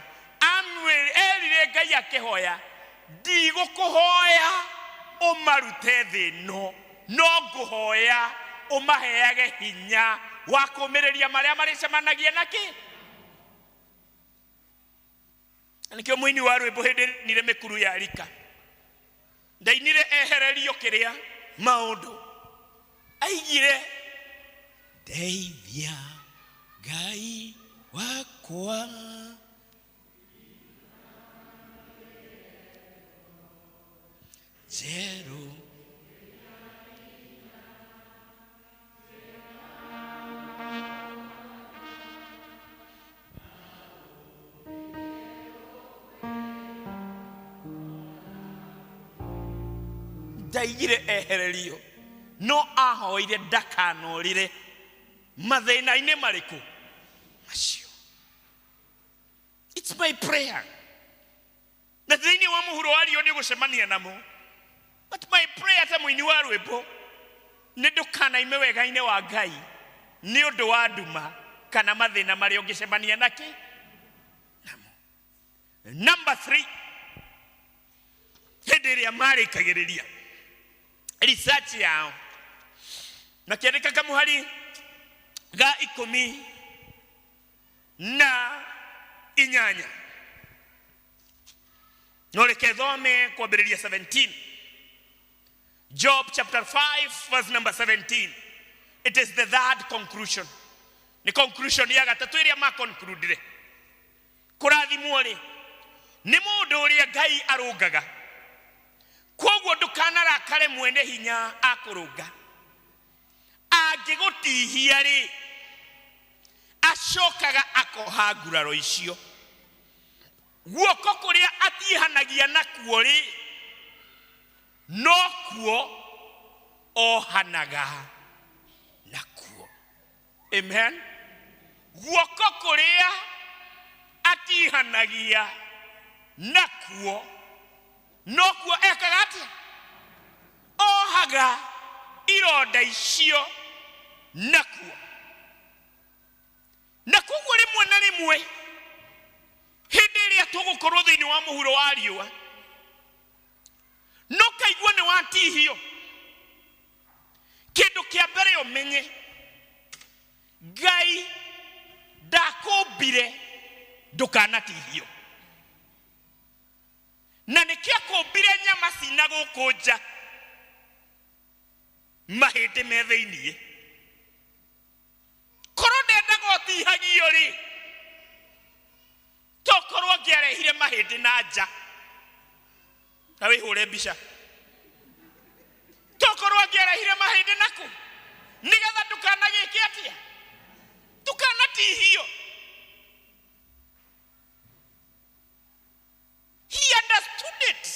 erire Ngai akĩhoya, ndigũkũhoya ũmarute thĩ ĩno, no ngũhoya ũmaheage hinya wa kũmĩrĩria marĩa marĩcemanagia nakĩ. Na nĩkĩo mũini wa rwĩmbo hĩndĩ nire mĩkuru ya rika ndainire ehererio kĩrĩa maũndũ, aigire ndeithia Ngai wakwa, njerũ ndaigire ehererio, no ahoire ndakanorire mathĩna-inĩ marĩkũ macio. It's my prayer na thĩinĩ wa mũhuro wa riũa nĩ ũgũcemania namo, but my prayer ta mũini wa rwĩmbo nĩ ndũkanaime wega-inĩ wa Ngai nĩ ũndũ wa nduma kana mathĩna marĩa ũngĩcemania nakĩ namo. Number 3, hĩndĩ ĩrĩa marĩkagĩrĩria research yao makĩandĩka kamũhari ga 18, no reke thome kwambĩrĩria 17. Job chapter 5 verse number 17. It is the third conclusion. Ni conclusion ya gatatũ ĩrĩa ma concludire. Kũrathimwo rĩ nĩ mũndũ ũrĩa Ngai arũngaga, kwoguo ndũkanarakare mwene hinya akũrũnga. Angĩgũtihia rĩ, acokaga akoha nguraro icio. Guoko kũrĩa atihanagia nakuo rĩ, nokuo Ohanaga nakuo. Amen. Guoko kũrĩa atihanagia nakuo nokuo ekaga atĩa? Ohaga ironda icio nakuo. Na koguo rĩmwe na rĩmwe hĩndĩ ĩrĩa tũgũkorwo thĩinĩ wa mũhuro wa riũa, no kaigua nĩ watihio, kĩndũ kĩa mbere ũmenye Ngai ndakũmbire ndũkanatihio, na nĩkĩo akũmbire nyama cina gũkũ nja, mahĩndĩ me thĩiniĩ. Korwo ndendaga ũtihagio rĩ, tokorwo angĩarehire mahĩndĩ na nja. Na wĩhũre mbica, tokorwo angĩarehire mahĩndĩ nakũ nĩgetha ndũkanagĩke atĩa, ndũkanatihio. He understood it.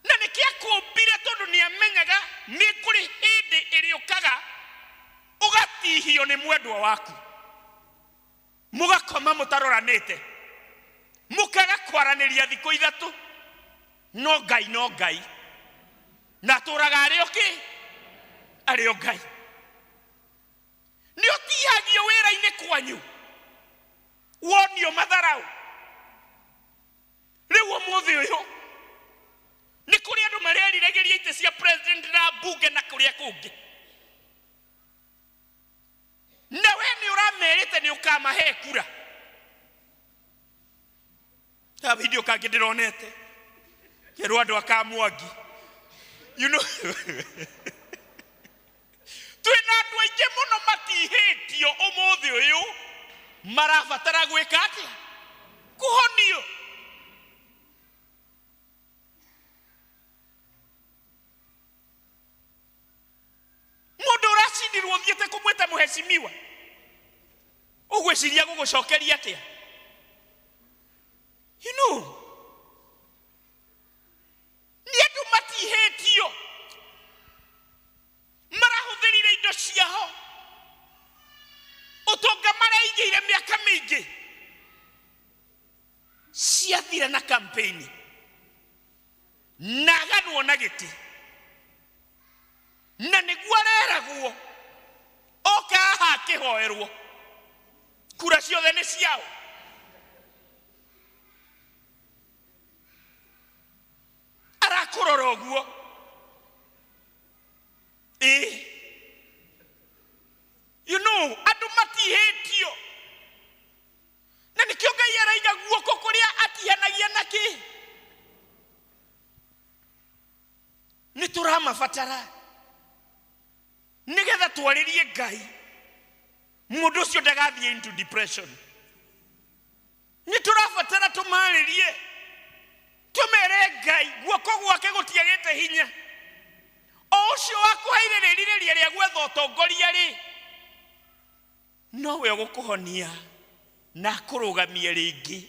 Na nĩkĩo akũmbire, tondũ nĩamenyaga nĩ kũrĩ hĩndĩ ĩrĩũkaga ũgatihio nĩ mwendwa waku, mũgakoma mũtaroranĩte, mũkaga kwaranĩria thikũ 3, no Ngai no Ngai, na atũraga arĩ o kĩ? Arĩ o Ngai. Nĩ ũtihagio wĩra-inĩ kwanyu, wonio matharau. Rĩu ũmũthĩ ũyũ nĩ kũrĩ andũ mareriragĩria itĩ cia president na mbunge na kũrĩa kũngĩ, na we nĩ ũramerĩte nĩ ũkamahe kura. Ta video kangĩ ndĩronete kerwo andũ a Kamwangi, you know, twĩna andũ aingĩ mũno matihĩtio ũmũthĩ ũyũ, marabatara gwĩka atĩa? Kũhonio. Mũndũ ũracindirwo ũthiĩte kũmwĩta mũhecimiwa, ũgwĩciria gũgũcokeria atĩa? You know, nĩ andũ matihĩtio, marahũthĩrire indo ciao, ũtonga mareigĩire mĩaka mĩingĩ, ciathira na campaign na aganwo na gĩtĩ, na nĩguo areragwo oka haha akĩhoerwo kura ciothe nĩ ciao. Arakũrora ũguo, ĩ you know, andũ matihĩtio, na nĩkĩo Ngai araiga guoko kũrĩa atihanagia na kĩ nĩ tũramabatara nĩgetha twarĩrie Ngai mũndũ ũcio ndagathiĩ into depression. Nĩ tũrabatara tũmarĩrie, tũmere Ngai guoko gwake gũtiagĩte hinya. O ũcio wakũheire rĩrirĩria rĩa gwetha ũtongoria rĩ, nowe ũgũkũhonia na akũrũgamie rĩngĩ,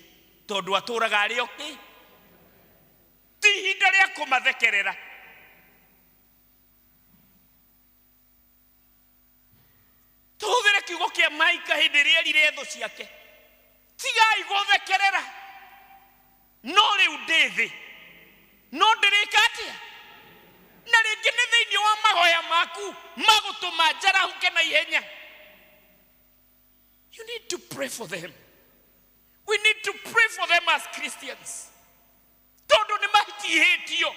tondũ atũraga arĩ o kĩ. Ti ihinda rĩa kũmathekerera. Tũhũthĩre kiugo kĩa Maika hĩndĩ ĩrĩa erire thũ ciake, tigai gũthekerera, no rĩu ndĩ thĩ, no ndĩrĩka atĩa? Na rĩngĩ nĩ thĩinĩ wa mahoya maku magũtũma njarahũke na ihenya. You need to pray for them. We need to pray for them as Christians, tondũ nĩ matihĩtio.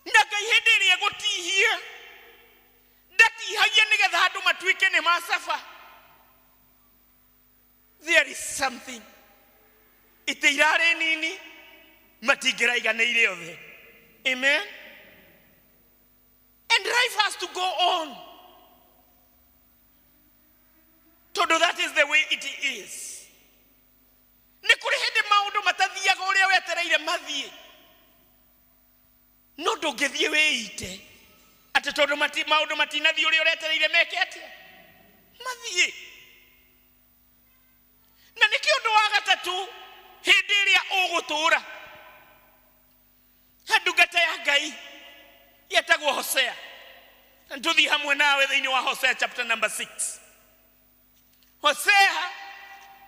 Na Ngai hĩndĩ ĩrĩa egũtihia ndatihagia nĩgetha andũ matuĩke nĩ macaba. There is something itĩ irarĩ nini, matingĩraiganĩire othe. Amen. And life has to go on, tondũ that is the way it is. Nĩ kũrĩ hĩndĩ maũndũ matathiaga ũrĩa wetereire mathiĩ, no ndũngĩthiĩ wĩite atĩ tondũ maũndũ matinathiĩ ũrĩa ũretereire meke atĩa mathiĩ. Na nĩkĩo ũndũ wa gatatũ, hĩndĩ ĩrĩa ũgũtũũra Ndungata ya Ngai yetagwo Hosea. Na tuthiĩ hamwe nawe thĩinĩ wa Hosea chapter number 6. Hosea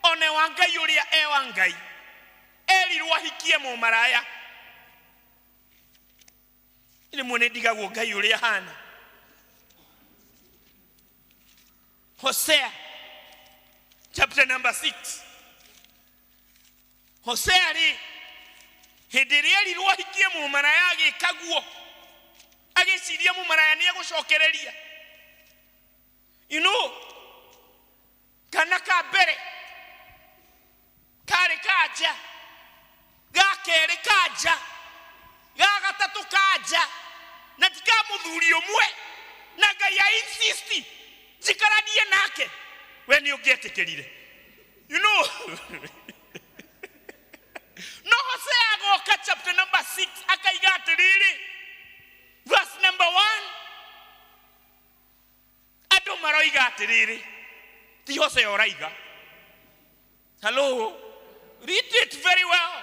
one wa Ngai ũrĩa e wa Ngai erirwo ahikie mũmaraya. Rĩmwe nĩ ndigagwo Ngai ũrĩa hana. Hosea chapter number 6. Hosea rĩ hĩndĩ ĩrĩa erirwo ahikie mũmaraya agĩka guo, agĩciria mũmaraya nĩ egũcokereria. You know, kana ka mbere karĩ kanja, ga kerĩ kanja, ga gatatũ kanja, na ti ka mũthuri ũmwe, na Ngai a insist njikaranie nake, we nĩ ũngĩetĩkĩrire. You know, no Hosea agoka chapter number 6 akaiga atĩrĩrĩ, verse number 1, andũ maroiga atĩrĩrĩ, ti Hosea ũraiga. Hello, read it very well.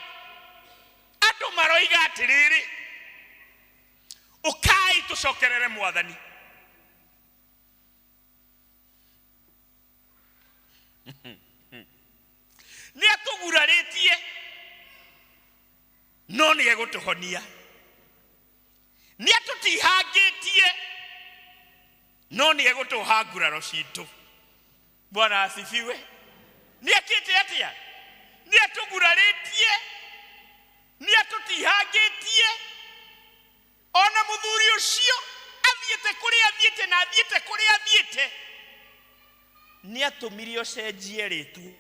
Andũ maroiga atĩrĩrĩ, ũkai tũcokerere Mwathani. Nĩ atũgurarĩtie no nĩ egũtũhonia, nĩ atũtihangĩtie no nĩ egũtũha nguraro citũ. Bwana asifiwe. Nĩ ekĩte atĩa? Nĩ atũgurarĩtie, nĩ atũtihangĩtie. Ona mũthuri ũcio athiĩte kũrĩa athiĩte na athiĩte kũrĩa athiĩte, nĩ atũmire ũcenjie rĩtwa,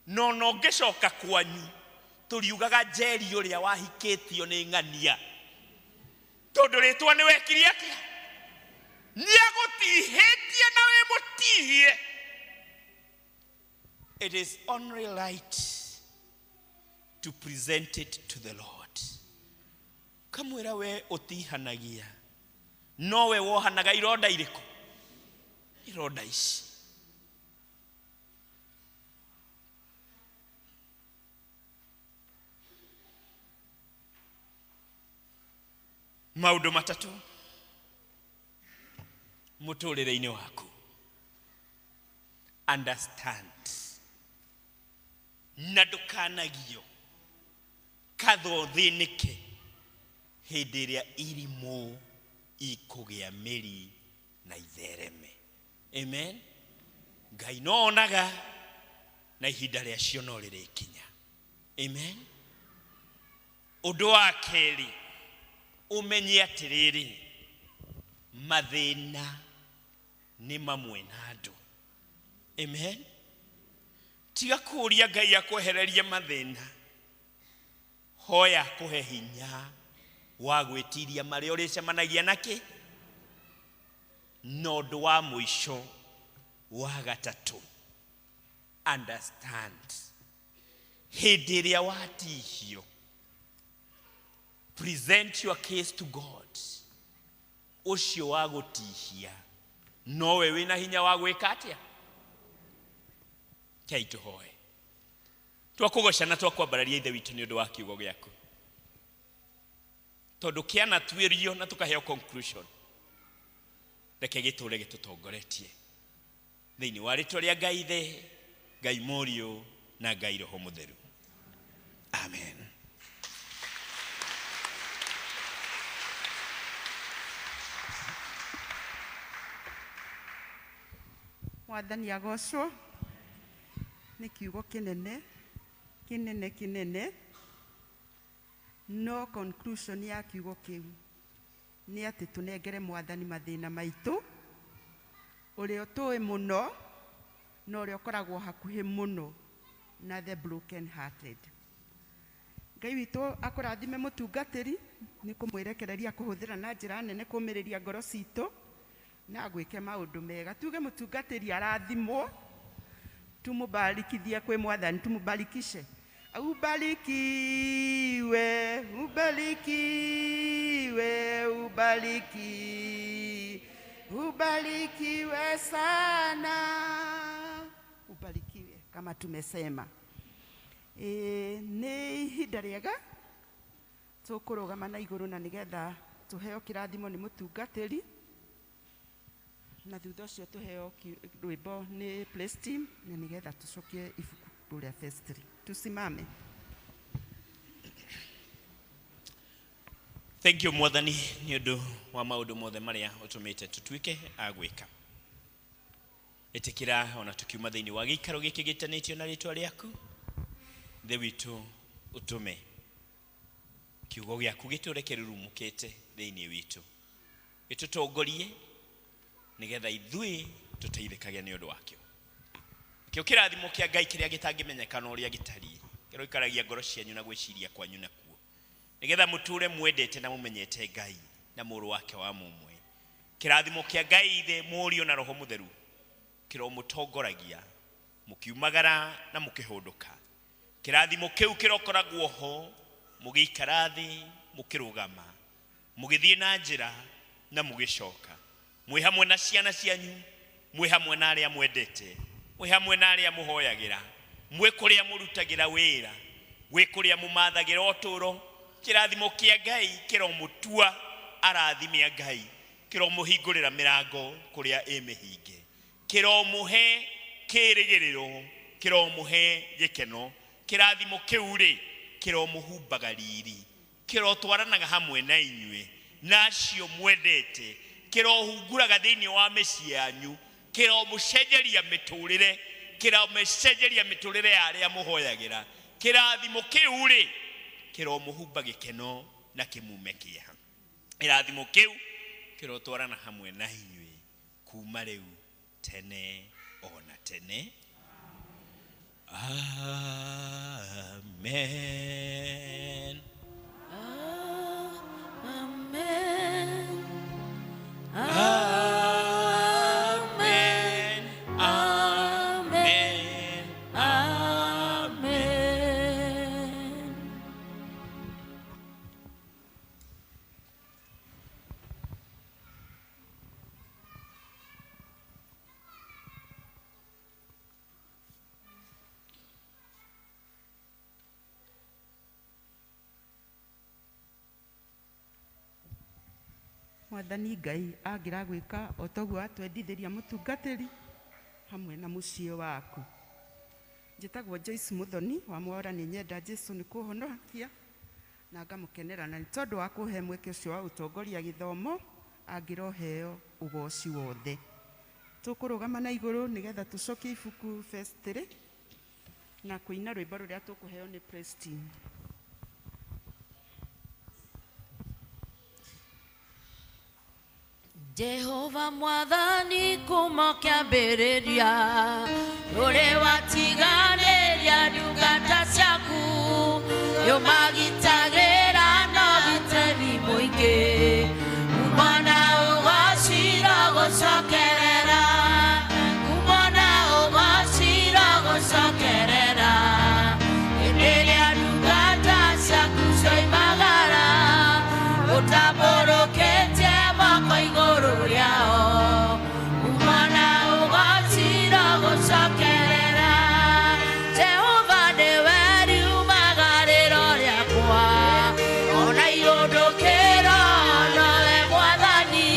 no no ngĩcoka kwanyu tũriugaga Njeri ũrĩa wahikĩtio nĩ ng'ania, tondũ rĩtwa nĩ wekire atĩa? Nĩ agũtihĩtie na wĩ mũtihie. It is only right to present it to the Lord. Kamwĩra we ũtihanagia, nowe wohanaga ironda irĩkũ? Ironda ici. Maũndũ matatũ mũtũrĩre-inĩ waku. Understand na ndũkanagio kathwo thĩnĩke hĩndĩ ĩrĩa irimũ ikũgĩa mĩri na ithereme. Amen. Ngai no onaga na ihinda rĩacio no rĩrĩkinya. Amen. Ũndũ wa kerĩ, ũmenye atĩrĩrĩ, mathĩna nĩ mamwe na andũ. Amen. Tiga kũũria Ngai akwehererie mathĩna, hoya akũhe hinya wa gwĩtiria marĩa ũrĩcemanagia nakĩ. Na ũndũ wa mũico wa gatatũ, understand hĩndĩ ĩrĩa watihio, present your case to God. Ũcio wa gũtihia nowe wĩna hinya wa gwĩka atĩa? Kei tũhoe. Twakũgoca na twakwambararia Ithe witũ nĩ ũndũ wa kiugo gĩaku, tondũ kĩanatuĩrio na tũkaheo conclusion, reke gĩtũre gĩtũtongoretie thĩinĩ wa rĩtwa rĩa Ngai Ithe, Ngai Mũriũ na Ngai Roho Mũtheru. Amen. Mwathani agocwo. Nĩ kiugo kĩnene kĩnene kĩnene, no conclusion ya kiugo kĩu nĩ atĩ tũnengere Mwathani mathĩna maitũ, ũrĩa ũtũĩ mũno na ũrĩa ũkoragwo hakuhĩ mũno na the broken hearted. Ngai witũ akũrathime mũtungatĩri nĩ kũmwĩrekereria kũhũthĩra na njĩra nene kũmĩrĩria ngoro citũ na gwĩke maũndũ mega. Tuge mũtungatĩri arathimwo, tumubarikithie kwĩ Mwathani, tumubarikishe. Ubarikiwe, ubarikiwe, ubariki, ubarikiwe sana, ubarikiwe kama tumesema. Nĩ ihinda rĩega Tũkũrũgama na igũrũ na nĩgetha tũheo kĩrathimo nĩ mũtungatĩri, na thutha ũcio tũheo rwĩmbo nĩ praise team, na nĩgetha tũcokie ibuku rũrĩa verse 3. Tusimame. Thank you Mwathani nĩ ũndũ wa maũndũ mothe marĩa ũtũmĩte tũtuĩke a gwĩka. Ĩtĩkĩra ona tũkiuma thĩinĩ wa gĩikaro gĩkĩ gĩtanĩtio na rĩtwa rĩaku, Ithe witũ ũtũme kiugo gĩaku gĩtũre kĩrurumũkĩte thĩinĩ witũ, gĩtũtongorie nĩgetha ithuĩ tũteithĩkage nĩ ũndũ wakĩo. Kĩo kĩrathimo kĩa Ngai kĩrĩa gĩtangĩmenyekana ũrĩa gĩtariĩ, kĩroikaragia ngoro cianyu na gwĩciria kwanyu nakuo, nĩgetha mũtũre mwendete na mũmenyete Ngai na mũrũ wake wa mũmwe. Kĩrathimo kĩa Ngai Ithe, Mũriũ na Roho Mũtheru kĩromũtongoragia mũkiumagara na mũkĩhũndũka. Kĩrathimo kĩu kĩrokoragwo ho mũgĩikara thĩ, mũkĩrũgama, mũgĩthiĩ na njĩra na mũgĩcoka, mwĩ hamwe na ciana cianyu, mwĩ hamwe na arĩa mwendete, mwĩ hamwe na arĩa mũhoyagĩra, mwĩ kũrĩa mũrutagĩra wĩra, mwĩ kũrĩa mũmathagĩra ũtũũro. Kĩrathimo kĩa Ngai kĩromũtua arathime a Ngai, kĩromũhingũrĩra mĩrango kũrĩa ĩ mĩhinge, kĩromũhe kĩrĩgĩrĩro, kĩromũhe gĩkeno. Kĩrathimo kĩu rĩ kĩromũhumbaga riri, kĩrotwaranaga hamwe na inyuĩ na acio mwendete, kĩrohunguraga thĩinĩ wa mĩciĩ yanyu, kĩromũcenjeria mĩtũrĩre, kĩromũcenjeria mĩtũrĩre ya arĩa mũhoyagĩra. Kĩrathimo kĩu rĩ kĩromũhumba gĩkeno na kĩmume kĩeha. Kĩrathimo kĩu kĩrotwarana hamwe na inyuĩ kuma rĩu tene ona tene. Amen. Amen. Amen. Amen. Amen. Mwathani Ngai angĩragwĩka o toguo atwendithĩria mũtungatĩri hamwe na mũciĩ waku. Njĩtagwo Joyce Muthoni wa Mwora, nĩ nyenda Jesu nĩ kũhonokia na ngamũkenera, na nĩ tondũ wa kũhe mweke ũcio wa gũtongoria gĩthomo, angĩroheo ũgoci wothe. Tũkũrũgama na igũrũ nĩgetha tũcokie ibuku verse 3 na kũina rwĩmbo rũrĩa tũkũheo nĩ praise team. Jehova Mwathani kuma kĩambĩrĩria, ũrĩ watiganĩria ndungata ciaku, nĩũmagitagĩra na ũgitĩri mũingĩ, kumana ũgacira gũcokerera, kumana ũgacira gũcokerera. Hĩndĩ ĩrĩa ndungata ciaku cioimagara, ũtambũrũkĩtie moko igũrũ rĩao, kumana ũgacira gũcokerera. Jehova nĩwe riumagarĩro rĩakwa, ona irũndũkĩro nowe Mwathani,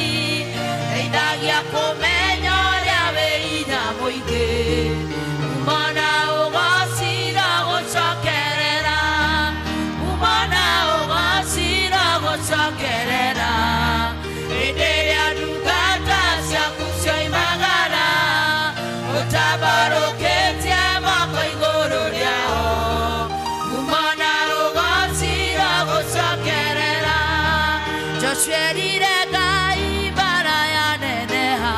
ndeithagia kũmenya ũrĩa wĩ hinya mũingĩ, kumana ũgacira gũcokerera, kumana ũgacira gũcokerera. Hĩndĩ ĩrĩa ndungata ciaku cioimagara, ũtambũrũkĩtie moko igũrũ rĩao, kumana ũgacira gũcokerera. Joshua erire Ngai mbara yaneneha,